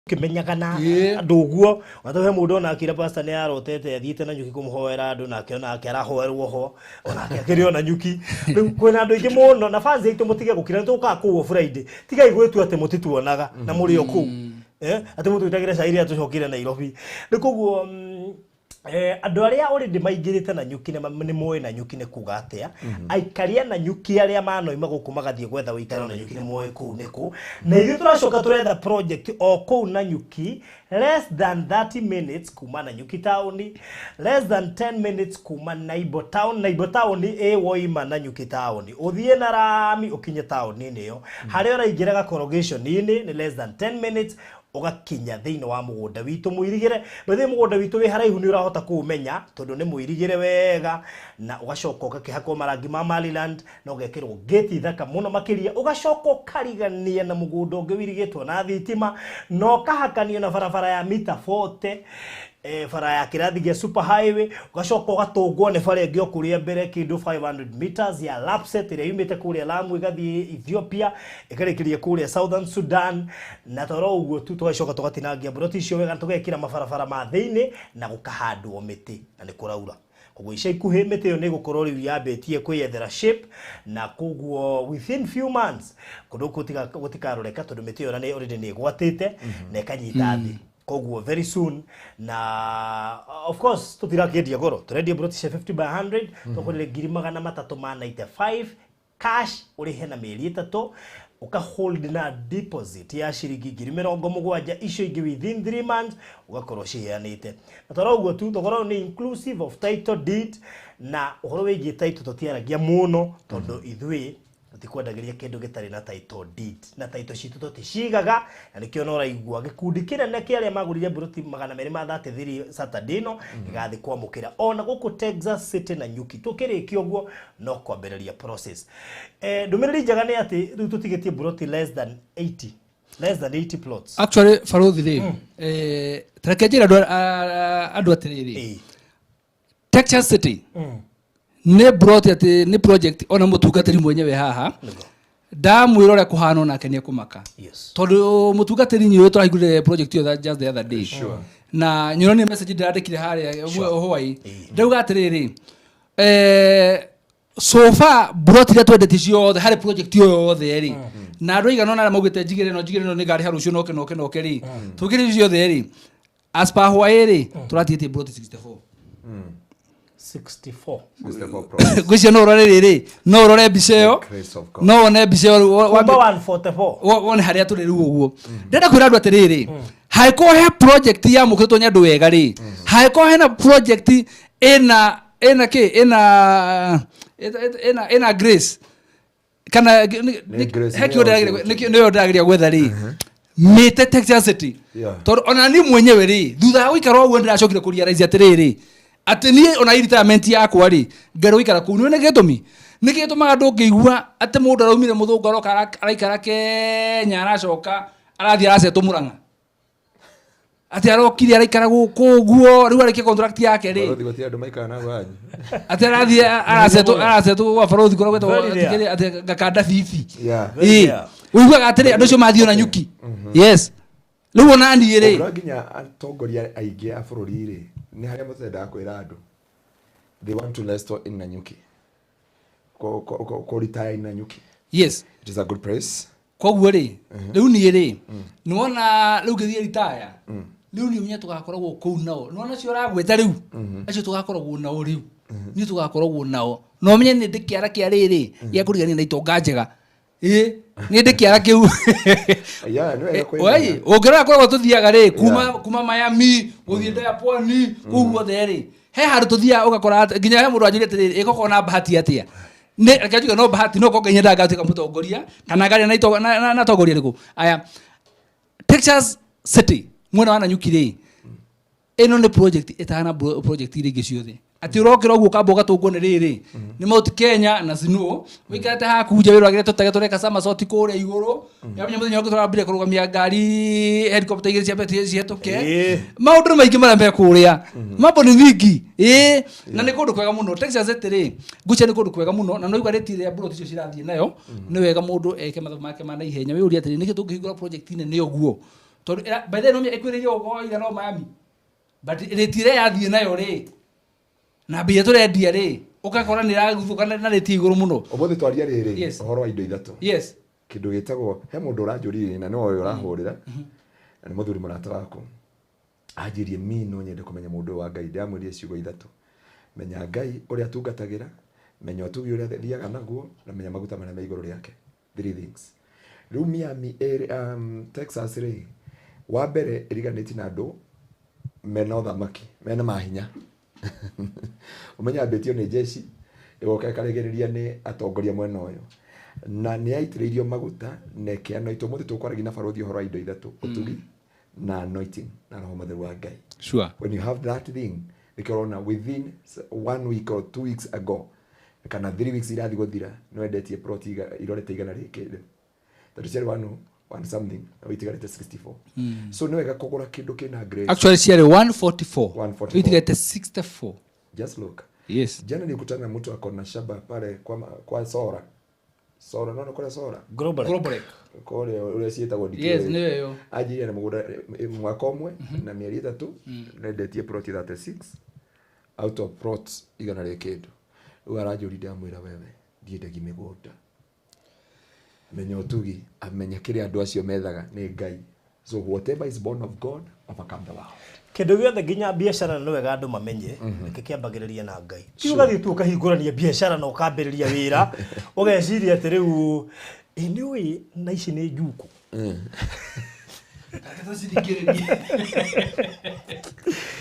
tũkĩmenyaga na andũ ũguo. Ona he mũndũ ona akĩra pastor nĩ arotete athiĩte Nanyuki kũmũhoera andũ, nake onake arahoerwo ho, onake akĩrĩ o Nanyuki. Rĩu kwĩna andũ aingĩ mũno na fans aitũ mũtige gũkira, nĩ tũkaga kũu o Friday. Tigai gwĩtua atĩ mũtituonaga na mũrĩ o kũu. Atĩ mũtwĩtagĩre cai rĩrĩa tũcokire Nairobi. Rĩu koguo andũ arĩa already maingĩrĩte Nanyuki nĩ moĩ Nanyuki nĩ kuga atĩa. Aikari a Nanyuki arĩa manoima gũkũ magathiĩ gwetha ũikaro Nanyuki nĩ moĩ kũu nĩ kũ. Na ithuĩ tũracoka tũretha project o kũu Nanyuki, less than 30 minutes kuma Nanyuki town, less than 10 minutes kuma Naibo town. Naibo town ĩ woima Nanyuki town, ũthiĩ na rami ũkinye taũni-inĩ ĩyo. Harĩa ũraingĩra gakorogation-inĩ nĩ less than 10 minutes ũgakinya thĩinĩ wa mũgũnda witũ mũirigĩre. By the way, mũgũnda witũ wĩ haraihu nĩ ũrahota kũũmenya tondũ nĩ mũirigĩre wega, na ũgacoka ũgakĩhakwo marangi ma Maryland na ũgekĩrwo gate thaka mũno makĩria, ũgacoka ũkarigania na mũgũnda ũngĩ wĩirigĩtwo na thitima na ũkahakanio na barabara ya mita 40. Bara ya kĩrathi gĩa super highway, ũgacoka ũgatũngwo nĩ bara ĩngĩ o kũrĩa mbere kĩndũ 500 meters ya Lapset ĩrĩa yumĩte kũrĩa Lamu ĩgathiĩ Ethiopia ĩkarĩkĩria kũrĩa Southern Sudan. Na toro ũguo tu tũgacoka tũgatinangia mburoti icio wega, tũgekĩra mabarabara ma thĩinĩ na gũkahandwo mĩtĩ, na nĩ kũraura. Koguo ica ikuhĩ mĩtĩ ĩyo nĩ ĩgũkorwo rĩu yambĩtie kwĩyethera shape, na koguo within few months kũndũ gũkũ gũtikaroreka, tondũ mĩtĩ ĩyo na already nĩ ĩgwatĩte na ĩkanyita thĩ. Koguo very soon, na of course tũtirakĩendia goro, tũrendia mburoti cia 50 by 100, tũkũrĩre 395,000 cash, ũrĩhe na mĩeri 3, ũka hold na deposit ya ciringi 70,000, icio ingĩ within 3 months ũgakorwo ciheanĩte. Na toro ũguo tu, thogora ũyũ nĩ inclusive of title deed, na ũhoro wĩgiĩ title tũtiaragia mũno, tondũ ithuĩ tũtikwendagĩria kĩndũ gĩtarĩ na title deed, na title citũ tũticigaga. Na nĩkĩo no ũraigua gĩkundi kĩnene kĩa arĩa magũrire mburoti 233 Saturday ĩno gĩgathiĩ kwamũkĩra ona gũkũ Texas City na Nyuki. Tũkĩrĩkia ũguo no kwambĩrĩria process. Ndũmĩrĩri njega nĩ atĩ rĩu tũtigĩtie mburoti less than 80, less than 80 plots. Actually barothi rĩ, tareke njĩre andũ atĩrĩrĩ, Texas City nĩ broti atĩ nĩ project ona mũtungatĩri mwenyewe haha ndamwĩra ũrĩa kũhana onake nĩ ekũmaka. Tondũ mũtungatĩri nyũĩ tũrahingũrire project ĩyo just the other day. Na nyũronire message ndĩrandĩkire harĩa hwaĩ, ndauga atĩrĩrĩ, so far broti iria twendetie ciothe harĩ project ĩyo yothe rĩ, na andũ aigana ũna arĩa maugĩte njigĩre ĩno, njigĩre ĩno, nĩ ngarĩha rũciũ, noke noke noke rĩ, tũkĩrĩ ciothe rĩ, as per hwaĩ rĩ, tũratigĩtie broti 64. 64. 64 plots. Ngwĩciria no ũrore rĩrĩ, no ũrore mbica ĩyo. The grace of God. No wone mbica ĩyo rĩu, Kumba 144. Wone harĩa tũrĩ rĩu ũguo. Ndĩrenda kwĩra andũ atĩrĩrĩ, hangĩkorwo he project yamũkĩrĩtwo nĩ andũ wega rĩ, hangĩkorwo hena project ĩna kĩ ĩna grace kana Nĩ grace, he nĩyo kĩndũ ũcio. nĩyo ndĩrageria gwetha rĩ, mĩte Texas City. Tondũ ona niĩ mwenyewe rĩ, thutha wa gũikara ũguo ndĩracokire kũrealize atĩrĩrĩ, atĩ niĩ ona retirement yakwa rĩ, ngerwo gũikara kũu. Nĩ gĩtũmi nĩ gĩtũmaga ndũngĩigua atĩ mũndũ araumire mũthũngũ aroka araikara Kenya, aracoka arathiĩ aracetwo Mũrang'a, atĩ arokire araikara gũkũ ũguo, rĩu arĩkia contract yake rĩ. Barothi gũtirĩ andũ maikaraga na wanyu. Atĩ arathiĩ aracetwo gwa barothi kũrĩa gwĩtagwo Very rare. atĩ gakanda bibi. Very rare. Ũiguaga atĩrĩ, andũ acio mathiĩ ona nyuki. Yes, rĩu ona niĩ rĩ, Ũguo nginya atongoria aingĩ a bũrũri rĩ, nĩ harĩa mũtendaga kwĩra andũ they want to restore in Nanyuki, ko retire in Nanyuki. It is a good place. Koguo rĩ, rĩu niĩ rĩ, nĩwona rĩu ngĩthiĩ ritaya rĩu niĩ ũmenye tũgakoragwo kũu nao, nĩwona acio ũragweta rĩu, acio tũgakoragwo nao rĩu, niĩ tũgakoragwo nao, na ũmenye nĩ ndĩ kĩara kĩa rĩrĩ gĩa kũrigania na itonga njega, ĩ nĩ ndĩ kĩara kĩu. Yeah, nĩ wega kwĩmenya. Wai, ũngĩrora kũrĩa tũthiaga rĩ, kuma Miami gũthiĩ ndaya pwani kũu guothe rĩ, he handũ tũthiaga ũgakora nginya he mũndũ anjũria atĩrĩrĩ, ĩgũkorwo na bahati atĩa? Nĩ reke njuge no bahati, no korwo Ngai nyendaga ngatuĩka mũtongoria kana ngaria na na atongoria arĩkũ aya. Texas City mwena wa Nanyuki rĩ, ĩno nĩ project ĩtahana project iria ingĩ ciothe, atĩ ũrokĩra ũguo ũkamba ũgatũngwo nĩ rĩrĩ nĩ Mount Kenya na Snow, ũikarĩte haku nja wĩroragĩre tũtege tũreka somersault kũrĩa igũrũ. Yamenya mũthenya ũngĩ tũrambire kũrũgamia ngari helicopter igĩrĩ ciambĩtie cihetũke. Maũndũ nĩ maingĩ marĩa me kũrĩa, mambo ni mingi, ĩĩ, na nĩ kũndũ kwega mũno Texas City rĩ, ngwĩciria nĩ kũndũ kwega mũno, na no igua rĩti rĩa mburoti icio cirathiĩ nayo, nĩ wega mũndũ eke mathabu make ma naihenya. Wĩyũrie atĩrĩ, nĩkĩ tũngĩhingũra project nene ũguo? Tondũ by the way, no ĩkwĩrĩire ũguo ira no Miami, but rĩti ĩrĩa yathiĩ nayo rĩ, na mbia tũrendia rĩ, ũgakora nĩ ĩraguthũka na rĩti igũrũ mũno. Ũmũthĩ twaria rĩrĩ ũhoro wa indo ithatũ. Kĩndũ gĩtagwo, he mũndũ ũranjũririe na nĩwe ũyũ ũrahũrĩra, na nĩ mũthuri mũrata waku, anjĩrie mi no nyende kũmenya mũndũ ũyũ wa Ngai. Ndĩramwĩrire ciugo ithatũ: menya Ngai ũrĩa atungatagĩra, menya ũtugi ũrĩa athiaga naguo, na menya maguta marĩa me igũrũ rĩake. Three things. Rĩu Miami ĩrĩ, Texas rĩ, wa mbere ĩriganĩtie na andũ mena ũthamaki, mena mahinya. Ũmenye ambĩtio nĩ jeshi, ĩgoka ĩkaregereria nĩ atongoria mwena ũyũ, na nĩ yaitĩrĩirio maguta na ĩkĩanoitwo. Ũmũthĩ tũkwaragia na barothi ũhoro wa indo ithatũ: ũtugi na anointing na roho mũtheru wa Ngai. When you have that thing, nĩkĩo ũrona within 1 week or 2 weeks ago kana 3 weeks irathiĩ gũthira, nĩ wendetie plot irorete igana rĩkĩ rĩ, tondũ ciarĩ One something na itigarĩte 64. So nĩ wega kũgũra kĩndũ kĩna grade. Actually ciarĩ 144. 144. Itigarĩte 64. Just look. Yes. Jana nilikutana na mtu akona shamba pale kwa Sora. Sora, naona kule Sora. Global. Global. Kule ule ciĩtagwo ndikĩũĩ. Yes, nĩyo ĩyo. Anjirie na mũgũnda mwaka ũmwe na mĩeri 3 nendetie plot 36 out of plot igana rĩa kĩndũ. Rĩu aranjũria, ndamwĩra wewe ndiendagia mĩgũnda. Menya ũtugi, amenya kĩrĩa andũ acio methaga nĩ Ngai. So whatever is born of God overcome the world. Kĩndũ gĩothe nginya biacara nĩ wega andũ mamenye nĩkĩ kĩambagĩrĩria na Ngai. Ti ũgathiĩ tu ũkahingũrania biacara na ũkambĩrĩria wĩra ũgeciria atĩ rĩu ĩ nĩ ũĩ na ici nĩ njuku.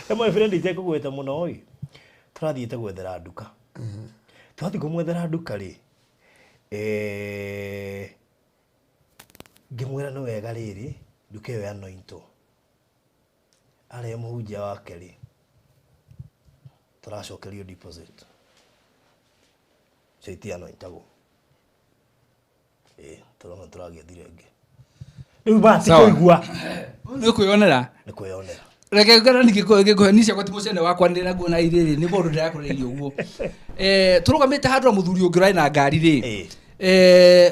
He my friend itekũgweta mũno ĩ tũrathiĩte gwethera nduka. Twathiĩ kũmwethera nduka rĩ, ngĩmwĩra nĩ wega rĩrĩ nduka ĩyo yanointwo arĩa mũhunjia wake rĩ tũracokerio deposit cio itianointagwo. Ĩ tũrona tũragĩethire ĩngĩ rĩu ma ti Sawa. kũigua. Nĩ kwĩyonera. Nĩ kwĩyonera. Reke ngana ningĩ ni ciakwa ti mũcene wakwa ndĩ naguo na irĩrĩ nĩ maũndũ ndĩrakũrĩrĩria ũguo. Tũrũgamĩte handũ na mũthuri ũngĩ ũrarĩ na ngari rĩ.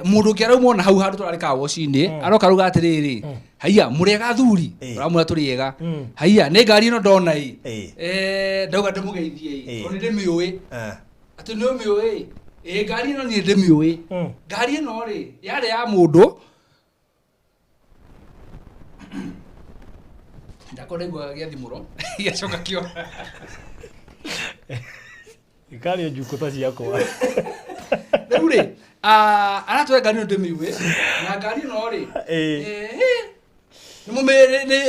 Mũndũ ũngĩ arauma ona hau handũ tũrarĩ kawoci-inĩ aroka aruga atĩrĩrĩ, haiya mũrĩega athuri, ũramwĩra tũrĩega, haiya nĩ ngari ĩno ndona ĩ, ndauga ndĩmũgeithie ĩ, tondũ nĩ ndĩmĩũĩ. Atĩ nĩ ũmĩũĩ ĩ, ngari ĩno niĩ ndĩmĩũĩ. Ngari ĩno rĩ yarĩ ya mũndũ ndakorwo ndaiguaga gĩathimũro gĩacoka kĩora. Ikarĩ njukũ ta ciakwa. Rĩu rĩ aratwĩra ngari ĩno ndĩmĩũĩ na ngari ĩno rĩ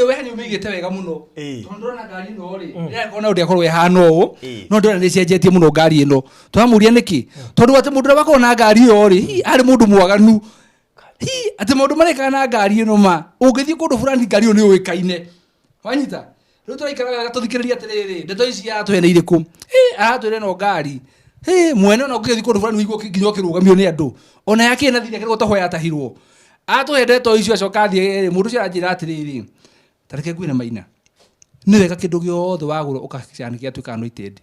we nĩ ũmĩigĩte wega mũno tondũ ndĩrona ngari ĩno rĩ ĩrakorwo na ũndũ ĩkorwo ĩhana ũũ no ndĩrona nĩ ĩcenjetie mũno ngari ĩno. Tũramũria nĩkĩ tondũ atĩ mũndũ ũrĩa wakorwo na ngari ĩyo rĩ hi arĩ mũndũ mwaganu hi atĩ maũndũ marekaga na ngari ĩno ma ũngĩthiĩ kũndũ fulani ngari ĩyo nĩ yũĩkaine. Wanyita rĩu tũraikara wega tũthikĩrĩrie atĩrĩrĩ ndeto ici aratũhe nĩ irĩkũ. Aratwĩra ĩno ngari mwene ona ũngĩgĩthiĩ kũndũ fulani ũigue nginya ũkĩrũgamio nĩ andũ ona yakĩrĩ na thirĩ akĩrĩgwo taho yatahirwo. Atũhe ndeto icio acoka athiĩ mũndũ ũcio aranjĩra atĩrĩrĩ ta reke ngwĩre Maina nĩ wega kĩndũ gĩothe wagũra ũgacana gĩatuĩka anointed.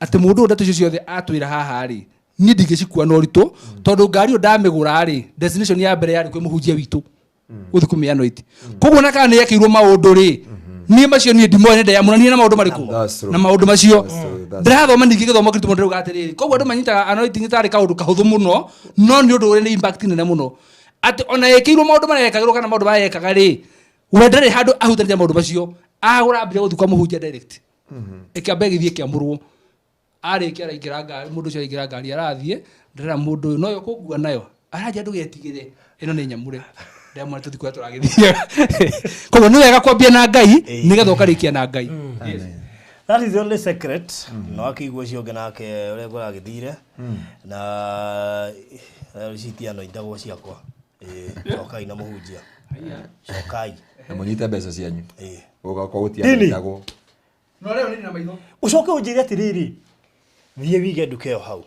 Atĩ mũndũ ũyũ ndeto icio ciothe atwĩra haha rĩ niĩ ndingĩcikua na ũritũ tondũ ngari ĩyo ndamĩgũra rĩ destination ya mbere yarĩ kwĩ mũhunjia witũ gũthiĩ kũmĩ anoint. Koguo na kana nĩyekĩirwo maũndũ rĩ niĩ macio niĩ ndimoĩ nĩ ndeyamũranie na maũndũ marĩkũ na maũndũ macio ndĩrathoma ningĩ gĩthomo kĩritũ mũno ndĩrauga atĩrĩrĩ koguo andũ manyitaga anointing tarĩ kaũndũ kahũthũ mũno no nĩ ũndũ ũrĩ na impact nene mũno atĩ ona ĩkĩirwo maũndũ marĩa yekagĩrwo kana maũndũ marĩa yekaga rĩ we ndarĩ handũ ahutanĩtie maũndũ macio agũra ambire gũthiĩ kwa mũhunjia direct ĩkĩamba ĩgĩthiĩ ĩkĩamũrwo arĩkia araingĩra ngari mũndũ ũcio araingĩra ngari arathiĩ ndĩrera mũndũ ũyũ noyo kũngua nayo aranjia ndũgetigĩre ĩno nĩ nyamũre ndamwĩra tũthiĩ kũrĩa tũragĩthiĩ. Koguo nĩ wega kwambia na Ngai nĩgetha ũkarĩkia na Ngai. That is the only secret. No akĩigua ũcio ũngĩ nake ũrĩa kũragĩthire na citiano intagwo ciakwa. Cokai na mũhunjia. Cokai. Na mũnyite mbeca cianyu. Gũgakorwo Dini. gũtianĩtagwo. No rĩu nĩ na maitho. Ũcoke ũnjĩre atĩrĩrĩ thiĩ wige nduka ĩyo hau.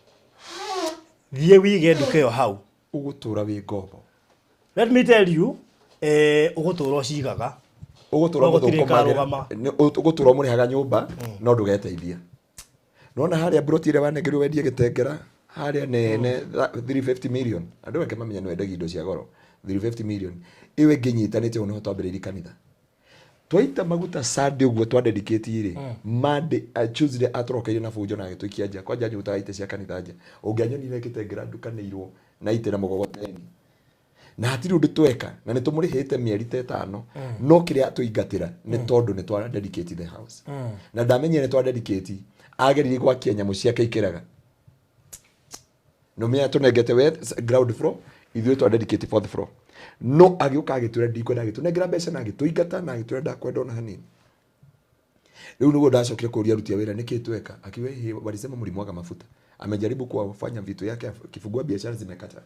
Thiĩ wige nduka ĩyo hau. Ũgũtũra wĩ ngombo. Let me tell you, ũgũtũra ũcigaga. Ũgũtũra No gũtirĩ ũgũthũkũmagĩra. ĩkarũgama. Ũgũtũra ũmũrĩhaga nyũmba no ndũgeteithia. Nona harĩa mburoti ĩrĩa wanengerirwo wendie gĩtengera harĩa nene 350 million. Andũ reke mamenye nĩ wendagia indo cia goro 350 million. Ĩyo ĩngĩ ĩnyitanĩte ũguo nĩho twambĩrĩirie kanitha. Twaita maguta Sunday ũguo twa dedicate rĩ Monday, Tuesday atũrokeire na bunjo na agĩtũikia nja. Kwanja nyutaga itĩ cia kanitha nja. Ũngĩanyonire gĩtengera ndukanĩirwo na itĩ na mũgogoteni. Na hatirĩ ũndũ tweka na nĩ tũmũrĩhĩte mĩeri ta ĩtano no kĩrĩa atũingatĩra nĩ tondũ nĩ twa dedicate the house. Na ndamenyire nĩ twa dedicate ageririe gwakia nyamũ ciake ikĩraga. No mĩa tũnengete we ground floor ithuĩ twa dedicate fourth floor. No agĩũka agĩtwĩra ndikwenda agĩtũnengera mbeca na agĩtũingata na agĩtwĩra ndakwenda ona hanini. Rĩu nĩguo ndacokire kũria aruti a wĩra nĩkĩ tweka akiuga hihi walisema mlimwaga mafuta. Amejaribu kuwafanya vitu yake akifungua biashara zimekata.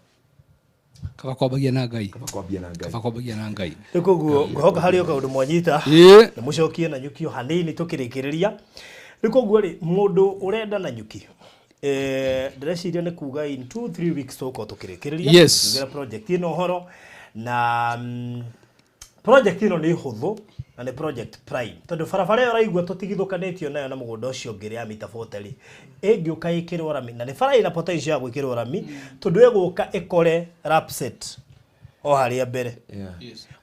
Kaba kwambagia na Ngai. Kaba kwambia na Ngai. Kaba kwambagia na Ngai. Rĩu koguo ngũhoka harĩ o kaũndũ mwanyita nĩ mũcokie na nyukio hanini tũkĩrĩkĩrĩria. Rĩu koguo rĩ mũndũ ũrenda na nyuki ndĩreciria nĩ kuga in 2-3 weeks tũgũkorwo tũkĩrĩkĩrĩria. Yes. Tugĩra project ĩno ũhoro Na project ĩno nĩ hũthũ na nĩ project prime, tondũ barabara ĩyo ũraigua tũtigithũkanĩtio nayo na mũgũnda ũcio ũngĩ ya mita 40 rĩ, ĩngĩũka ĩkĩrwo rami, na nĩ bara ĩna potential ya gwĩkĩrwo rami, tondũ ĩgũka ĩkore lapset o harĩa mbere.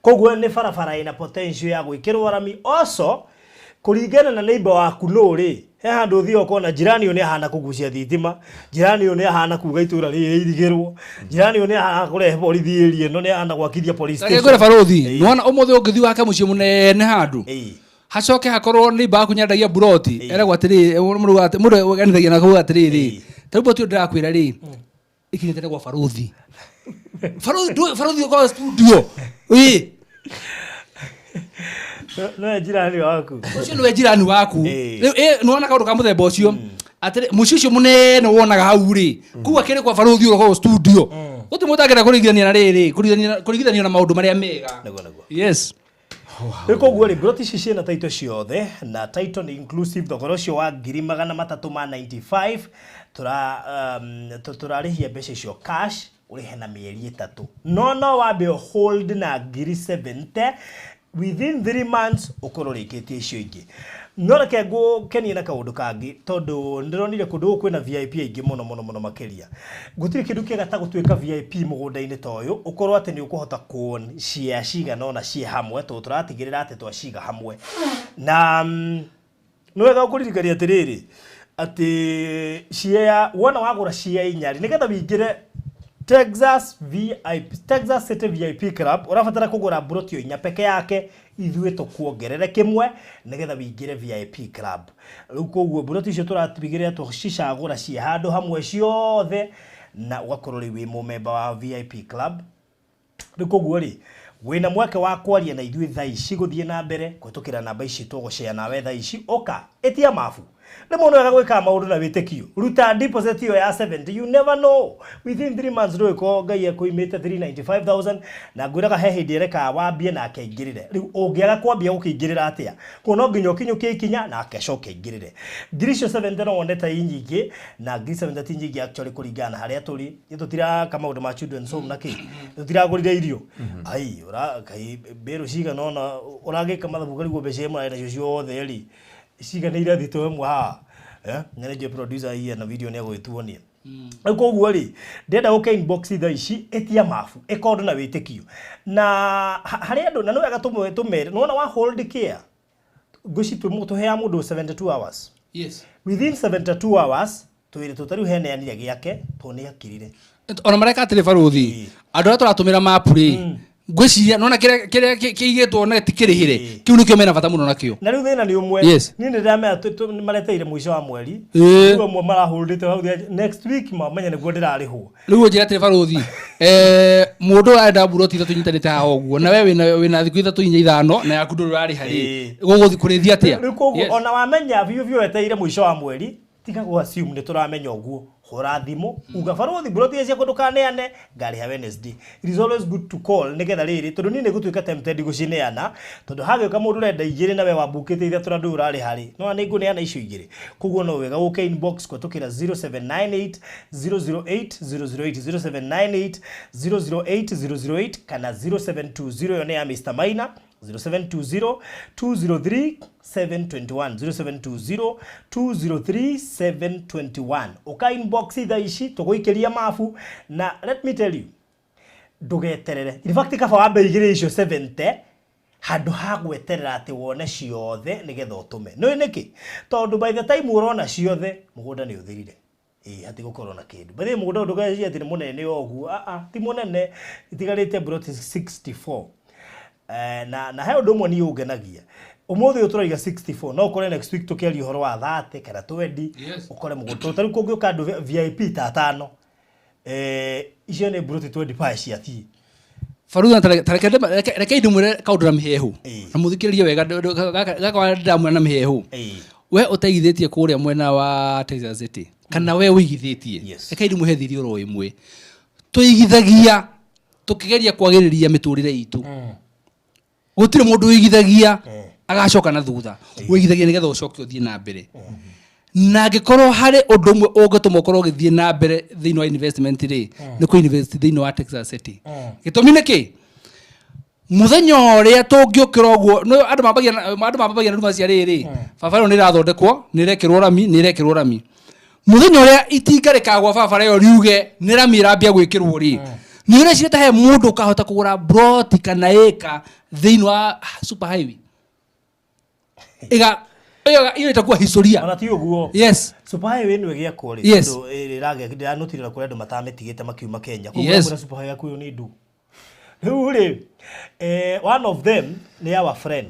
Koguo nĩ barabara ĩna potential ya gwĩkĩrwo rami. Also, kũringana na neighbor waku nũ rĩ, he handũ ũthiaga ũkona jirani ũyũ nĩ ahana kũgucia thitima, jirani ũyũ nĩ ahana kuga itũra rĩrĩ rĩirigĩrwo, jirani ũyũ nĩ ahana kũrehe borithi area ĩno, nĩ ahana gwakithia police Reke station. ngwĩre barothi, nĩwona ũmũthĩ ũngĩthiĩ wake mũciĩ mũnene handũ, hacoke hakorwo nĩ baku nyendagia buroti, eragwo atĩrĩrĩ, mũndũ anithagia na kuga atĩrĩrĩ, ta rĩu buroti ĩyo ndĩrakwĩra rĩ, ikinyĩte gwa barothi. Barothi barothi ũkorwo studio ĩ. No jirani waku. Ũcio nĩwe jirani waku. Rĩu nĩwona kaũndũ ka mũthemba ũcio, atĩrĩ, mũciĩ ũcio mũnene wonaga hau rĩ, kũu akĩrĩ kwa barothi ũkorwo studio, gũtirĩ mũndũ angĩenda kũringithania na rĩrĩ, kũringithanio na maũndũ marĩa mega. Nĩguo, nĩguo. Yes. Rĩu koguo rĩ, broti ici ciĩna title ciothe, na title nĩ inclusive. Thogora ũcio wa 395,000, tũra tũrarĩhia mbeca icio cash, ũrĩhe na mĩeri 3, no wambe hold na 70,000, within 3 months ũkorwo ũrĩkĩtie icio ingĩ. No reke ngũkenie na kaũndũ kangĩ, tondũ ndĩronire kũndũ gũkũ kwĩna VIP aingĩ mũno mũno mũno makĩria. Gũtirĩ kĩndũ kĩega ta gũtuĩka VIP mũgũnda-inĩ ta ũyũ, ũkorwo atĩ nĩ ũkũhota kuon share cigana ũna ciĩ hamwe, tondũ tũratigĩrĩra atĩ twaciga hamwe. Na nĩ wega gũkũririkania atĩrĩrĩ, atĩ share wona wagũra share inya rĩ, nĩgetha wĩingĩre Texas VIP, Texas City VIP Club, ũrabatara kũgũra mburoti o inya peke yake, ithuĩ tũkuongerere kĩmwe nĩgetha wĩingĩre VIP Club. Rĩu koguo mburoti icio tũratigĩrĩra tũcicagũra ciĩ handũ hamwe ciothe, na ũgakorwo rĩu wĩ mũmemba wa VIP Club. Rĩu koguo rĩ, wĩna mweke wa kwaria na ithuĩ thaa ici, gũthiĩ na mbere kũhĩtũkĩra namba ici tũgũshare nawe thaa ici. Ũka ĩtia mabu, rĩmwe nĩ wega gwĩkaga maũndũ na wĩtĩkio. Ruta deposit ĩyo ya 70, you never know, within 3 months ndũgĩkorwo Ngai ekũimĩte 395,000. Na ngwĩraga he hĩndĩ ĩrekaga wambie nake aingĩrĩre. Rĩu ũngĩaga kwambia gũkĩingĩrĩra atĩa? Kuo no nginya ũkinyũkie ikinya nake acoke aingĩrĩre. Ngiri icio 70 no wone ta i nyingĩ, na ngiri 70 ti nyingĩ actually kũringana na harĩa tũrĩ. Tũtiraka maũndũ ma children's home na kĩ, tũtiragũrire irio ai ũra kai mbĩrũ cigana ona ũragĩka mathabu karigwo mbeca iria mũrarĩ nacio ciothe rĩ, ciganĩire thito ĩmwe haha, eh, na nĩ producer hiya na video nĩ egũgĩtuonia. Rĩu koguo rĩ, ndĩrenda gũka inbox thaa ici, ĩtia mabu, ĩka ũndũ na wĩtĩkio na harĩ andũ. Na nĩ wega tũmere, nĩwona wa hold care, ngwĩci tũheaga mũndũ 72 hours. Within 72 hours twĩre tũtarĩu heneanire gĩake tondũ nĩ akirire. Ona mareka atĩrĩ, barothi, andũ arĩa tũratũmĩra mapu rĩ, ngwĩciria nona kĩrĩa kĩigĩtwo na tikĩrĩhĩre, kĩu nĩkĩo mena bata mũno nakĩo. Na rĩu thĩna nĩ ũmwe. Niĩ nĩ ndĩramenya mareteire mũico wa mweri. Rĩu amwe maraholdĩte hau next week mamenya nĩguo ndĩrarĩhwo. Rĩu ũnjĩre atĩrĩ, barothi, mũndũ arenda mburoti ithatũ inyitanĩte haha ũguo, na we wĩna thikũ ithatũ, inya, ithano, na yaku ndũrĩ ũrarĩha rĩ, gũgũthiĩ kũrĩthi atĩa? Rĩu koguo ona wamenya biũ biũ wetereire mũico wa mweri, tiga gũ assume nĩ tũramenya ũguo. Hũra thimũ, uga, "Barothi, mburoti iria ciakwa ndũkaneane, ngarĩha Wednesday." It is always good to call, nĩgetha rĩrĩ, tondũ niĩ nĩ ngũtuĩka tempted gũcineana, tondũ hagĩũka mũndũ ũrenda igĩrĩ na we wambukĩte ithatũ na ndũĩ ũrarĩha rĩ, no nĩ ngũneana icio igĩrĩ. Koguo no wega ũke inbox kũhetũkĩra 0798 008 008, 0798 008 008, kana 0720, ĩyo nĩ ya Mr Maina, 0720 203 721, 0720 203 721. Ũka inbox thaa ici, tũgũikĩria mabu. Na let me tell you, ndũgeterere. In fact, kaba wambe igĩrĩ icio 70 handũ ha gweterera atĩ wone ciothe nĩgetha ũtũme. Nĩ nĩkĩ? Tondũ by the time ũrona ciothe, mũgũnda nĩ ũthirire. Ĩĩ, hatigũkorwo na kĩndũ. By the way, mũgũnda ũyũ ndũgecirie atĩ nĩ mũnene o ũguo. Ah, ti mũnene, itigarĩte ploti 64. Na he ũndũ ũmwe niĩ ũngenagia. Ũmũthĩ ũyũ tũraiga 64, no ũkore next week tũkĩaria ũhoro wa 30 kana 20. Ũkore mũgũnda ta rĩu kũngĩũka andũ VIP ta atano, icio nĩ mburoti 25 ciathiĩ. Baruthi, reke ndĩmwĩre kaũndũ na mĩhehu, na mũthikĩrĩrie wega. Gaka ndĩramwĩra na mĩhehu. We ũteithĩtie kũrĩa mwena wa Texas City, kana we ũigithĩtie, reke ndĩmũhe thiri oro ĩmwe. Tũigithagia tũkĩgeria kwagĩrĩria mĩtũrĩre itũ. Gũtirĩ mũndũ ũigithagia agacoka na thutha. Ũigithagia nĩgetha ũcoke ũthiĩ na mbere. Na angĩkorwo harĩ ũndũ ũmwe ũngĩtũma ũkorwo ũgĩthiĩ na mbere thĩinĩ wa investment rĩ, nĩ kũ invest thĩinĩ wa Texas City. Gĩtũmi nĩ kĩ? Muthenya ũrĩa tũngĩũkĩra ũguo no andũ mambagia na ruma cia rĩrĩ, barabara ĩyo nĩ ĩrathondekwo, nĩ ĩrekĩrwo rami, nĩ ĩrekĩrwo rami. Muthenya ũrĩa itinga rĩkagwa barabara ĩyo riuge nĩ rami ĩrambia gwĩkĩrwo rĩ, nĩ ũreciria ta he mũndũ ũkahota kũgũra broti kana ĩka thĩinĩ wa super highway ĩga ĩyo ĩtakuwa historia? Ona ti ũguo. Super highway ĩno ĩgĩakwo rĩ, tondũ ĩragĩa ndĩranotire na kũrĩ andũ matamĩtigĩte makiuma Kenya. Koguo kwĩna super highway yaku ĩyo nĩ ndũ. Rĩu rĩ, one of them nĩ our friend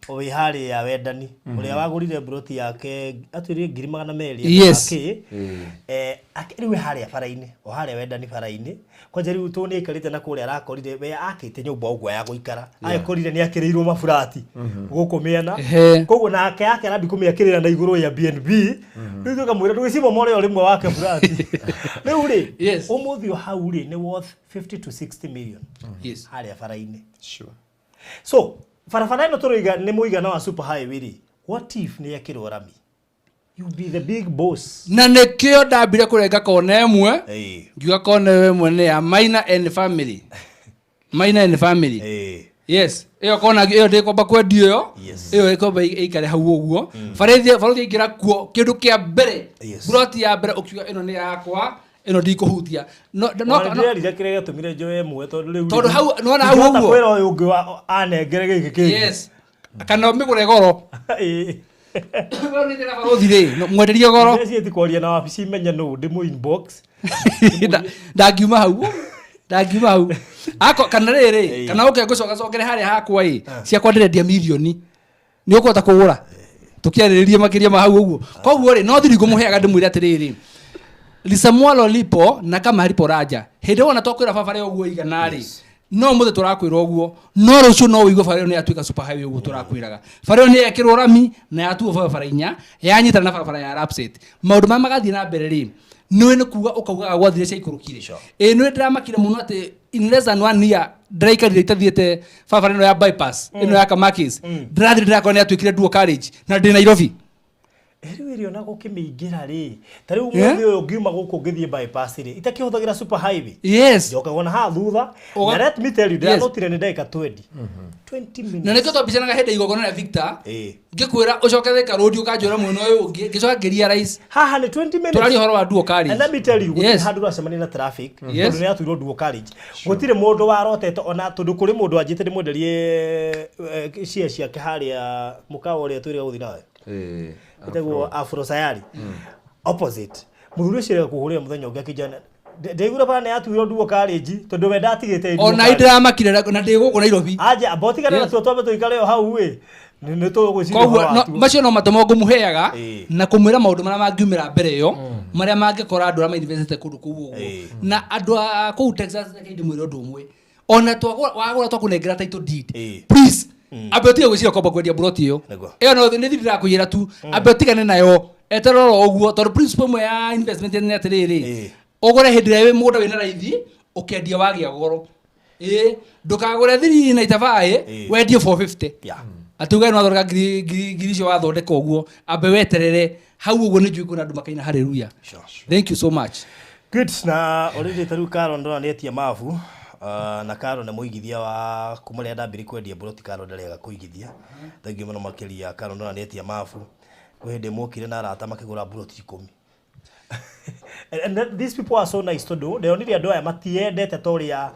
wĩ harĩa Wendani, ũrĩa wagũrire broti yake atwĩrire 200,000. Kĩ rĩu wĩ harĩa bara-inĩ, o harĩa Wendani bara-inĩ kwanja. Rĩu tondũ nĩ aikarĩte na kũrĩa, arakorire we akĩte nyũmba ũguo ya gũikara, agĩkorire nĩ akĩrĩirwo maburati gũkũ mĩena. Koguo nake yake arambi kũmĩakĩrĩra na igũrũ ya BNB. Rĩu tũkamwĩra ndũgĩcimomore o rĩmwe wake burati rĩu rĩ. Ũmũthĩ o hau rĩ, nĩ worth 50 to 60 million harĩa bara-inĩ. So barabara ĩno tũroiga nĩ mũigana wa super highway rĩ, what if nĩ yekĩrwo rami? You be the big boss. Na nĩkĩo ndambire kũrenga kona ĩmwe, ngiuga kona ĩyo ĩmwe nĩ ya Maina and family, Maina and family. Yes, ĩyo kona ĩyo ndĩkwamba kwendio ĩyo. Ĩyo ĩkwamba ĩikare hau ũguo. Barĩthi barũthi aingĩra kuo, kĩndũ kĩa mbere, buroti ya mbere, ũkiuga ĩno nĩ yakwa, ĩno ndikũhutia. No no. No ndĩrerire kĩrĩa gĩatũmire njoe ĩmwe tondũ rĩu Tondũ hau- nĩwona hau ndingĩhota ũguo? Kwĩra ũyũ ũngĩ anengere gĩkĩ kĩngĩ. Yes, kana mĩgũre goro. Barũthi rĩ, no, mwenderie goro. Ndĩreciria ti kwaria na wabici menye nũ ndĩmũ inbox. Ndangiuma hau, ndangiuma hau ako kana rĩrĩ, kana ũke ngũcoka cokere harĩa hakwa ĩ ciakwa ndĩrendia mirioni, nĩ ũkũhota kũgũra? Tũkĩarĩrĩrie makĩria ma hau ũguo. Koguo rĩ, no thiri ngũmũheaga ndĩmwĩre atĩrĩrĩ, lisemwalo lipo na kama halipo raja. Hĩndĩ wona twakwĩra barabara ĩyo ũguo igana rĩ, no mũthĩ tũrakwĩra ũguo, no rũciũ no ũigue barabara ĩyo nĩ yatuĩka super highway. Ũguo tũrakwĩraga, barabara ĩyo nĩ yekĩrwo rami na yatuo barabara inya, yanyitana na barabara ya Lapsset, maũndũ marĩa magathiĩ na mbere rĩ, nĩwe nĩ kuga ũkaugaga gwathire ciaikũrũkire. Ĩĩ, nĩwe ndĩramakire mũno atĩ in less than one year ndĩraikarire itathiĩte barabara ĩno ya bypass ĩno ya Kamakis, ndĩrathiĩ ndĩrakora nĩ yatuĩkire dual carriage na ndĩ Nairobi. Rĩu ĩrĩ ona gũkĩmĩingĩra rĩ, ta rĩu Yeah. mũthĩ ũyũ ngiuma gũkũ ngĩthiĩ bypass rĩ, itakĩhũthagĩra super highway, njokaga ona haha thutha. Na let me tell you, ndĩranotire nĩ ndagĩka 20, 20 Na minutes. nĩkĩo twambicanaga hĩndĩ ya igongona rĩa Victor, ngĩkwĩra ũcoke Thika Road, ũkanjĩra mwena ũyũ ũngĩ, ngĩcoka ngĩrealize Haha nĩ 20 minutes. tũraria ũhoro wa dual carriage. And let me tell you, gũtirĩ handũ ũracemania na traffic, tondũ nĩ yatuirwo dual carriage. Gũtirĩ mũndũ warotete ona, tondũ kũrĩ mũndũ wanjĩte ndĩmwenderie share ciake harĩa mũkawa ũrĩa twĩrĩga gũthiĩ nawe ĩtagwo Afro Sayari opposite. Mũthuri ũcio rega kũhũrĩra mũthenya ũngĩ akĩnjana ndaiguire bara nĩ yatuirwo dual carriage, tondũ we ndatigĩte dual Ona carriage. ndĩramakire na ndĩ gũkũ Nairobi. Anja amba ũtigane natuo, twambe tũikare o hau ĩ nĩ tũgwĩciria Koguo ũhoro watuo. Macio no matũmo ngũmũheaga na kũmwĩra maũndũ marĩa mangiumĩra mbere ĩyo, marĩa mangĩkora andũ arĩa mainvestĩte kũndũ kũu ũguo. Na andũ a kũu Texas, reke ndĩmwĩre ũndũ ũmwe, ona twagũra, wagũra twakũnengera title deed, please ambe ũtige gwĩciria kwamba kwendia buroti ĩyo. Ĩyo no nĩ thiri ndĩrakũiyĩra tu, ambe ũtigane nayo, eterera oro ũguo, tondũ principle ĩmwe ya investment nĩ atĩrĩrĩ, ũgũre hĩndĩ ĩrĩa wĩ mũgũnda wĩna raithi, ũkendia wagĩa goro. Ĩĩ, ndũkagũre 395 wendie 450, atĩ uge nĩwathondeka ngiri ngiri ngiri icio wathondeka ũguo. Ambe weterere hau ũguo. Nĩ njũĩ kwĩna andũ makaina haleluya. Thank you so much. Good. Na already ta rĩu Karo ndona nĩ etia mabu, na Karo nĩ mũigithia wa kuma rĩrĩa ndambire kwendia mburoti. Karo ndarega kũigithia. Thank you mũno makĩria. Karo ndona nĩ etia mabu. Kwĩ hĩndĩ mokire na arata makĩgũra mburoti 10, and these people are so nice, tondũ ndĩronire andũ aya matiendete ta ũrĩa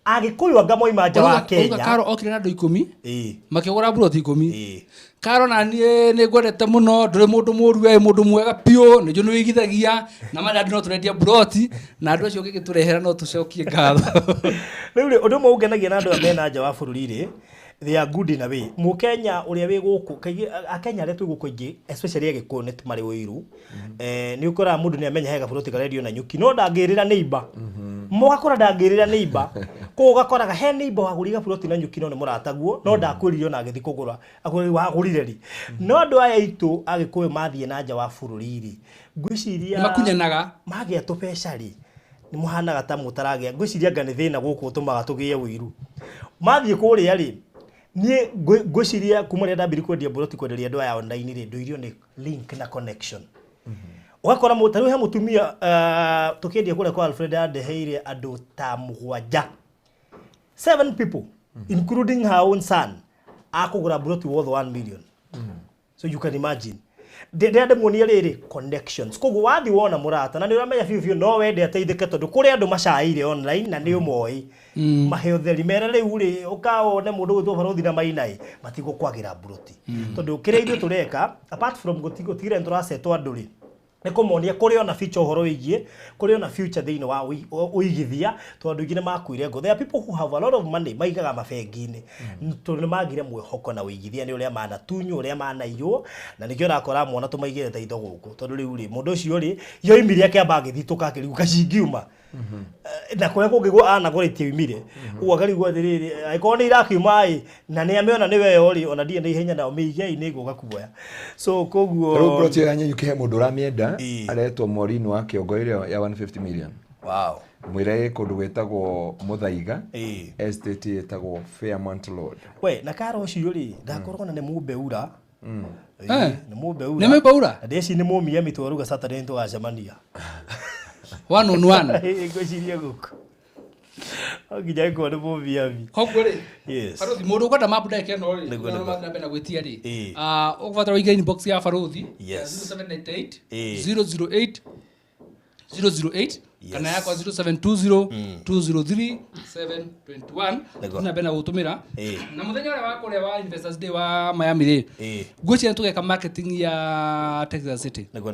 Agĩkũyũ anga moima nja wa Ũrauga Kenya. Karo okire na andũ 10, makĩgũra mburoti 10. Karo, na niĩ nĩ ngwendete mũno, ndũrĩ mũndũ mũru, we mũndũ mwega biũ, nĩ njũĩ nĩ wĩigithagia na marĩa andũ no tũrendia mburoti na andũ acio ũngĩgĩtũrehera no tũcokie ngatho. Rĩu rĩ, ũndũ ũmwe ũngenagia na andũ aya mena nja wa bũrũri rĩ, they are good in a way. Mũkenya ũrĩa wĩ gũkũ kaingĩ, Akenya arĩa twĩ gũkũ aingĩ, especially Agĩkũyũ, nĩ marĩ ũiru. Nĩ ũkoraga mũndũ nĩ amenya he gaburoti karendio na nyuki, no ndangĩrĩra neighbor, mũgakora ndangĩrĩra neighbor. Koguo ũgakoraga he neighbor wagũrire gaburoti na nyuki, no nĩ mũrataguo, no ndakwĩrire ona agĩthiĩ kũgũra akwĩrire wagũrire rĩ. No andũ aya aitũ Agĩkũyũ mathiĩ na nja wa bũrũri rĩ, ngwĩciria Nĩ makunyanaga. Magĩa tũbeca rĩ, nĩ mũhanaga ta mũtaragĩa. Ngwĩciria anga nĩ thĩna gũkũ ũtũmaga tũgĩe ũiru. Mathiĩ kũrĩa rĩ, niĩ ngwĩciria kuma rĩrĩa ndambirie kwendia mburoti, kwenderia andũ aya online rĩ, ndũirio nĩ link na connection. Ũgakora ta rĩu he mũtumia, tũkĩendia kũrĩa kwa Alfred, andeheire andũ ta mũgwanja, seven people. Including her own son akũgũra mburoti worth 1 million. So you can imagine, ndĩrĩa ndĩmuonie rĩrĩ connections. Koguo wathi wona mũrata na nĩ ũramenya biũ biũ no wende ateithĩke, tondũ kũrĩ andũ macaĩire online na nĩ ũmoĩ, mahe ũtheri, mere rĩu rĩ ũkawone mũndũ gwĩtwo Barũthi na Mainai matigũkwagĩra mburoti, tondũ kĩrĩa ithuĩ tũreka, apart from gũtigĩrĩra nĩ tũracetwo andũ rĩ, nĩ kũmonia kũrĩ ona future, ũhoro wĩgiĩ kũrĩ ona future thĩinĩ wa ũigithia, tondũ andũ aingĩ nĩ makuire ngo. There are people who have a lot of money maigaga mabengi-inĩ tondũ nĩ magire mwĩhoko na ũigithia, nĩ ũrĩa manatunywo, ũrĩa manaiywo, na nĩkĩo ũrakora mwana tũmaigĩre ta indo gũkũ, tondũ rĩu rĩ mũndũ ũcio rĩ yoimire akĩamba agĩthitũka akĩrigwo kacingiuma. Na kũrĩa kũngĩ anagũra itiumire, ũguo akarigwo atĩrĩrĩ, angĩkorwo nĩ irakiuma ĩ na nĩ amĩona nĩ weyo rĩ, ona ndirĩ na ihenya nao, mĩigei, nĩ ngũka kuoya. So koguo Rĩu plot ĩyo ya Nanyuki he mũndũ ũramĩenda, aretwo Maureen wa Kĩongo, ĩrĩa ya 150 million. Mwĩre ĩ kũndũ gwĩtagwo Mũthaiga, estate ĩtagwo Fairmont Road. We na kara ũcio rĩ, ndakorwo na nĩ mũmbeura. Nĩ mũmbeura. Nĩ mũmbeura? Na ndĩci nĩ mũmiami, twaruga Saturday nĩ tũgacemania. One on one. Ngwĩciria gũkũ no nginya ĩkorwo nĩ mũmiami. Koguo rĩ, Yes. Baruthi, mũndũ ũkwenda mapu ndagĩka ĩno rĩ, Nĩguo, na nĩguo. mathiĩ na mbere na gwĩtia rĩ, ũgũbatara ũingĩre inbox ya Baruthi 0798 008 008 kana yakwa 0720 203 721. Nĩguo. Na mbere na gũtũmĩra. Na mũthenya ũrĩa wa kũrĩa wa Investors Day wa Miami rĩ, ngwĩciria nĩ tũgeka marketing ya Texas City. Nĩguo.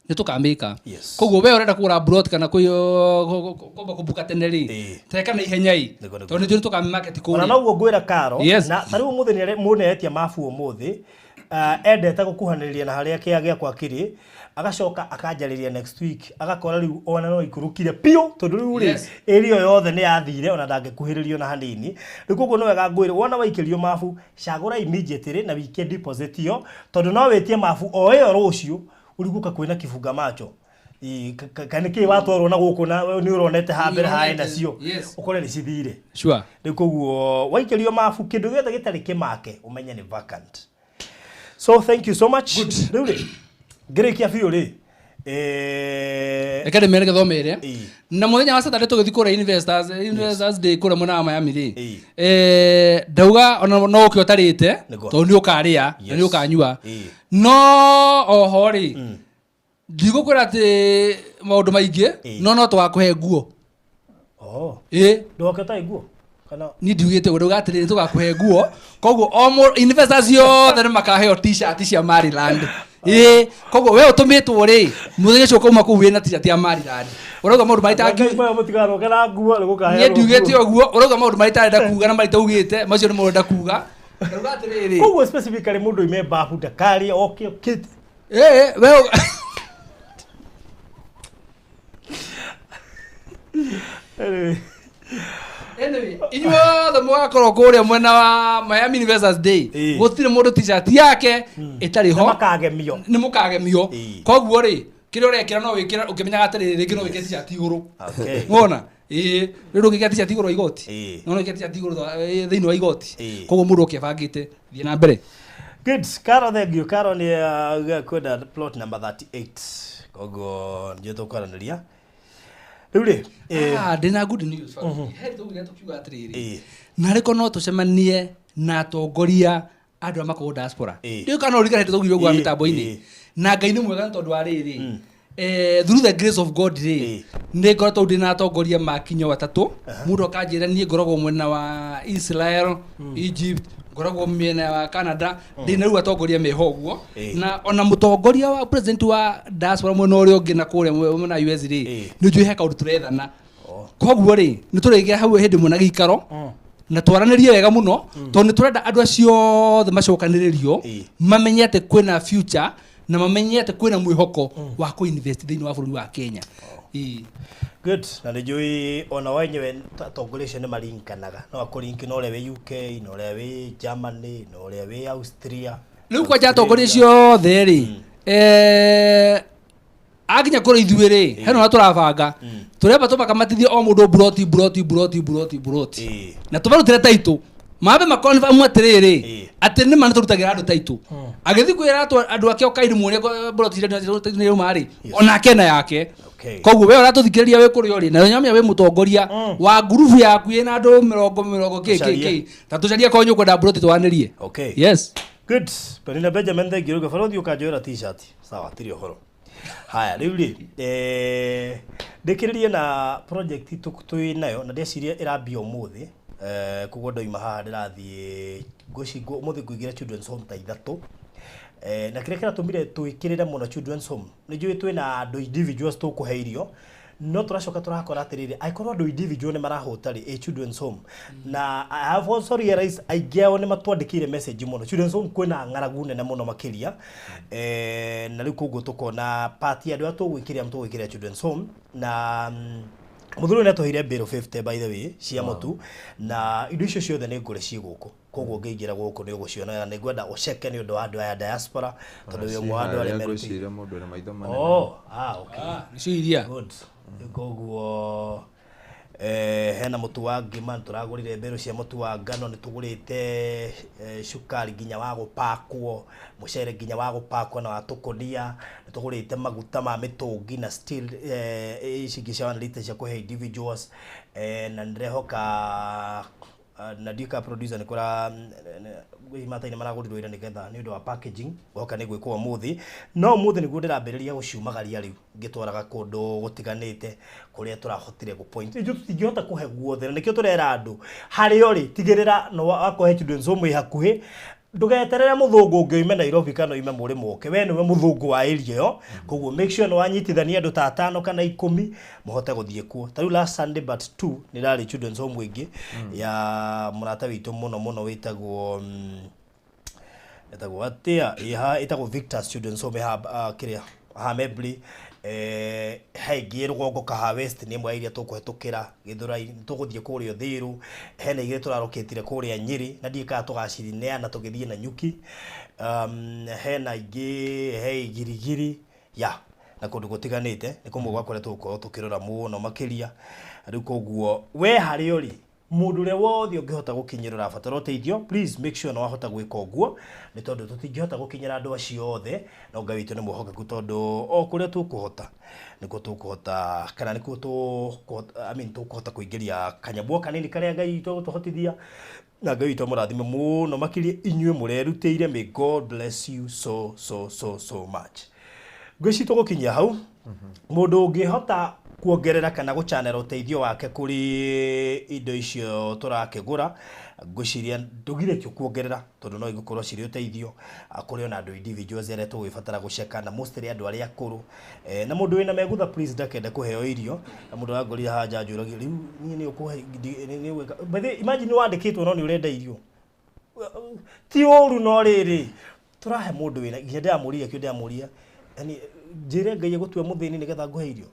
Nĩ tũkamĩka. Koguo we ũrenda kũgũra brot kana kwamba kũbuka tene rĩ, teka na ihenya ĩ, Nĩguo. tondũ nĩ njũĩ nĩ tũkamĩmarket Ona kũrĩa. noguo ngwĩra karo, na ta rĩu ũmũthĩ nĩ mũndũ nĩaretia mabu ũmũthĩ, endete gũkuhanĩrĩria na harĩa kĩa gĩakwa kĩrĩ, agacoka akanjarĩria next week, agakora rĩu ona no ikũrũkire biũ, tondũ rĩu rĩ area yothe nĩ yathire, ona ndangĩkuhĩrĩrio na hanini. Rĩu koguo nĩ wega ngwĩre, wona waikĩrio mabu, cagũra immediately na wikie deposit ĩyo, tondũ no wĩtie mabu o ĩyo rũciũ ũrigũka kwĩna kibunga macho. Ĩ, ka nĩkĩĩ watwarwo na gũkũ na nĩ ũronete ha mbere harĩ nacio, ũkore nĩ cithire. Rĩu koguo waikĩrio mabu, kĩndũ gĩothe gĩtarĩ kĩmake ũmenye nĩ vacant. So thank you so much. Rĩu rĩ, ngĩrĩkia biũ rĩ, Reke ndĩmere gĩthome ĩrĩa na mũthenya wa Saturday tũgĩthiĩ kũrĩa Investors Day kũrĩa mwena wa Miami rĩ, ndauga ona no ũke ũtarĩte, tondũ nĩ ũkarĩa na nĩ ũkanyua. No oho rĩ, ndigũkwĩra atĩ maũndũ maingĩ, no tũgakũhe nguo. Oh. Ĩ. Ndũgoke ũtarĩ nguo kana? Niĩ ndiugĩte ũguo, ndauga atĩrĩrĩ, tũgakũhe nguo. Koguo o investors yothe nĩ makaheo T-shirt cia Maryland. Ĩ, koguo we ũtũmĩtwo rĩ, mũthenya ũcio ũkauma kũu wĩna T-shirt ya Maryland. Ũrauga maũndũ marĩa Ngai, maya mũtiganoke na nguo nĩ gũkaheanwo Niĩ ndiugĩte nguo. ũguo. Ũrauga maũndũ marĩa itarenda kuga na marĩa itaugĩte, macio nĩmo ũrenda kuga. Ndauga atĩrĩrĩ, Koguo specifically mũndũ oime babu ndakarĩe, oke okĩte. Ĩ, we Anyway. Anyway, inyuothe mũgakorwo kũrĩa mwena wa Miami Investors Day, gũtirĩ mũndũ T-shirt yake ĩtarĩ ho. Nĩ makagemio. Nĩ mũkagemio. Koguo rĩ, kĩrĩa ũrekĩra no wĩkĩre ũkĩmenyaga atĩrĩrĩ, rĩngĩ no wĩkĩre T-shirt igũrũ. Wona ĩĩ, rĩu ndũngĩkĩra T-shirt igũrũ wa igoti, no no wĩkĩre T-shirt igũrũ thĩinĩ wa igoti. Koguo mũndũ oke ebangĩte. Thiĩ na mbere. Good. Karo, thank you. Karo nĩ kwenda plot number 38. Koguo nĩ tũkwaranĩria. Rĩu rĩ, Ah, ndĩna good news. He tũgire tũkiuga atĩrĩrĩ, narĩ ko no tũcemanie na atongoria andũ arĩa makoragwo diaspora. Ndiũĩ kana no ũririkane hĩndĩ twaugire ũguo wa mĩtambo-inĩ. Na Ngai nĩ mwega, nĩ tondũ wa rĩrĩ, through the grace of God rĩ, nĩ ngoretwo ndĩ na atongoria makinya atatũ. Mũndũ akanjĩra niĩ ngoragwo mwena wa Israel, Egypt, ngoragwo mĩena wa Canada. Ndĩ na rĩu atongoria meho ũguo, na ona mũtongoria wa president wa diaspora mwena ũrĩa ũngĩ na kũrĩa mwena wa US rĩ, nĩ njũĩ he kaũndũ tũrethana. Koguo rĩ, nĩ tũrĩgĩa hau hĩndĩ ĩmwe na gĩikaro na twaranĩrie wega mũno, tondũ nĩ tũrenda andũ acio othe macokanĩrĩrio, mamenye atĩ kwĩna future na mamenye atĩ kwĩna mwĩhoko wa kũ-invest thĩinĩ wa bũrũri wa Kenya. Ĩĩ. Good. Na nĩ njũĩ ona wenyewe atongoria acio nĩ marinkanaga. No akũrinki na ũrĩa wĩ UK, na ũrĩa wĩ Germany, na ũrĩa wĩ Austria. Rĩu kwanja atongoria acio othe rĩ, akinya kũrĩ ithuĩ rĩ, hena ũrĩa tũrabanga, tũremba tũmakamatithie o mũndũ mburoti, mburoti, mburoti, mburoti, mburoti, na tũmarutĩre taitũ, mambe makonfamu atĩrĩrĩ atĩ nĩma nĩ tũrutagĩra andũ taitũ. Agĩthiĩ kwĩra andũ ake okairi muonie mburoti iria nĩuma rĩ, onake na yake. Koguo we ũratũthikĩrĩria wĩ kũrĩa ũrĩ na nyamia wĩ mũtongoria wa ngurubu yaku ĩna andũ mĩrongo mĩrongo kĩ kĩ kĩ ta tũcarie korwo nĩ ũkwenda mburoti twanĩrie. Okay. Yes. Good. Penina Benjamin thank you. Gabarothi ũkanjoera t-shirt. Sawa, tiri ũhoro. Haya, rĩu rĩ, ndĩkĩrĩrie na project twĩ nayo na ndĩreciria ĩrambia ũmũthĩ. Koguo ndoima haha ndĩrathiĩ ngwĩciria ũmũthĩ ngũingĩra Children's Home ta 3. Na kĩrĩa kĩratũmire twĩkĩrĩre mũno Children's Home nĩ njũĩ twĩna andũ individuals tũkũhe irio no tũracoka tũrakora atĩrĩrĩ angĩkorwo andũ individual nĩ marahũta rĩ Children's Home na I have also realized aingĩ ao nĩ matwandĩkĩire message mũno Children's Home kwĩna ng'aragu nene mũno makĩria na rĩu koguo tũkona part ya andũ arĩa tũgwĩkĩra Children's Home na mũthuri nĩ atũheire biro 50 by the way cia mũtu na indo icio ciothe nĩ ngũre ciĩ gũkũ koguo ngĩingĩra gũkũ nĩ ũgũciona na nĩ ngwenda ũceke nĩ ũndũ wa andũ aya diaspora tondũ wĩ ũmwe wa andũ arĩa merutĩire ngwĩciria mũndũ wĩna maitho manene. Oh, ah, okay. Nĩcio iria. Good. Koguo hena mũtu wa ngima nĩ tũragũrire mbero cia mũtu wa ngano nĩ tũgũrĩte cukari nginya wa gũpakwo mũcere nginya wa gũpakwo na wa tũkũnia nĩ tũgũrĩte maguta ma mĩtũngi na still ici ingĩ cia 1 litre cia kũhe individuals na nĩndĩrehoka na ndika producer nĩ kũra matainĩ maragũrirwo ira nĩgetha nĩ ũndũ wa packaging goka nĩ gwĩkwo ũmũthĩ no ũmũthĩ nĩguo ndĩrambĩrĩria gũciumagaria rĩu ngĩtwaraga kũndũ gũtiganĩte kũrĩa tũrahotire gũ point ithuĩ tũtingĩhota kũhe guothe na nĩkĩo tũrera andũ harĩa ũrĩ tigĩrĩra no wakũhe Children's Home ĩ hakuhĩ ndũgeterere mũthũngũ ũngĩ oime Nairobi kana oime mũrĩmo ũke we nĩwe mũthũngũ wa area ĩyo koguo make sure nĩ wanyitithania andũ ta 5 kana 10 mũhote gũthiĩ kuo ta rĩu last Sunday but 2 nĩ rarĩ Children's Home ĩngĩ ya mũrata witũ mũno mũno wĩtagwo ĩtagwo atĩa ĩtagwo Victor's Children's Home kĩrĩa ha Mebli he ĩngĩ rũgongo Kaha West nĩ ĩmwe ya iria tũkũhetũkĩra Gĩthũrai tũgũthiĩ kũrĩa Ũthĩrũ hena igĩrĩ tũrarokĩtire kũrĩa Nyĩrĩ na ndiũĩ kana tũgacineana tũgĩthiĩ na Nyuki hena ingĩ he Igirigiri ya na kũndũ gũtiganĩte nĩ kũmwe gwa kũrĩa tũgũkorwo tũkĩrora mũno makĩria rĩu koguo we harĩa ũrĩ mũndũ ũrĩa wothe ũngĩhota gũkinyĩra ũrabatara ũteithio please make sure nĩ wahota gwĩka ũguo nĩ tondũ tũtingĩhota gũkinyĩra andũ acio othe no Ngai witũ nĩ mwĩhokeku tondũ o kũrĩa tũkũhota nĩkuo tũkũhota kana nĩkuo tũkũhota I mean tũkũhota kũingĩria kanyamũ kanini karĩa Ngai witũ agũtũhotithia na Ngai witũ amũrathime mũno makĩria inyuĩ mũrerutĩire. May God bless you so so so so much. Ngwĩciria tũgũkinyia hau mũndũ ũngĩhota kuongerera kana gũchanera ũteithio wake kũrĩ indo icio tũrakĩgũra ngwĩciria ndũgirĩtio kuongerera tondũ no igũkorwo cirĩ ũteithio kũrĩ ona andũ individuals arĩa tũgũgĩbatara gũceka na mostly andũ arĩa akũrũ na mũndũ wĩna megutha please ndakende kũheo irio na mũndũ arangorire haha nja anjũragia rĩu niĩ nĩ ũkũhe nĩ ũgwĩka by the way, imagine wandĩkĩtwo no nĩ ũrenda irio ti ũru no rĩrĩ tũrahe mũndũ wĩna nginya ndĩramũria kĩo ndĩramũria yani njĩre Ngai egũtua mũthĩni nĩgetha ngũhe irio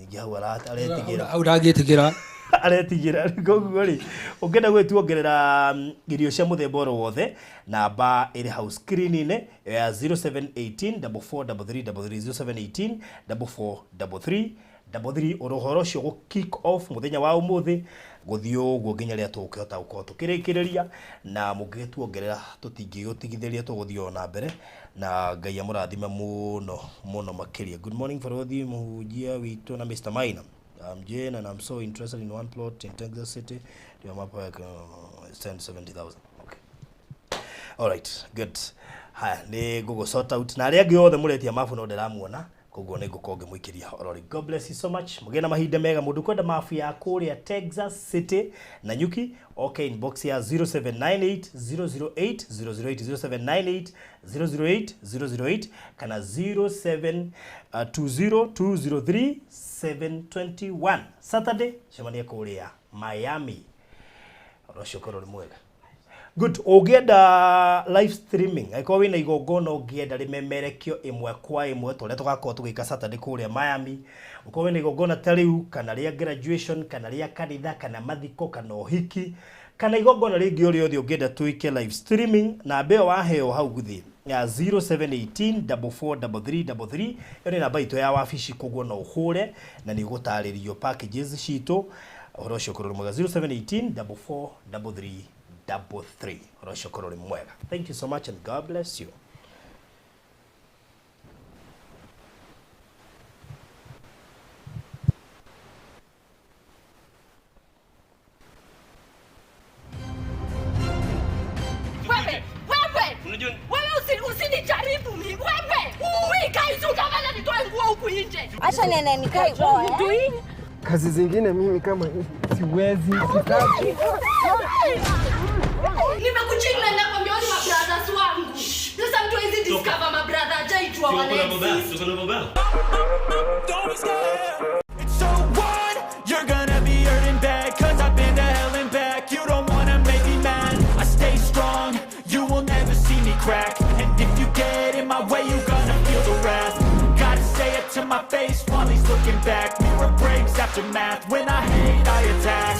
ningĩ hau aretigĩra Hau ndangĩtĩkĩra aretigĩra koguo rĩ ũngĩenda gwĩtuongerera irio cia mũthemba oro wothe namba ĩrĩ hau screen-inĩ ya 0718 443333 0718 443333 ũhoro ũcio gũ kick off mũthenya wa ũmũthĩ gũthiĩ ũguo nginya rĩrĩa tũgũkĩhota gũkorwo tũkĩrĩkĩrĩria na mũngĩgĩtuongerera tũtingĩgũtigithĩria tũgũthiĩ o na mbere na Ngai amũrathime mũno mũno makĩria. Good morning Barothi mũhunjia witũ na Mr. Maina. I'm Jane and I'm so interested in one plot in Texas City. Do you have send 70,000? Okay. All right, good. Haya, nĩ ngũgũ sort out na arĩa angĩ othe mũretia mabu no ndĩramuona koguo nĩ ngũkorwo ngĩmũikĩria orori. God bless you so much. Mũgĩe na mahinda mega. Mũndũ kwenda mabu ya kũrĩa Texas City na Nyuki, okay, inbox ya 0798 008 008 0798 008 008 kana 0720 203 721. Saturday cemania kũrĩa Miami. Ũhoro ũcio ũkorwo ũrĩ mwega. Good. Ũngĩenda live streaming angĩkorwo wĩna igongona ũngĩenda rĩmemerekio ĩmwe kwa ĩmwe ta ũrĩa tũgakorwo tũgĩka Saturday kũrĩa Miami, ũkorwo wĩna igongona ta rĩu kana rĩa graduation kana rĩa kanitha kana mathiko kana ũhiki kana igongona rĩngĩ o rĩothe ũngĩenda twĩke live streaming, namba ĩyo waheo hau thĩ ya 0718 443333 ĩyo nĩ namba itũ ya wabici, koguo no ũhũre na nĩ ũgũtarĩrio packages citũ. Ũhoro ũcio ũkorwo ũrĩ mwega. 0718 443333. Ũhoro ũcio ũkorwo ũrĩ mwega. Thank you so much and God bless you. nje. Acha nene nikae. Kazi zingine mimi kama siwezi, sitaki. Nimekuchinda na kwambia ni mabrothers wangu. Sasa mtu hawezi discover mabrother hajaijua wana exist. It's so what? You're gonna be hurting bad. 'Cause I've been to hell and back. You don't wanna make me mad. I stay strong, you will never see me crack. And if you get in my way, you gonna feel the wrath. Gotta say it to my face while he's looking back. Mirror breaks after math. When I hate, I attack.